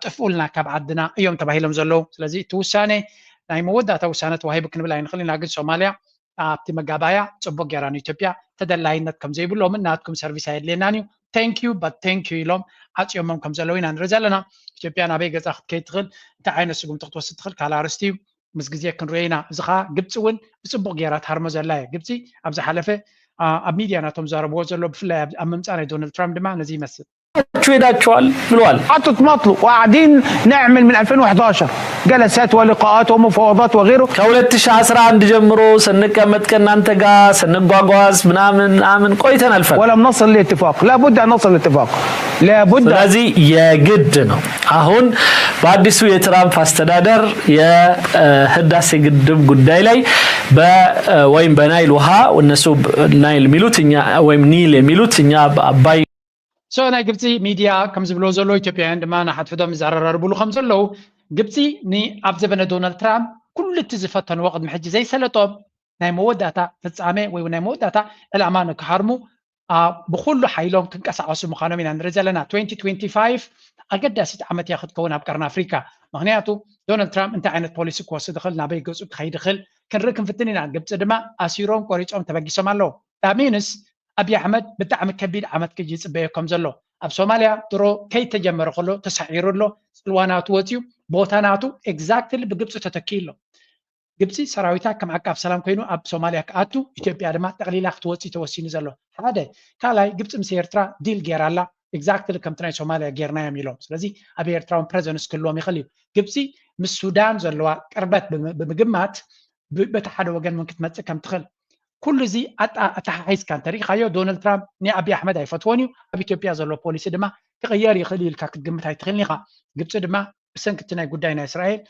ጥፍኡልና ካብ ዓድና እዮም ተባሂሎም ዘለዉ። ስለዚ እቲ ውሳኔ ናይ መወዳእታ ውሳነ ተዋሂቡ ክንብል ኣይንኽእል ኢና። ግን ሶማልያ ኣብቲ መጋባያ ጽቡቅ ገይራ ንኢትዮጵያ ተደላይነት ከም ዘይብሎምን ናትኩም ሰርቪስ ኣየድልየናን እዩ thank you but thank you ኢሎም ዓጽዮሞም ከም ዘለዉ ኢና ንርኢ ዘለና። ኢትዮጵያ ናበይ ገጻ ክትከይድ ትኽእል እንታይ ዓይነት ስጉምቲ ክትወስድ ትኽእል ካልእ ኣርእስቲ እዩ። ምስ ግዜ ክንሪኦ ኢና። እዚ ኸኣ ግብጺ እውን ብጽቡቕ ገይራ ትሃርሞ ዘላ እያ። ግብጺ ኣብ ዝሓለፈ ኣብ ሚድያ ናቶም ዝዛረብዎ ዘሎ ብፍላይ ኣብ ምምጻእ ናይ ዶናልድ ትራምፕ ድማ ነዚ ይመስል። ሄዳችኋል ብለዋል። حطت مطلب وقاعدين نعمل من ألفين وحداشر جلسات ولقاءات ومفاوضات وغيره. ከ ሁለት ሺህ አስራ አንድ ጀምሮ ስንቀመጥ ከእናንተ ጋር ስንጓጓዝ ምናምን ምናምን ቆይተን አልፈን ولم نصل لاتفاق، لا بد أن نصل لاتفاق، لا بد. ስለዚህ የግድ ነው አሁን በአዲሱ የትራምፕ አስተዳደር የህዳሴ ግድብ ጉዳይ ላይ በ ወይም በናይል ውሃ እነሱ ናይል የሚሉት እኛ ወይም ኒል የሚሉት እኛ አባይ so ናይ ግብፂ ሚድያ ከም ዝብሎ ዘሎ ኢትዮጵያውያን ድማ ንሓድሕዶም ይዘራረርብሉ ከም ዘለዉ ግብፂ ንኣብ ዘበነ ዶናልድ ትራምፕ ኩሉ እቲ ዝፈተንዎ ቅድሚ ሕጂ ዘይሰለጦም ናይ መወዳእታ ፍፃሜ ወይ ናይ መወዳእታ ዕላማ ንክሃርሙ ብኩሉ ሓይሎም ክንቀሳቀሱ ምዃኖም ኢና ንርኢ ዘለና። twenty twenty-five ኣገዳሲት ዓመት እያ ክትከውን ኣብ ቀርኒ ኣፍሪካ። ምክንያቱ ዶናልድ ትራምፕ እንታይ ዓይነት ፖሊሲ ክወስድ ይኽእል፣ ናበይ ገፁ ክኸይድ ይኽእል ክንርኢ ክንፍትን ኢና። ግብፂ ድማ ኣሲሮም ቆሪፆም ተበጊሶም ኣለዉ። ዳሚንስ ኣብይ ኣሕመድ ብጣዕሚ ከቢድ ዓመት ክጅ ይፅበዮ ከም ዘሎ ኣብ ሶማልያ ድሮ ከይተጀመረ ከሎ ተሳዒሩ ኣሎ። ፅልዋ ናቱ ወፅዩ ቦታ ናቱ exactly ብግብፂ ተተኪኡ ኣሎ። ግብፂ ሰራዊታ ከም ዓቃብ ሰላም ኮይኑ ኣብ ሶማልያ ክኣቱ ኢትዮጵያ ድማ ጠቕሊላ ክትወፅእ ተወሲኑ ዘሎ ሓደ ካልኣይ ግብፂ ምስ ኤርትራ ዲል ጌራ ኣላ። exactly ከምቲ ናይ ሶማልያ ጌርናዮም ኢሎም። ስለዚ ኣብ ኤርትራ እውን ፕሬዘንስ ክህልዎም ይኽእል እዩ። ግብፂ ምስ ሱዳን ዘለዋ ቅርበት ብምግማት በቲ ሓደ ወገን እውን ክትመፅእ ከም ትኽእል ኩሉ እዚ ኣተሓሒዝካ እንተሪኢኻዮ ዶናልድ ትራምፕ ንኣብይ ኣሕመድ ኣይፈትዎን እዩ። ኣብ ኢትዮጵያ ዘሎ ፖሊሲ ድማ ክቕየር ይኽእል እዩ ኢልካ ክትግምት ኣይትኽእልን ኢኻ። ግብፂ ድማ ብሰንኪ እቲ ናይ ጉዳይ ናይ እስራኤል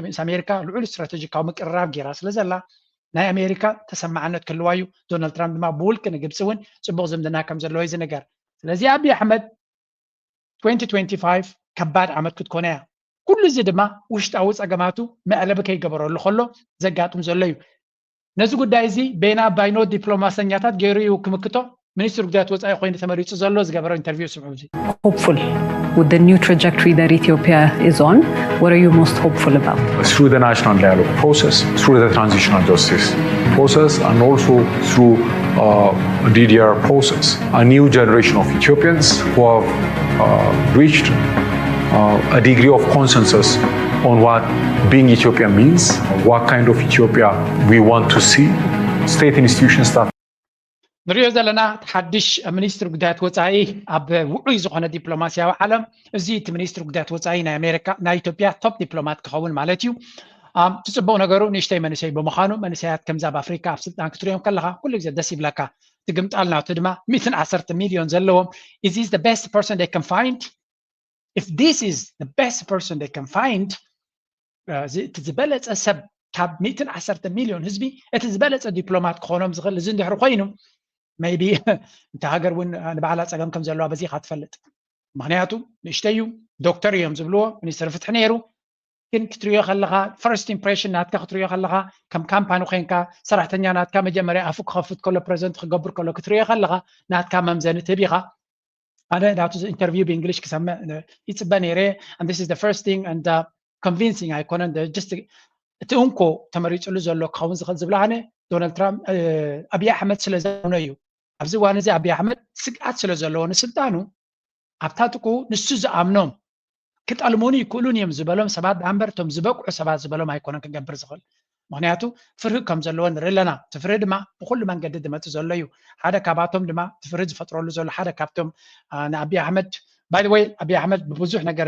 ምስ ኣሜሪካ ልዑል ስትራተጂካዊ ምቅርራብ ጌራ ስለ ዘላ ናይ ኣሜሪካ ተሰማዕነት ክህልዋ እዩ። ዶናልድ ትራምፕ ድማ ብውልቂ ንግብፂ እውን ፅቡቕ ዝምድና ከም ዘለዎ እዩ ዝንገር። ስለዚ ኣብይ ኣሕመድ twenty twenty-five ከባድ ዓመት ክትኮነ እያ። ኩሉ እዚ ድማ ውሽጣዊ ፀገማቱ መዕለቢ ከይገበረሉ ከሎ ዘጋጥም ዘሎ እዩ። ነዚ ጉዳይ እዚ ቤና ባይኖ ዲፕሎማሰኛታት ገይሩ እዩ ክምክቶ። ሚኒስትር ጉዳያት ወፃኢ ኮይኑ ተመሪፁ ዘሎ ዝገበሮ ኢንተርቪው ስምዑ። እዚ hopeful with the new trajectory that Ethiopia is on? What are you most hopeful about? Through the national dialogue process, through the transitional justice process, and also through uh, D D R process, a new generation of Ethiopians who have uh, reached uh, a degree of consensus on what being Ethiopian means, what kind of Ethiopia we want to see, state institutions that ንሪኦ ዘለና ሓድሽ ሚኒስትር ጉዳያት ወፃኢ ኣብ ውዑይ ዝኾነ ዲፕሎማሲያዊ ዓለም እዚ እቲ ሚኒስትር ጉዳያት ወፃኢ ናይ ኣሜሪካ ናይ ኢትዮጵያ ቶፕ ዲፕሎማት ክኸውን ማለት እዩ። እቲ ፅቡቕ ነገሩ ንእሽተይ መንእሰይ ብምዃኑ መንእሰያት ከምዚ ኣብ ኣፍሪካ ኣብ ስልጣን ክትሪኦም ከለካ ኩሉ ግዜ ደስ ይብለካ። ትግምጣል ናቱ ድማ ሚእትን ዓሰርተ ሚልዮን ዘለዎም is this the best person they can find? If this is the best person they can find እቲ ዝበለፀ ሰብ ካብ ሚእትን ዓሰርተ ሚልዮን ህዝቢ እቲ ዝበለፀ ዲፕሎማት ክኾኖም ዝኽእል እዚ እንድሕር ኮይኑ maybe እታ ሃገር እውን ንባዕላ ፀገም ከም ዘለዋ በዚ ኢኻ ትፈልጥ። ምክንያቱ ንእሽተይ እዩ፣ ዶክተር እዮም ዝብልዎ፣ ሚኒስትር ፍትሒ ነይሩ። ግን ክትሪኦ ከለካ first impression ናትካ ክትሪኦ ከለካ ከም ካምፓኒ ኮይንካ ሰራሕተኛ ናትካ መጀመርያ ኣፉ ክኸፍት ከሎ ፕሬዘንት ክገብር ከሎ ክትሪኦ ከለካ ናትካ መምዘኒ ትህብ ኢኻ። ኣነ ናቱ ኢንተርቪው ብእንግሊሽ ክሰምዕ ይፅበ ነይረ። And this is the first thing and convincing ኣይኮነን። Just እቲ እንኮ ተመሪፅሉ ዘሎ ክኸውን ዝኽእል ዝብሎ ኣነ ዶናልድ ትራምፕ ኣብይ ኣሕመድ ስለ ዝኣምኖ እዩ። ኣብዚ እዋን እዚ ኣብይ ኣሕመድ ስግኣት ስለ ዘለዎ ንስልጣኑ ኣብታ ጥቁ ንሱ ዝኣምኖም ክጠልሙኒ ይክእሉን እዮም ዝበሎም ሰባት ደኣምበር እቶም ዝበቅዑ ሰባት ዝበሎም ኣይኮነን ክገብር ዝኽእል። ምክንያቱ ፍርሂ ከም ዘለዎ ንርኢ ኣለና። እቲ ፍርሂ ድማ ብኩሉ መንገዲ ዝመፅእ ዘሎ እዩ። ሓደ ካባቶም ድማ እቲ ፍርሂ ዝፈጥረሉ ዘሎ ሓደ ካብቶም ንኣብይ ኣሕመድ ባይ ወይ ኣብይ ኣሕመድ ብብዙሕ ነገር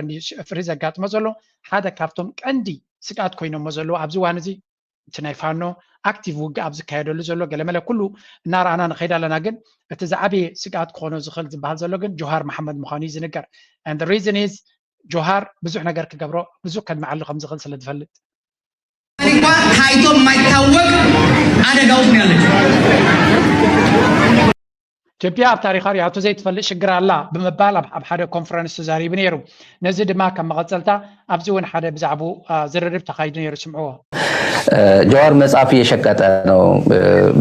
ፍርሂ ዘጋጥሞ ዘሎ ሓደ ካብቶም ቀንዲ ስግኣት ኮይኖሞ ዘለዉ ኣብዚ እዋን እዚ እቲ ናይ ፋኖ ኣክቲቭ ውግእ ኣብ ዝካየደሉ ዘሎ ገለመለ ኩሉ እናረኣና ንኸይድ ኣለና። ግን እቲ ዝዓበየ ስግኣት ክኾኖ ዝኽእል ዝበሃል ዘሎ ግን ጆሃር መሓመድ ምዃኑ እዩ ዝንገር። And the reason is ጆሃር ብዙሕ ነገር ክገብሮ ብዙሕ ከድምዓሉ ከም ዝኽእል ስለ ዝፈልጥ እንኳ ታይቶ የማይታወቅ አደጋ ውስጥ ነው ያለችው። ኢትዮጵያ ኣብ ታሪኻ ሪኣቶ ዘይትፈልጥ ሽግር ኣላ ብምባል ኣብ ሓደ ኮንፈረንስ ተዛሪቡ ነይሩ። ነዚ ድማ ከም መቐፀልታ ኣብዚ እውን ሓደ ብዛዕባኡ ዝርርብ ተኻይዱ ነይሩ። ስምዕዎ። ጀዋር መጽሐፍ እየሸቀጠ ነው፣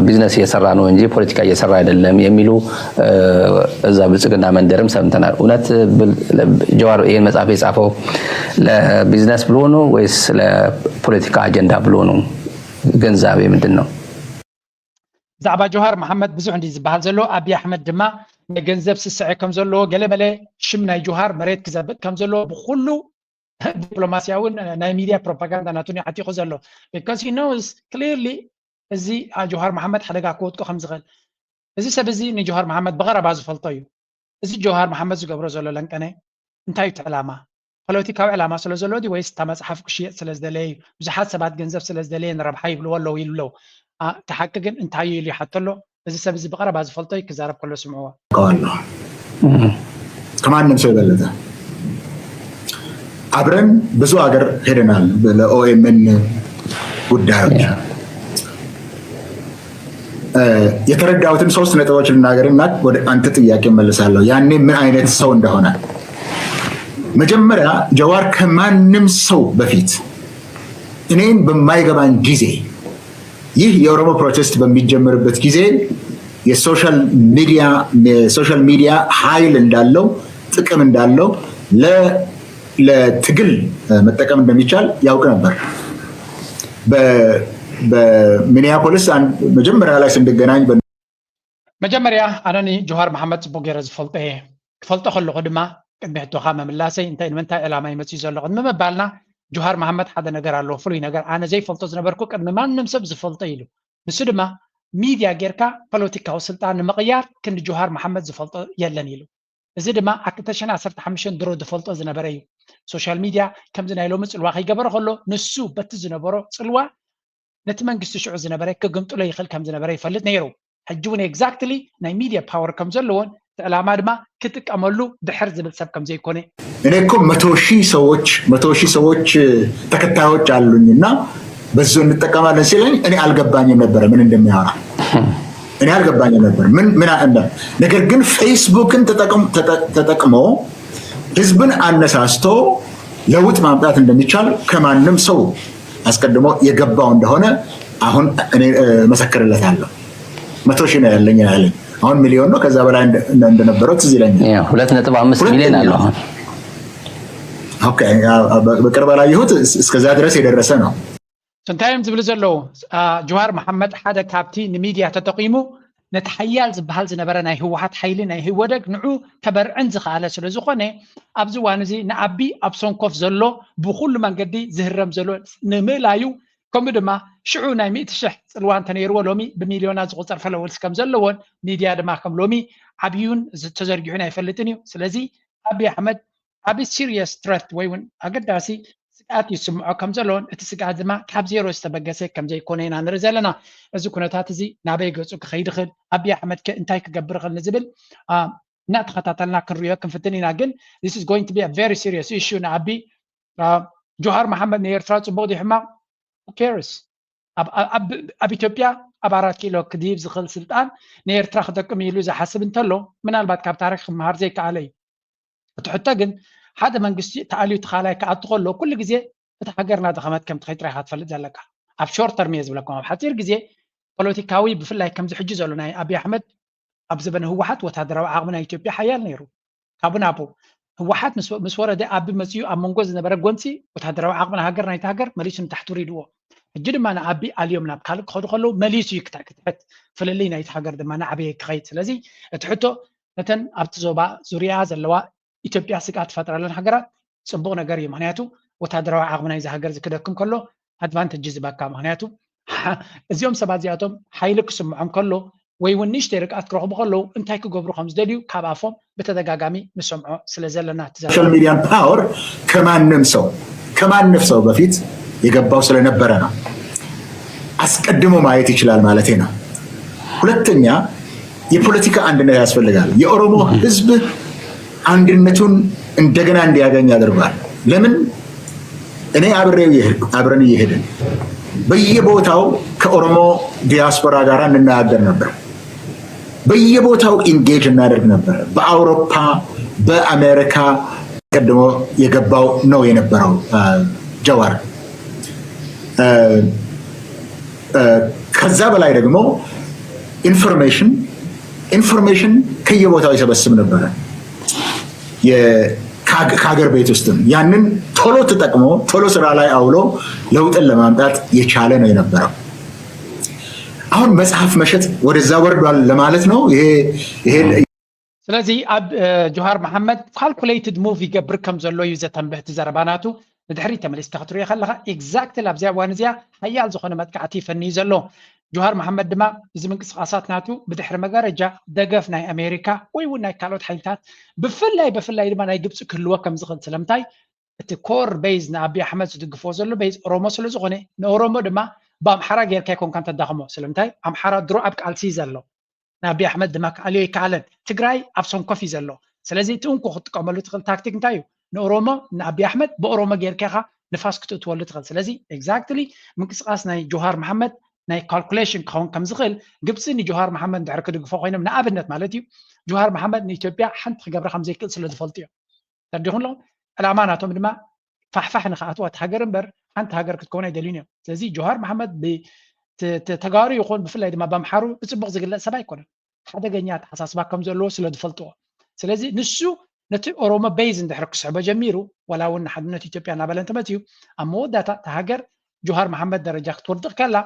ቢዝነስ እየሰራ ነው እንጂ ፖለቲካ እየሰራ አይደለም የሚሉ እዛ ብልጽግና መንደርም ሰምተናል። እውነት ጀዋር ይህን መጽሐፍ የጻፈው ለቢዝነስ ብሎ ነው ወይስ ለፖለቲካ አጀንዳ ብሎ ነው? ግንዛቤ ምንድን ነው? ብዛዕባ ጆሃር መሓመድ ብዙሕ እንዲ ዝበሃል ዘሎ ኣብይ ኣሕመድ ድማ ናይ ገንዘብ ስስዐ ከም ዘለዎ ገለመለ ሽም ናይ ጆሃር መሬት ክዘብጥ ከም ዘለዎ ብኩሉ ዲፕሎማሲያውን ናይ ሚድያ ፕሮፓጋንዳ ናቱ ዓቲቑ ዘሎ because he knows clearly እዚ ጆሃር መሓመድ ሓደጋ ክወድቁ ከም ዝኽእል እዚ ሰብ እዚ ንጆሃር መሓመድ ብቐረባ ዝፈልጦ እዩ። እዚ ጆሃር መሓመድ ዝገብሮ ዘሎ ለንቀነ እንታይ እዩ እቲ ዕላማ? ፖለቲካዊ ዕላማ ስለ ዘሎ ድዩ ወይስ እታ መፅሓፍ ክሽየጥ ስለ ዝደለየ እዩ? ብዙሓት ሰባት ገንዘብ ስለ ዝደለየ ንረብሓ ይብልዎ ኣለዉ ይብሉ ኣለዉ። እቲ ሓቂ ግን እንታይ እዩ ኢሉ ይሓቶ ኣሎ። እዚ ሰብ እዚ ብቐረባ ዝፈልጦ እዩ ክዛረብ ከሎ ስምዕዎ። ቀዋለሁ ከማንም ሰው የበለጠ አብረን ብዙ ሀገር ሄደናል። ለኦኤምን ጉዳዮች የተረዳሁትን ሶስት ነጥቦች ልናገርና ወደ አንተ ጥያቄ መልሳለሁ። ያኔ ምን አይነት ሰው እንደሆነ መጀመሪያ ጀዋር ከማንም ሰው በፊት እኔን በማይገባኝ ጊዜ ይህ የኦሮሞ ፕሮቴስት በሚጀመርበት ጊዜ የሶሻል ሚዲያ የሶሻል ሚዲያ ኃይል እንዳለው ጥቅም እንዳለው ለትግል መጠቀም እንደሚቻል ያውቅ ነበር። በሚኒያፖሊስ መጀመሪያ ላይ ስንገናኝ መጀመርያ ኣነ ንጆሃር መሓመድ ፅቡቅ ገይረ ዝፈልጦ እየ። ክፈልጦ ከለኹ ድማ ቅድሚ ሕቶኻ ምምላሰይ እንታይ ንምንታይ ዕላማ ይመፅእ ዘሎ ቅድሚ ምባልና ጆሃር መሓመድ ሓደ ነገር ኣለዎ ፍሉይ ነገር ኣነ ዘይፈልጦ ዝነበርኩ ቅድሚ ማንም ሰብ ዝፈልጦ ኢሉ። ንሱ ድማ ሚድያ ጌርካ ፖለቲካዊ ስልጣን ንምቕያር ክንዲ ጆሃር መሓመድ ዝፈልጦ የለን ኢሉ። እዚ ድማ ኣብ ክልተ ሽሕን ዓሰርተ ሓሙሽተን ድሮ ዝፈልጦ ዝነበረ እዩ። ሶሻል ሚድያ ከምዚ ናይ ሎሚ ፅልዋ ከይገበረ ከሎ ንሱ በቲ ዝነበሮ ፅልዋ ነቲ መንግስቲ ሽዑ ዝነበረ ክግምጥሎ ይኽእል ከም ዝነበረ ይፈልጥ ነይሩ። ሕጂ እውን ኤግዛክትሊ ናይ ሚድያ ፓወር ከም ዘለዎን እቲ ዕላማ ድማ ክጥቀመሉ ድሕር ዝብል ሰብ ከም ዘይኮነ እኔ እኮ መቶ ሺህ ሰዎች መቶ ሺህ ሰዎች ተከታዮች አሉኝ እና በዙ እንጠቀማለን ሲለኝ እኔ አልገባኝም ነበረ ምን እንደሚያወራ እኔ አልገባኝም ነበር ምን ምን እንደ ነገር ግን ፌስቡክን ተጠቅሞ ህዝብን አነሳስቶ ለውጥ ማምጣት እንደሚቻል ከማንም ሰው አስቀድሞ የገባው እንደሆነ አሁን እኔ መሰክርለታለሁ። መቶ ሺህ ነው ያለኝ ያለኝ አሁን ሚሊዮን ነው። ከዛ በላይ እንደነበረው ትዝ ይለኛል። ሁለት ነጥብ አምስት ሚሊዮን አለው አሁን። በቅርብ አላየሁት። እስከዛ ድረስ የደረሰ ነው። እንታይ እዮም ዝብሉ ዘለዉ? ጆሃር መሓመድ ሓደ ካብቲ ንሚድያ ተጠቂሙ ነቲ ሓያል ዝበሃል ዝነበረ ናይ ህወሓት ሓይሊ ናይ ህወደግ ንዑ ከበርዕን ዝኸኣለ ስለ ዝኾነ ኣብዚ እዋን እዚ ንኣቢ ኣብ ሰንኮፍ ዘሎ ብኩሉ መንገዲ ዝህረም ዘሎ ንምእላዩ ከምኡ ድማ ሽዑ ናይ ሚእቲ ሽሕ ፅልዋ እንተነይርዎ ሎሚ ብሚልዮናት ዝቁፀር ፈለወልስ ከም ዘለዎን ሚድያ ድማ ከም ሎሚ ዓብዩን ተዘርጊሑን ኣይፈልጥን እዩ። ስለዚ ኣቢ ኣሕመድ ዓቢ ሲሪየስ ትረት ወይ እውን ኣገዳሲ ስግኣት ይስምዖ ከም ዘለዎን እቲ ስግኣት ድማ ካብ ዜሮ ዝተበገሰ ከም ዘይኮነ ኢና ንርኢ ዘለና። እዚ ኩነታት እዚ ናበይ ገፁ ክኸይድ ይኽእል፣ ኣቢ ኣሕመድ ከ እንታይ ክገብር ይኽእል ንዝብል እናተኸታተልና ክንሪኦ ክንፍትን ኢና። ግን this is going to be a very serious issue ንኣቢ ጆሃር መሓመድ ንኤርትራ ፅቡቅ ድዩ ሕማቅ? Who cares? ኣብ ኢትዮጵያ ኣብ ኣራት ኪሎ ክድይብ ዝኽእል ስልጣን ንኤርትራ ክጠቅም ኢሉ ዝሓስብ እንተሎ ምናልባት ካብ ታሪክ ክመሃር ዘይከኣለ እዩ። እቲ ሕቶ ግን ሓደ መንግስቲ ተኣልዩ ተኻላይ ክኣቱ ከሎ ኩሉ ግዜ እታ ሃገር ናደኸመት ከም ትኸይድ ጥራይ ኢኻ ትፈልጥ ዘለካ። ኣብ ሾርት ተርም እየ ዝብለኩም፣ ኣብ ሓፂር ግዜ ፖለቲካዊ ብፍላይ ከምዚ ሕጂ ዘሎ ናይ ኣብይ ኣሕመድ ኣብ ዘበነ ህወሓት ወታደራዊ ዓቕሚ ናይ ኢትዮጵያ ሓያል ነይሩ። ካብኡ ናብኡ። ህወሓት ምስ ወረደ ኣቢ መፅኡ ኣብ መንጎ ዝነበረ ጎንፂ ወታደራዊ ዓቕሚ ሃገር ናይቲ ሃገር መሊሱ ንታሕቲ ውሪድዎ። ሕጂ ድማ ንኣቢ ኣልዮም ናብ ካልእ ክኸዱ ከለዉ መሊሱ እዩ ክትሕት ፍልልይ ናይቲ ሃገር ድማ ናዕበየ ክኸይድ። ስለዚ እቲ ሕቶ ነተን ኣብቲ ዞባ ዙርያ ዘለዋ ኢትዮጵያ ስግኣት ትፈጥረለን ሃገራት ፅቡቕ ነገር እዩ። ምክንያቱ ወታደራዊ ዓቕሚ ናይዚ ሃገር ክደክም ከሎ ኣድቫንቴጅ ዝበካ። ምክንያቱ እዚኦም ሰባት እዚኣቶም ሓይሊ ክስምዖም ከሎ ወይ እውን ንእሽተይ ርግኣት ክረኽቡ ከለዉ እንታይ ክገብሩ ከም ዝደልዩ ካብ ኣፎም ብተደጋጋሚ ንሰምዖ ስለ ዘለና እቲ ዘረባ። ሶሻል ሚዲያን ፓወር ከማንም ሰው ከማንም ሰው በፊት የገባው ስለነበረ ነው። አስቀድሞ ማየት ይችላል ማለት ነው። ሁለተኛ የፖለቲካ አንድነት ያስፈልጋል። የኦሮሞ ህዝብ አንድነቱን እንደገና እንዲያገኝ አድርጓል። ለምን እኔ አብሬው አብረን እየሄድን በየቦታው ከኦሮሞ ዲያስፖራ ጋር እንነጋገር ነበር። በየቦታው ኢንጌጅ እናደርግ ነበር። በአውሮፓ በአሜሪካ ቀድሞ የገባው ነው የነበረው ጀዋር። ከዛ በላይ ደግሞ ኢንፎርሜሽን ኢንፎርሜሽን ከየቦታው ይሰበስብ ነበረ። ከሀገር ቤት ውስጥም ያንን ቶሎ ተጠቅሞ ቶሎ ስራ ላይ አውሎ ለውጥን ለማምጣት የቻለ ነው የነበረው። አሁን መጽሐፍ መሸጥ ወደዛ ወርዷል ለማለት ነው። ይሄ ይሄ ስለዚ ኣብ ጆሃር መሓመድ ካልኩሌትድ ሙቭ ይገብር ከም ዘሎ እዩ ዘተንብህ እቲ ዘረባ ናቱ። ንድሕሪት ተመሊስካ ክትሪኦ ከለኻ ኤግዛክትሊ ኣብዚኣ እዋን እዚኣ ሓያል ዝኾነ መጥቃዕቲ ይፈንይ ዘሎ። ጆሃር መሓመድ ድማ እዚ ምንቅስቃሳት ናቱ ብድሕሪ መጋረጃ ደገፍ ናይ ኣሜሪካ ወይ እውን ናይ ካልኦት ሓይልታት ብፍላይ ብፍላይ ድማ ናይ ግብፂ ክህልዎ ከም ዝኽእል ስለምንታይ እቲ ኮር ቤዝ ንኣቢ ኣሕመድ ዝድግፎ ዘሎ ቤዝ ኦሮሞ ስለ ዝኾነ ንኦሮሞ ድማ ብኣምሓራ ጌርካ ይኮንካ እንተዳኽሞ ስለምንታይ ኣምሓራ ድሮ ኣብ ቃልሲ ዘሎ ንኣቢ ኣሕመድ ድማ ክኣልዮ ይከኣለን። ትግራይ ኣብ ሰንኮፍ እዩ ዘሎ። ስለዚ እቲ እንኮ ክትጥቀመሉ ትኽእል ታክቲክ እንታይ እዩ? ንኦሮሞ ንኣቢ ኣሕመድ ብኦሮሞ ጌርካ ኢኻ ንፋስ ክትእትወሉ ትኽእል። ስለዚ ኤግዛክትሊ ምንቅስቃስ ናይ ጆሃር መሓመድ ናይ ካልኩሌሽን ክኸውን ከም ዝኽእል ግብፂ ንጆሃር መሓመድ እንድሕር ክድግፎ ኮይኖም ንኣብነት ማለት እዩ ጆሃር መሓመድ ንኢትዮጵያ ሓንቲ ክገብራ ከም ዘይክእል ስለ ዝፈልጡ እዮም። ተረዲኹም ኣለኹም? ዕላማ ናቶም ድማ ፋሕፋሕ ንክኣትዋ እቲ ሃገር እምበር ሓንቲ ሃገር ክትከውን ኣይደልዩን እዮም። ስለዚ ጆሃር መሓመድ ተጋሩ ይኹን ብፍላይ ድማ ብኣምሓሩ ብፅቡቕ ዝግለፅ ሰብ ኣይኮነን። ሓደገኛ ኣተሓሳስባ ከም ዘለዎ ስለ ዝፈልጥዎ። ስለዚ ንሱ ነቲ ኦሮሞ ቤዝ እንድሕር ክስሕቦ ጀሚሩ ዋላ እውን ንሓድነት ኢትዮጵያ እናበለ እንተመፅዩ ኣብ መወዳእታ እታ ሃገር ጆሃር መሓመድ ደረጃ ክትወድቕ ከላ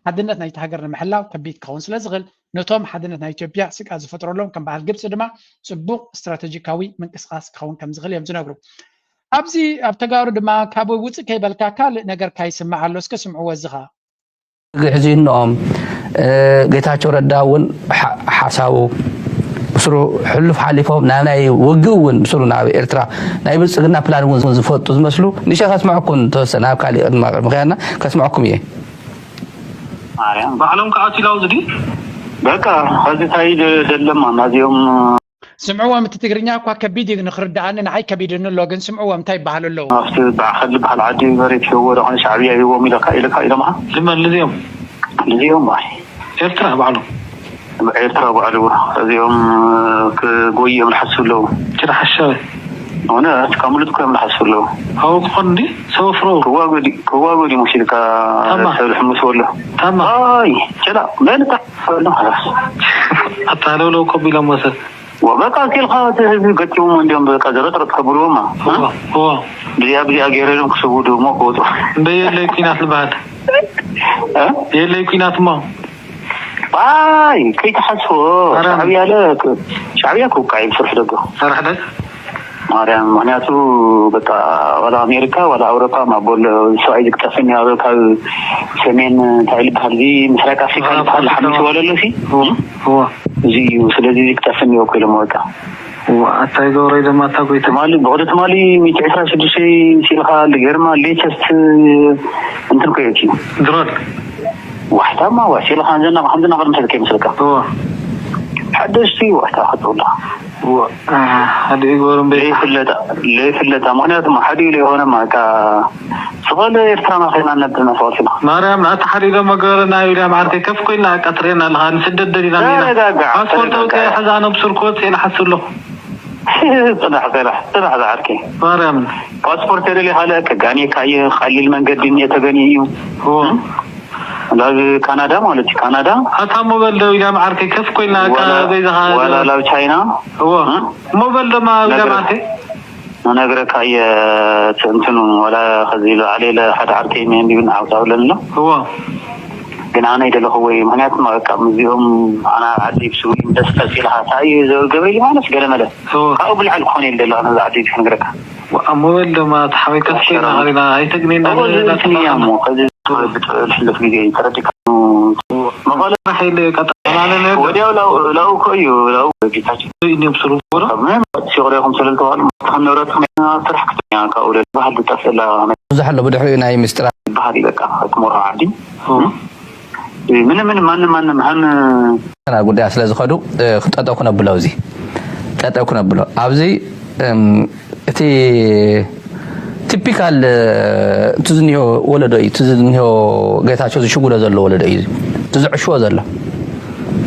ሓድነት ናይቲ ሃገር ንምሕላው ከቢድ ክኸውን ስለ ዝኽእል ነቶም ሓድነት ናይ ኢትዮጵያ ስግኣት ዝፈጥረሎም ከም በዓል ግብፂ ድማ ፅቡቕ ስትራተጂካዊ ምንቅስቃስ ክኸውን ከም ዝኽእል እዮም ዝነግሩ። ኣብዚ ኣብ ተጋሩ ድማ ካብ ውፅእ ከይበልካ ካልእ ነገር ካይስማዕ ኣሎ እስከ ስምዕዎ እዚ ኸዓ። ግዕዝይንኦም ጌታቸው ረዳ እውን ሓሳቡ ብስሩ ሕሉፍ ሓሊፎም ናብ ናይ ውግእ እውን ብስሩ ናብ ኤርትራ ናይ ብልፅግና ፕላን እውን ዝፈጡ ዝመስሉ ንሸ ከስምዐኩም ተወሰነ ኣብ ካሊእ ቅድማ ቅድሚ ከያና ከስምዐኩም እየ። ማርያም ባዕሎም ክኣትዩ ኢላ ኣብዚ ድዩ? በቃ ኸዚ ታይ ደለማ ናዚኦም ስምዕዎም እቲ ትግርኛ እኳ ከቢድ እዩ ንኽርድኣኒ ንዓይ ከቢድኒ ኣሎ ግን ስምዕዎም እንታይ ይበሃሉ ኣለዉ? ኣብቲ በዓኸል ዝበሃል ዓዲ መሬት ሂብዎ ዶ ኾነ ሻዕብያ ሂብዎም ኢለካ ኢለካ ኢሎምኻ? ልመን ልዚኦም ልዚኦም ኣይ ኤርትራ ባዕሎም ኤርትራ ባዕሉ እዚኦም ክጎዩ እዮም ዝሓስቡ ኣለዉ። ጭራ ሓሻዊ እውነት ካብ ምሉት እኮ እዮም ዝሓስቡ ኣለዉ። ኣብኡ ክኾን እንዲ ሰበፍሮ ክዋጎ ድዩ ክዋጎ ድዩ መሲልካ ታማ። ሰብ ዝሕምስ ወሎ ታማ ኣይ ጭላ መን እታ ፈሎ ሓላስ ኣታለውለው ኮቢሎም ወሰድ ወበቃ ኪልካ እቲ ህዝቢ ገጢሞም እንዲዮም በቃ ዘረጥረጥ ከብልዎማ እዎ እዎ ብዚኣ ብዚኣ ገይረ ኢሎም ክስውዱ እሞ ክወጡ እምበይ የለይ ኩናት ዝበሃል እ? የለይ ኩናት እሞ ኣይ ከይትሓስቦ ኣረ። ሻዕብያ ለ ሻዕብያ ክውቃዕ እዩ ስርሑ ደጎ ኣራሕደ ማርያም ምክንያቱ በቃ ዋላ ኣሜሪካ ዋላ ኣውሮፓ ማቦሎ ሰብኣይ ዝቅጠፈኒ ኣብ ካብ ሰሜን እንታይ ዝበሃል እዚ ምስራቅ ኣፍሪካ ዝበሃል ሓሚስ ወለሎ ሲ እዎ እዎ እዚ እዩ ስለዚ ዝቅጠፈኒ እኮ ኢሎም በቃ እዎ ኣታይ ገብረ ኢሎም ኣታ ጎይታ ትማሊ ብቅዲ ትማሊ ሚእቲ ዕስራ ሽዱሽተ ሲልካ ልገርማ ሌተስት እንትን ኮየት እዩ ድሮን ዋሕታማ ዋሲልካ ከምዘና ከምዘና ቅድሚ ሕዚ ከይመስለካ እዎ ሓደሽቲ ዋሕታ ክትብላ እዎ ሓደ ይገብሮም በይ ለይፍለጣ ለይፍለጣ ምክንያቱ ሓደ ኢሉ የሆነማ እካ ስቆል ኤርትራ ማኸና ነብና ስቆልስና ማርያም ናቲ ሓደ ኢሎም መገበረ ናይ ዊልያም ዓርከይ ከፍ ኮይና ኣቃጥሬና ኣለኻ ንስደት ደሊና ና ተረጋጋዕ፣ ፓስፖርት ተረጋጋዕ። ኣውፅአ ሕዛ ነብስር ክወፅእ ኢለ ሓስብ ኣለኹ ፅናሕ ፅናሕ ፅናሕ ዝዓርከይ ማርያም ፓስፖርት የደሊ ካልእ ከጋኔካ እየ ቀሊል መንገዲ እኒኦ ተገኒ እዩ እዎ ላብ ካናዳ ማለት እዩ። ካናዳ ኣታ ሞበል ደው ኢላ መዓርከይ ከፍ ኮይና ዋላ ላብ ቻይና እዎ ሞበል ደማ ኢላ መዓርከይ ነግረካ እየ። እንትኑ ዋላ ከዚ ኢሉ ዓሌለ ሓደ ዓርከይ እኒሀ እንዲብን ዓውታ ብለኒ ኣሎ። እዎ ግን ኣነ ይደለኹ ወይ ምክንያቱ በቃ ምስዚኦም ኣና ዓዲ ብስዊ ደስ ቀፂልካ እንታይ እዩ ዘብል ገብረ ማለት ገለ መለ ካብኡ ብልዓል ክኾነ ይል ደለኻ ነዚ ዓዲ ክነግረካ ሞበል ደማ ተሓወይ ከፍ ኮይና ሪና ኣይተግኔና ሞ ከዚ ብጥልሕልፍ ግዜ ተረዲካ መቐለ ሓይል ቀጠማለ ወዲያው ላው እኮ እዩ ላው ጌታቸው እዮም ስሩ ሲቕሪኹም ስለልተባሉ ከም ንብረት ስራሕ ክትኛ ካብኡ ዝበሃል ዝጠፍእላ ብዙሕ ኣሎ ብድሕሪኡ ናይ ምስጢራት ዝበሃል እዩ በቃ ክመርሖ ዓዲ ምንም ምንም ማንም ማንም ሃም ናብ ጉዳያ ስለ ዝኸዱ ጠጠው ክነብሎ ኣብዚ ጠጠው ክነብሎ ኣብዚ እቲ ቲፒካል እቲ ዝኒሆ ወለዶ እዩ እቲ ዝኒሆ ጌታቸው ዝሽጉዶ ዘሎ ወለዶ እዩ እቲ ዝዕሽዎ ዘሎ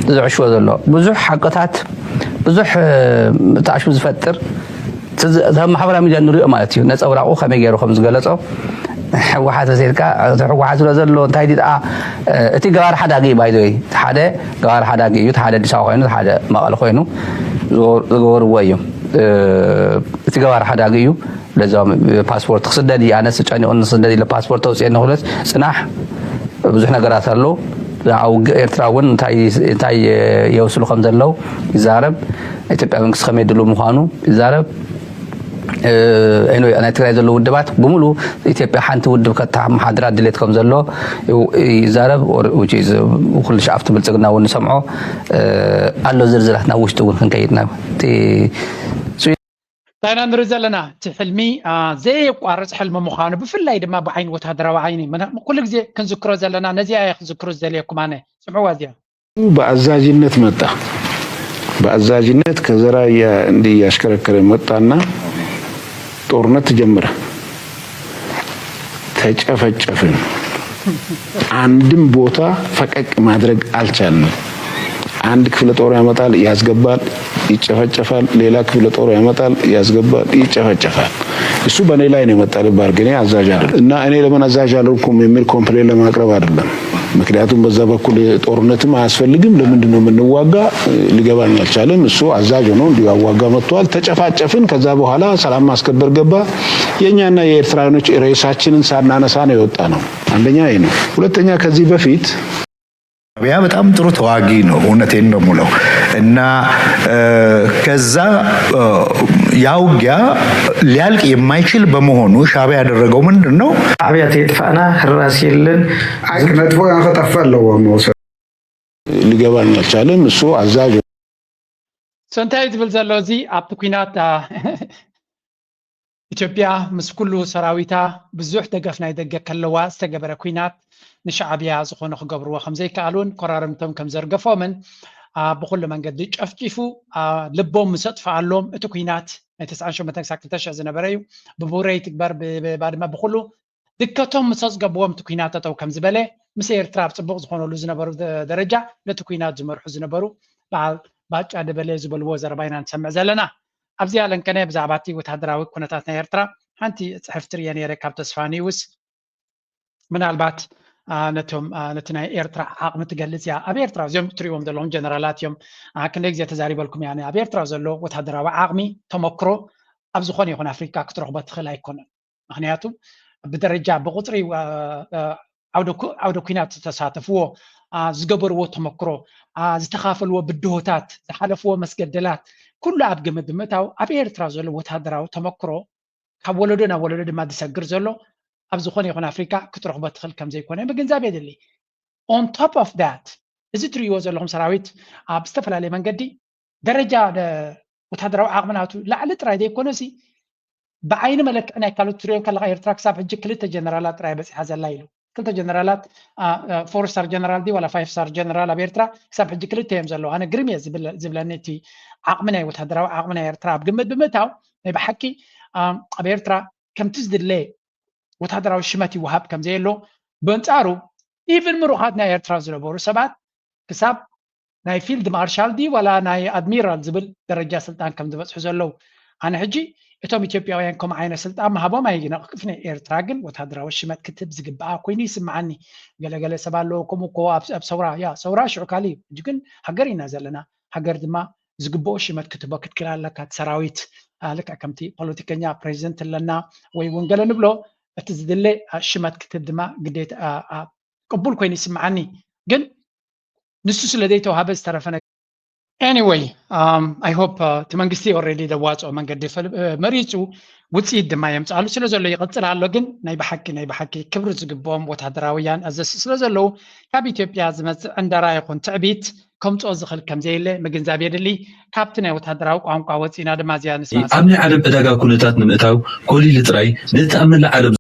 እቲ ዝዕሽዎ ዘሎ ብዙሕ ሓቅታት ብዙሕ ተኣሽሙ ዝፈጥር ማሕበራዊ ሚድያ ንሪኦ ማለት እዩ ነፀብራቑ ከመይ ገይሩ ከም ዝገለፆ ህወሓት ወሲድካ እቲ ህወሓት ዝብሎ ዘሎ እንታይ ድኣ እቲ ገባር ሓዳጊ እዩ ባይዘወይ ሓደ ገባር ሓዳጊ እዩ ሓደ ኣዲስ ኣበባ ኮይኑ ሓደ መቐለ ኮይኑ ዝገበርዎ እዩ እቲ ገባር ሓዳጊ እዩ ለዛም ፓስፖርት ክስደድ እዩ ኣነስ ጨኒቑ ንስደድ ኢለ ፓስፖርት ተውፅኤ ንክለት ፅናሕ ብዙሕ ነገራት ኣሎ ብዛዕባ ውግእ ኤርትራ እውን እንታይ የውስሉ ከም ዘለው ይዛረብ ኢትዮጵያ መንግስቲ ከመይ ድሉ ምዃኑ ይዛረብ ናይ ትግራይ ዘለዉ ውድባት ብምሉ ኢትዮጵያ ሓንቲ ውድብ ከተመሓድራ ድሌት ከም ዘሎ ይዛረብ ኩሉ ሻፍቲ ብልፅግና እውን ንሰምዖ ኣሎ ዝርዝራት ናብ ውሽጢ እውን ክንከይድ ናብ ታይና ንርኢ ዘለና እቲ ሕልሚ ዘየቋርፅ ሕልሚ ምዃኑ ብፍላይ ድማ ብዓይኒ ወታደራዊ ዓይኒ ኩሉ ግዜ ክንዝክሮ ዘለና ነዚኣ እየ ክዝክሮ ዝደልየኩም ኣነ ስምዕዋ እዚኣ በአዛዥነት መጣ። በአዛዥነት ከዘራ እንዲህ እያሽከረከረ መጣና ጦርነት ተጀመረ። ተጨፈጨፍን። አንድም ቦታ ፈቀቅ ማድረግ አልቻልንም። አንድ ክፍለ ጦር ያመጣል፣ ያስገባል፣ ይጨፈጨፋል። ሌላ ክፍለ ጦር ያመጣል፣ ያስገባል፣ ይጨፈጨፋል። እሱ በእኔ ላይ ነው የመጣ ልባርግ። እኔ አዛዥ አይደለም እና እኔ ለምን አዛዥ አልሆንኩም የሚል ኮምፕሌን ለማቅረብ አይደለም። ምክንያቱም በዛ በኩል ጦርነትም አያስፈልግም። ለምንድን ነው የምንዋጋ? ሊገባኝ አልቻለም። እሱ አዛዥ ሆኖ እንዲሁ አዋጋ መጥቷል። ተጨፋጨፍን። ከዛ በኋላ ሰላም ማስከበር ገባ። የእኛና የኤርትራውያኖች ሬሳችንን ሳናነሳ ነው የወጣ ነው። አንደኛ ይሄ ነው። ሁለተኛ ከዚህ በፊት ሻዕቢያ በጣም ጥሩ ተዋጊ ነው። እውነቴን ነው የምለው እና ከዛ ያ ውጊያ ሊያልቅ የማይችል በመሆኑ ሻዕቢያ ያደረገው ምንድን ነው? ሻዕቢያ ተየጥፋእና ህራስ የለን። ክነጥፎ ከጠፍእ ኣለዎ መውሰድ ሊገባን አልቻለም። እሱ አዛዥ እንታይ ዝብል ዘሎ እዚ ኣብቲ ኲናት ኢትዮጵያ ምስ ኩሉ ሰራዊታ ብዙሕ ደገፍ ናይ ደገ ከለዋ ዝተገበረ ኲናት ንሻዕብያ ዝኾነ ክገብርዎ ከምዘይከኣሉን ኮራርምቶም ከምዘርገፎምን ብኩሉ መንገዲ ጨፍጪፉ ልቦም ምስ ኣጥፍኣሎም እቲ ኲናት ናይ ተስዓን ሸሞንተን ክሳብ ክልተ ሽሕ ዝነበረ እዩ ብቡረ ይትግበር ብባድመ ብኩሉ ድከቶም ምስ ኣፅገቡዎም እቲ ኲናት ጠጠው ከም ዝበለ ምስ ኤርትራ ኣብ ፅቡቕ ዝኾነሉ ዝነበሩ ደረጃ ነቲ ኲናት ዝመርሑ ዝነበሩ በዓል ባጫ ደበሌ ዝበልዎ ዘረባ ኢና ንሰምዕ ዘለና። ኣብዚኣ ለንቀነ ብዛዕባ እቲ ወተሃደራዊ ኩነታት ናይ ኤርትራ ሓንቲ ፅሕፍቲ ርእየ ነይረ ካብ ተስፋ ኒውስ ምናልባት ነቶም ነቲ ናይ ኤርትራ ዓቕሚ ትገልፅ እያ። ኣብ ኤርትራ እዚኦም ትሪእዎም ዘለኹም ጀነራላት እዮም። ክንደይ ግዜ ተዛሪበልኩም እያ። ኣብ ኤርትራ ዘሎ ወተሃደራዊ ዓቕሚ ተመክሮ ኣብ ዝኾነ ይኹን ኣፍሪካ ክትረኽቦ ትኽእል ኣይኮነን። ምክንያቱ ብደረጃ ብቁፅሪ ዓውደ ኩናት ዝተሳተፍዎ ዝገበርዎ ተመክሮ ዝተካፈልዎ ብድሆታት ዝሓለፍዎ መስገደላት ኩሉ ኣብ ግምት ብምእታው ኣብ ኤርትራ ዘሎ ወታደራዊ ተመክሮ ካብ ወለዶ ናብ ወለዶ ድማ ዝሰግር ዘሎ ኣብ ዝኾነ ይኹን ኣፍሪካ ክትረኽቦ ትኽእል ከምዘይኮነ ምግንዛብ የድሊ on top of that እዚ ትርእይዎ ዘለኹም ሰራዊት ኣብ ዝተፈላለየ መንገዲ ደረጃ ወታደራዊ ዓቕሚ ናቱ ላዕሊ ጥራይ ዘይኮነሲ ብዓይኒ መለክዒ ናይ ካልኦት ትሪኦ ከለካ ኤርትራ ክሳብ ሕጂ ክልተ ጀነራላት ጥራይ በፂሓ ዘላ ኢሉ ክልተ ጀነራላት ፎር ስታር ጀነራል ዲ ዋላ ፋይፍ ስታር ጀነራል ኣብ ኤርትራ ክሳብ ሕጂ ክልተ እዮም ዘለዉ ኣነ ግርም እየ ዝብለኒ እቲ ዓቕሚ ናይ ወታደራዊ ዓቕሚ ናይ ኤርትራ ኣብ ግምት ብምእታው ናይ ብሓቂ ኣብ ኤርትራ ከምቲ ዝድለ ወታደራዊ ሽመት ይወሃብ ከምዘየሎ በንፃሩ ኢቭን ምሩኻት ናይ ኤርትራ ዝነበሩ ሰባት ክሳብ ናይ ፊልድ ማርሻል ድዩ ዋላ ናይ ኣድሚራል ዝብል ደረጃ ስልጣን ከም ዝበፅሑ ዘለዉ ኣነ ሕጂ እቶም ኢትዮጵያውያን ከምኡ ዓይነት ስልጣን ምሃቦም ኣይነቕፍን። ኤርትራ ግን ወታደራዊ ሽመት ክትህብ ዝግብኣ ኮይኑ ይስምዓኒ። ገለገለ ሰብ ኣለዎ፣ ከምኡ እኮ ኣብ ኣብ ሰውራ፣ ያ ሰውራ ሽዑ ካልእ እዩ። ሕጂ ግን ሃገር ኢና ዘለና። ሃገር ድማ ዝግብኦ ሽመት ክትህቦ ክትክእል ኣለካ። እቲ ሰራዊት፣ አ፣ ልክዕ ከምቲ ፖለቲከኛ ፕሬዚደንት ኣለና ወይ እውን ገለ ንብሎ፣ እቲ ዝድለ፣ አ፣ ሽመት ክትህብ ድማ ግዴታ፣ አ፣ አ፣ ቅቡል ኮይኑ ይስምዓኒ። ግን ንሱ ስለ ዘይተዋሃበ ዝተረፈ ነገር። Anyway, um, I hope, uh, እቲ መንግስቲ already ዘዋፅኦ መንገዲ ፈል-፣ እ፣ መሪፁ ውፅኢት ድማ የምፅኣሉ ስለ ዘሎ ይቕፅል ኣሎ። ግን ናይ ብሓቂ፣ ናይ ብሓቂ ክብሪ ዝግብኦም ወታደራውያን ኣዘዝቲ ስለ ዘለዉ ካብ ኢትዮጵያ ዝመፅእ ዕንደራ ይኹን ትዕቢት ከምፅኦ ዝኽእል ከም ዘየለ ምግንዛብ የድሊ። ካብቲ ናይ ወታደራዊ ቋንቋ ወፂና ድማ እዚኣ ንስማ። ኣብ ናይ ዓለም ዕዳጋ ኩነታት ንምእታው ኮሊሊ ጥራይ ነቲ ኣብ መላእ ዓለም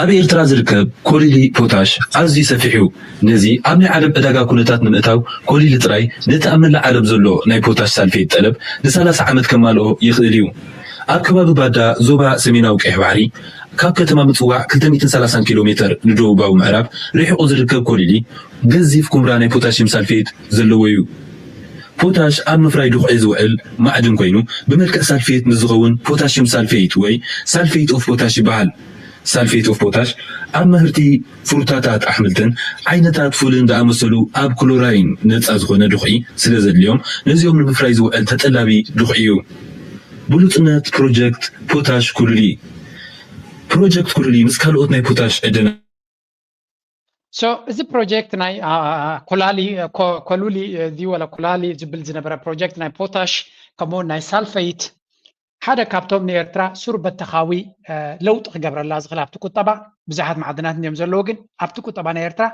ኣብ ኤርትራ ዝርከብ ኮሊሊ ፖታሽ ኣዝዩ ሰፊሕ እዩ። ነዚ ኣብ ናይ ዓለም ዕዳጋ ኩነታት ንምእታው ኮሊሊ ጥራይ ነቲ ኣብ መላእ ዓለም ዘሎ ናይ ፖታሽ ሳልፌት ጠለብ ንሰላሳ ዓመት ከማልኦ ይኽእል እዩ። ኣብ ከባቢ ባዳ ዞባ ሰሜናዊ ቀይሕ ባሕሪ ካብ ከተማ ምጽዋዕ ክልተ ሚእትን ሰላሳን ኪሎ ሜተር ንደቡባዊ ምዕራብ ርሒቑ ዝርከብ ኮሊሊ ገዚፍ ኩምራ ናይ ፖታሽየም ሳልፌት ዘለዎ እዩ። ፖታሽ ኣብ ምፍራይ ድኹዒ ዝውዕል ማዕድን ኮይኑ ብመልክዕ ሳልፌት ምስ ዝኸውን ፖታሽየም ሳልፌት ወይ ሳልፌት ኦፍ ፖታሽ ይበሃል። ሳልፌት ኦፍ ፖታሽ ኣብ ምህርቲ ፍሩታታት ኣሕምልትን ዓይነታት ፉልን ዝኣመሰሉ ኣብ ክሎራይን ነጻ ዝኾነ ድኹዒ ስለ ዘድልዮም ነዚኦም ንምፍራይ ዝውዕል ተጠላቢ ድኹዒ እዩ። ብሉጽነት ፕሮጀክት ፖታሽ ኩሉሊ። ፕሮጀክት ኩሉሊ ምስ ካልኦት ናይ ፖታሽ ዕደና። So እዚ ፕሮጀክት ናይ፣ አ፣ አ፣ ኮላሊ፣ ኮ-፣ ኮሉሊ፣ እዚ ወላ ኮላሊ ዝብል ዝነበረ ፕሮጀክት ናይ ፖታሽ ከምኡ ናይ ሳልፈይት ሓደ ካብቶም ንኤርትራ ሱር በተኻዊ፣ እ፣ ለውጢ ክገብረላ ዝኽእል ኣብቲ ቁጠባ፣ ብዙሓት ማዕድናት እንዲዮም ዘለዉ፣ ግን ኣብቲ ቁጠባ ናይ ኤርትራ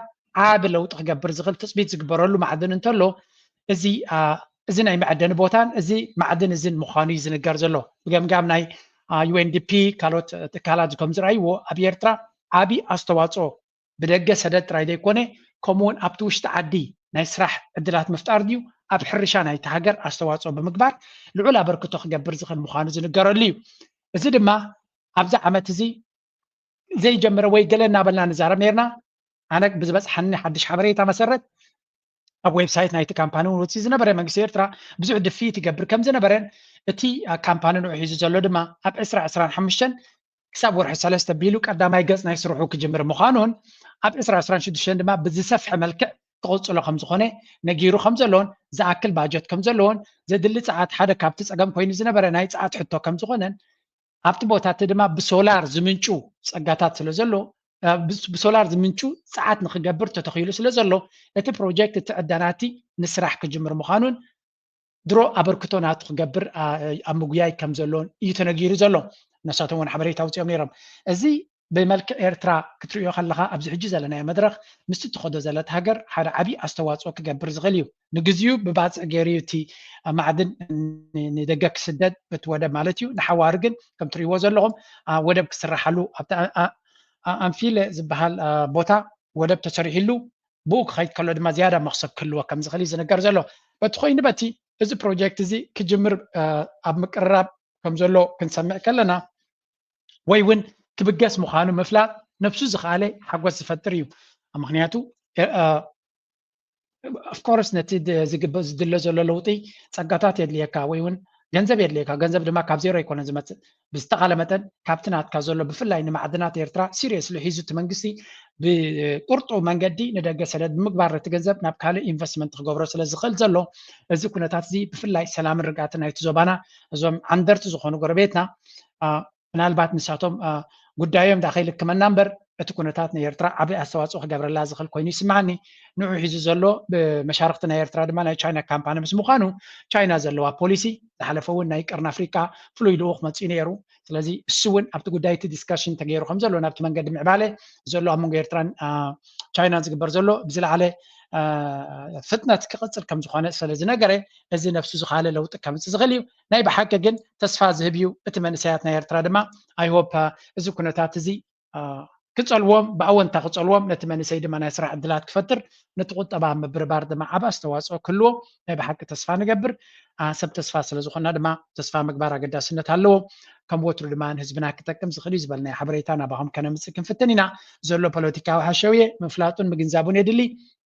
ዓቢ ለውጢ ክገብር ዝኽእል ትጽቢት ዝግበረሉ ማዕድን እንተሎ፣ እዚ፣ አ፣ እዚ ናይ መዐደኒ ቦታን እዚ ማዕድን እዝን ምዃኑ እዩ ዝንገር ዘሎ። ብገምጋም ናይ፣ አ፣ ዩ ኤን ዲ ፒ ካልኦት ትካላት ከም ዝረኣይዎ፣ ኣብ ኤርትራ ዓቢ ኣስተዋጽኦ ብደገ ሰደድ ጥራይ ዘይኮነ፣ ከምኡውን ኣብቲ ውሽጢ ዓዲ ናይ ስራሕ ዕድላት ምፍጣር ድዩ፣ ኣብ ሕርሻ ናይቲ ሃገር ኣስተዋጽኦ ብምግባር ልዑል ኣበርክቶ ክገብር ዝኽእል ምዃኑ ዝንገረሉ እዩ። እዚ ድማ ኣብዚ ዓመት እዚ ዘይጀመረ ወይ ገለ እናበልና ንዛረብ ነርና። ኣነ ብዝበጽሓኒ ሓድሽ ሓበሬታ መሰረት ኣብ ዌብሳይት ናይቲ ካምፓኒ እውን ወፂኡ ዝነበረ መንግስቲ ኤርትራ ብዙሕ ድፍኢት ይገብር ከም ዝነበረን እቲ፣ አ፣ ካምፓኒ ንዑ ሒዙ ዘሎ ድማ ኣብ ዕስራ ዕስራን ሓሙሽተን ክሳብ ወርሒ ሰለስተ ቢሉ ቀዳማይ ገጽ ናይ ስርሑ ክጅምር ምዃኑን ኣብ ዕስራ ዕስራን ሽዱሽተን ድማ ብዝሰፍሐ መልክዕ ክቕጽሎ ከም ዝኾነ ነጊሩ ከም ዘሎን ዝኣክል ባጀት ከም ዘለዎን ዘድሊ ጸዓት ሓደ ካብቲ ጸገም ኮይኑ ዝነበረ ናይ ጸዓት ሕቶ ከም ዝኾነን ኣብቲ ቦታ እቲ ድማ ብሶላር ዝምንጩ ጸጋታት ስለ ዘሎ፣ እ፣ ብስ-፣ ብሶላር ዝምንጩ ጸዓት ንኽገብር ተተኺሉ ስለ ዘሎ እቲ ፕሮጀክት እቲ ዕደናቲ ንስራሕ ክጅምር ምዃኑን ድሮ ኣበርክቶ ናቱ ክገብር፣ አ፣ ኣብ ምጉያይ ከም ዘሎን እዩ ተነጊሩ ዘሎ። ንሳቶም እውን ሓበሬታ ኣውፂኦም ነይሮም። እዚ ብመልክዕ ኤርትራ ክትርእዮ ከለኻ ኣብዚ ሕጂ ዘለናዮ መድረኽ ምስቲ ትኸዶ ዘለታ ሃገር ሓደ ዓብዪ ኣስተዋፅኦ ክገብር ዝኽእል እዩ። ንግዚኡ ብባፅዕ ገይሩ እዩ እቲ፣ አ፣ ማዕድን ን-፣ ንደገ ክስደድ እቲ ወደብ ማለት እዩ። ንሓዋሩ ግን ከም ትርእይዎ ዘለኹም፣ አ፣ ወደብ ክስራሓሉ ኣብቲ ኣ-፣ ኣ-፣ ኣ-፣ ኣንፊለ ዝበሃል፣ አ፣ ቦታ ወደብ ተሰሪሕሉ ብኡ ክኸይድ ከሎ ድማ ዝያዳ መኽሰብ ክህልዎ ከም ዝኽእል እዩ ዝንገር ዘሎ። በቲ ኮይኑ በቲ እዚ ፕሮጀክት እዚ ክጅምር፣ አ፣ ኣብ ምቅርራብ ከም ዘሎ ክንሰምዕ ከለና ወይ እውን ክብገስ ምዃኑ ምፍላጥ ነብሱ ዝኸኣለ ሓጎስ ዝፈጥር እዩ። ምኽንያቱ፣ አ፣ ኦፍኮርስ ነቲ ድ-፣ ዝግበ-፣ ዝድለ ዘሎ ለውጢ ጸጋታት የድልየካ ወይ እውን ገንዘብ የድልየካ። ገንዘብ ድማ ካብ ዜሮ ኣይኮነን ዝመጽእ። ብዝተኻለ መጠን ካብቲ ናትካ ዘሎ ብፍላይ ንማዕድናት ኤርትራ ሲሪየስሊ ሒዙ እቲ መንግስቲ ብቁርጡ መንገዲ ንደገ ሰደድ ብምግባር ነቲ ገንዘብ ናብ ካልእ ኢንቨስትመንት ክገብሮ ስለ ዝኽእል ዘሎ እዚ ኩነታት እዚ ብፍላይ ሰላምን ርግኣትን ናይቲ ዞባና እዞም ዓንደርቲ ዝኾኑ ጎረቤትና አ፣ ምናልባት ንሳቶም፣ አ፣ ጉዳዮም ዳ ከይልክመና እምበር እቲ ኩነታት ንኤርትራ ዓቢ ኣስተዋጽኦ ክገብረላ ዝኽእል ኮይኑ ይስምዓኒ። ንዑ ሒዙ ዘሎ ብመሻርኽቲ ናይ ኤርትራ ድማ ናይ ቻይና ካምፓኒ ምስ ምዃኑ ቻይና ዘለዋ ፖሊሲ ዝሓለፈ እውን ናይ ቀርኒ ኣፍሪቃ ፍሉይ ልኡኽ መጺኡ ነይሩ። ስለዚ እሱ እውን ኣብቲ ጉዳይ እቲ ዲስካሽን ተገይሩ ከም ዘሎ ናብቲ መንገዲ ምዕባለ ዘሎ ኣብ መንጎ ኤርትራን፣ አ፣ ቻይናን ዝግበር ዘሎ ብዝለዓለ፣ አ፣ ፍጥነት ክቕጽል ከም ዝኾነ ስለ ዝነገረ እዚ ነብሱ ዝኻለ ለውጢ ከምጽእ ዝኽእል እዩ። ናይ ብሓቂ ግን ተስፋ ዝህብ እዩ። እቲ መንእሰያት ናይ ኤርትራ ድማ ኣይ ሆፕ፣ አ፣ እዚ ኩነታት እዚ፣ አ፣ ክጸልዎም፣ ብኣወንታ ክጸልዎም፣ ነቲ መንእሰይ ድማ ናይ ስራሕ ዕድላት ክፈጥር፣ ነቲ ቁጠባ ኣብ ምብርባር ድማ ዓቢ ኣስተዋጽኦ ክህልዎ ናይ ብሓቂ ተስፋ ንገብር። አ፣ ሰብ ተስፋ ስለ ዝኾንና ድማ ተስፋ ምግባር ኣገዳስነት ኣለዎ። ከም ወትሩ ድማ ንህዝብና ክጠቅም ዝኽእል እዩ ዝበልናዮ ሓበሬታ ናባኹም ከነምጽእ ክንፍትን ኢና። ዘሎ ፖለቲካዊ ሓሸውየ ምፍላጡን ምግንዛቡን የድሊ።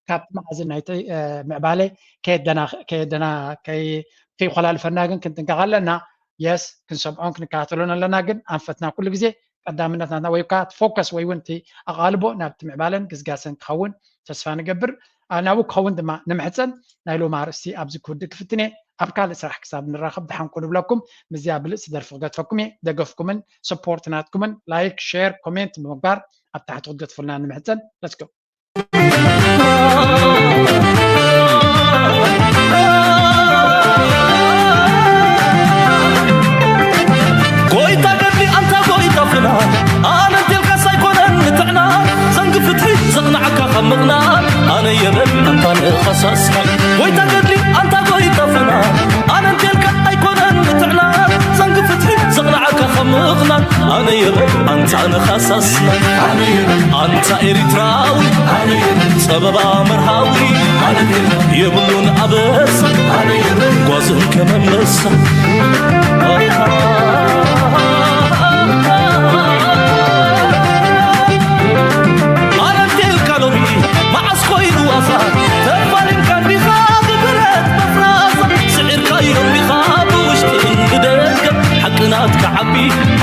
ካብቲ መኣዝን ናይቲ፣ አ፣ ምዕባለ ከየደና-፣ ከየደና-፣ ከይ-፣ ከይኮላልፈና ግን ክንጥንቀቕ ኣለና። የስ ክንሰምዖን ክንከታተሎን ኣለና። ግን ኣንፈትና ኩሉ ግዜ ቀዳምነት ናትና ወይ ከዓ ፎከስ ወይ እውን እቲ ኣቓልቦ ናብቲ ምዕባለን ግስጋሰን ክኸውን ተስፋ ንገብር። ናብኡ ክኸውን ድማ ንምሕፀን። ናይ ሎም ኣርእስቲ ኣብዚ ክውድእ ክፍትን እየ። ኣብ ካልእ ስራሕ ክሳብ ንራኸብ ደሓንኩ ንብለኩም። ምዚኣ ብልፅቲ ደርፊ ክገድፈኩም እየ። ደገፍኩምን ሰፖርት ናትኩምን ላይክ፣ ሼር፣ ኮሜንት ብምግባር ኣብ ታሕቲ ክትገድፉልና ንምሕፀን። ለትጎ ጎይታ ገድሊ ኣንታ ጎይታ ፍና ኣነ እንቴልካስ ኣይኮነን ምትዕና ዘንግ ፍትሒ ዘቕናዓካ ካብ ምቕና ኣነ የበል ኣንታ ንኸሳስና ጎይታ ገድሊ ኣንታ ጎይታ ፍና ኣነ እንቴልካ ኣይኮነን ምትዕና ዘንግ ፍትሒ ዘቕናዓካ ካብ ምቕና ኣነ የበል ኣንታ ንኸሳስና ኣንታ ኤሪትራዊ ጸበባ መርሃዊ የብሉን ኣበሳ ጓዝን ከመመሳ ኣረንቴልካ ሎሚ መዓስ ኮይኑ ዋሳ ተፋሊምካ እንዲኻ ብብረት መፍራሳ ስዒርካዮ እንዲኻ ብውሽጥን ብደገ ሓቂ ናትካ ዓቢ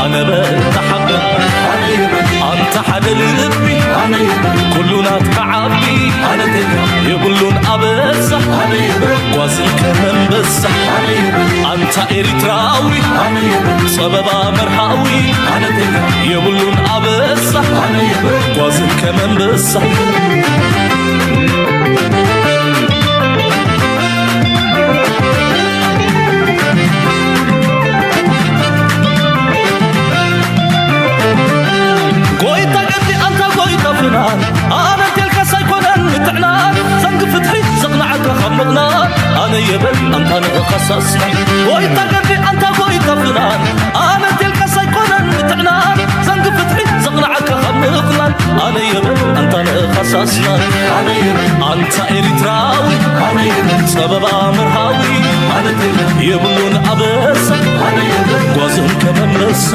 ኣነበ ተሓበ ኣንታ ሓደ ልቢ ኩሉ ናትካ ዓቢ የብሉን ኣበሳ ጓዝን ከመንበሳ ኣንታ ኤሪትራዊ ጸበባ መርሃዊ የብሉን ኣበሳ ጓዝን ከመንበሳ ጎይታ ገዲ ኣንታ ጎይታ ፍናን ኣነ እንቴልካስ ኣይኮነን ምትዕናን ዘንግ ፍትሒ ዘቕናዓካ ካብ ምቕናን ኣነ የበል ኣንታ ንእኻሳስና ጎይታ ገዲ ኣንታ ጎይታ ፍናን ኣነ እንቴልካስ ኣይኮነን ምትዕናን ዘንግ ፍትሒ ዘቕናዓካ ካብ ምቕናን ኣነ የበል ኣንታ ንእኻሳስና ኣነ የበል ኣንታ ኤሪትራዊ ኣነ የበል ጸበባ መርሃዊ ኣነ የብሉን ኣበሳ ኣነ የበል ጓዝን ከመመሳ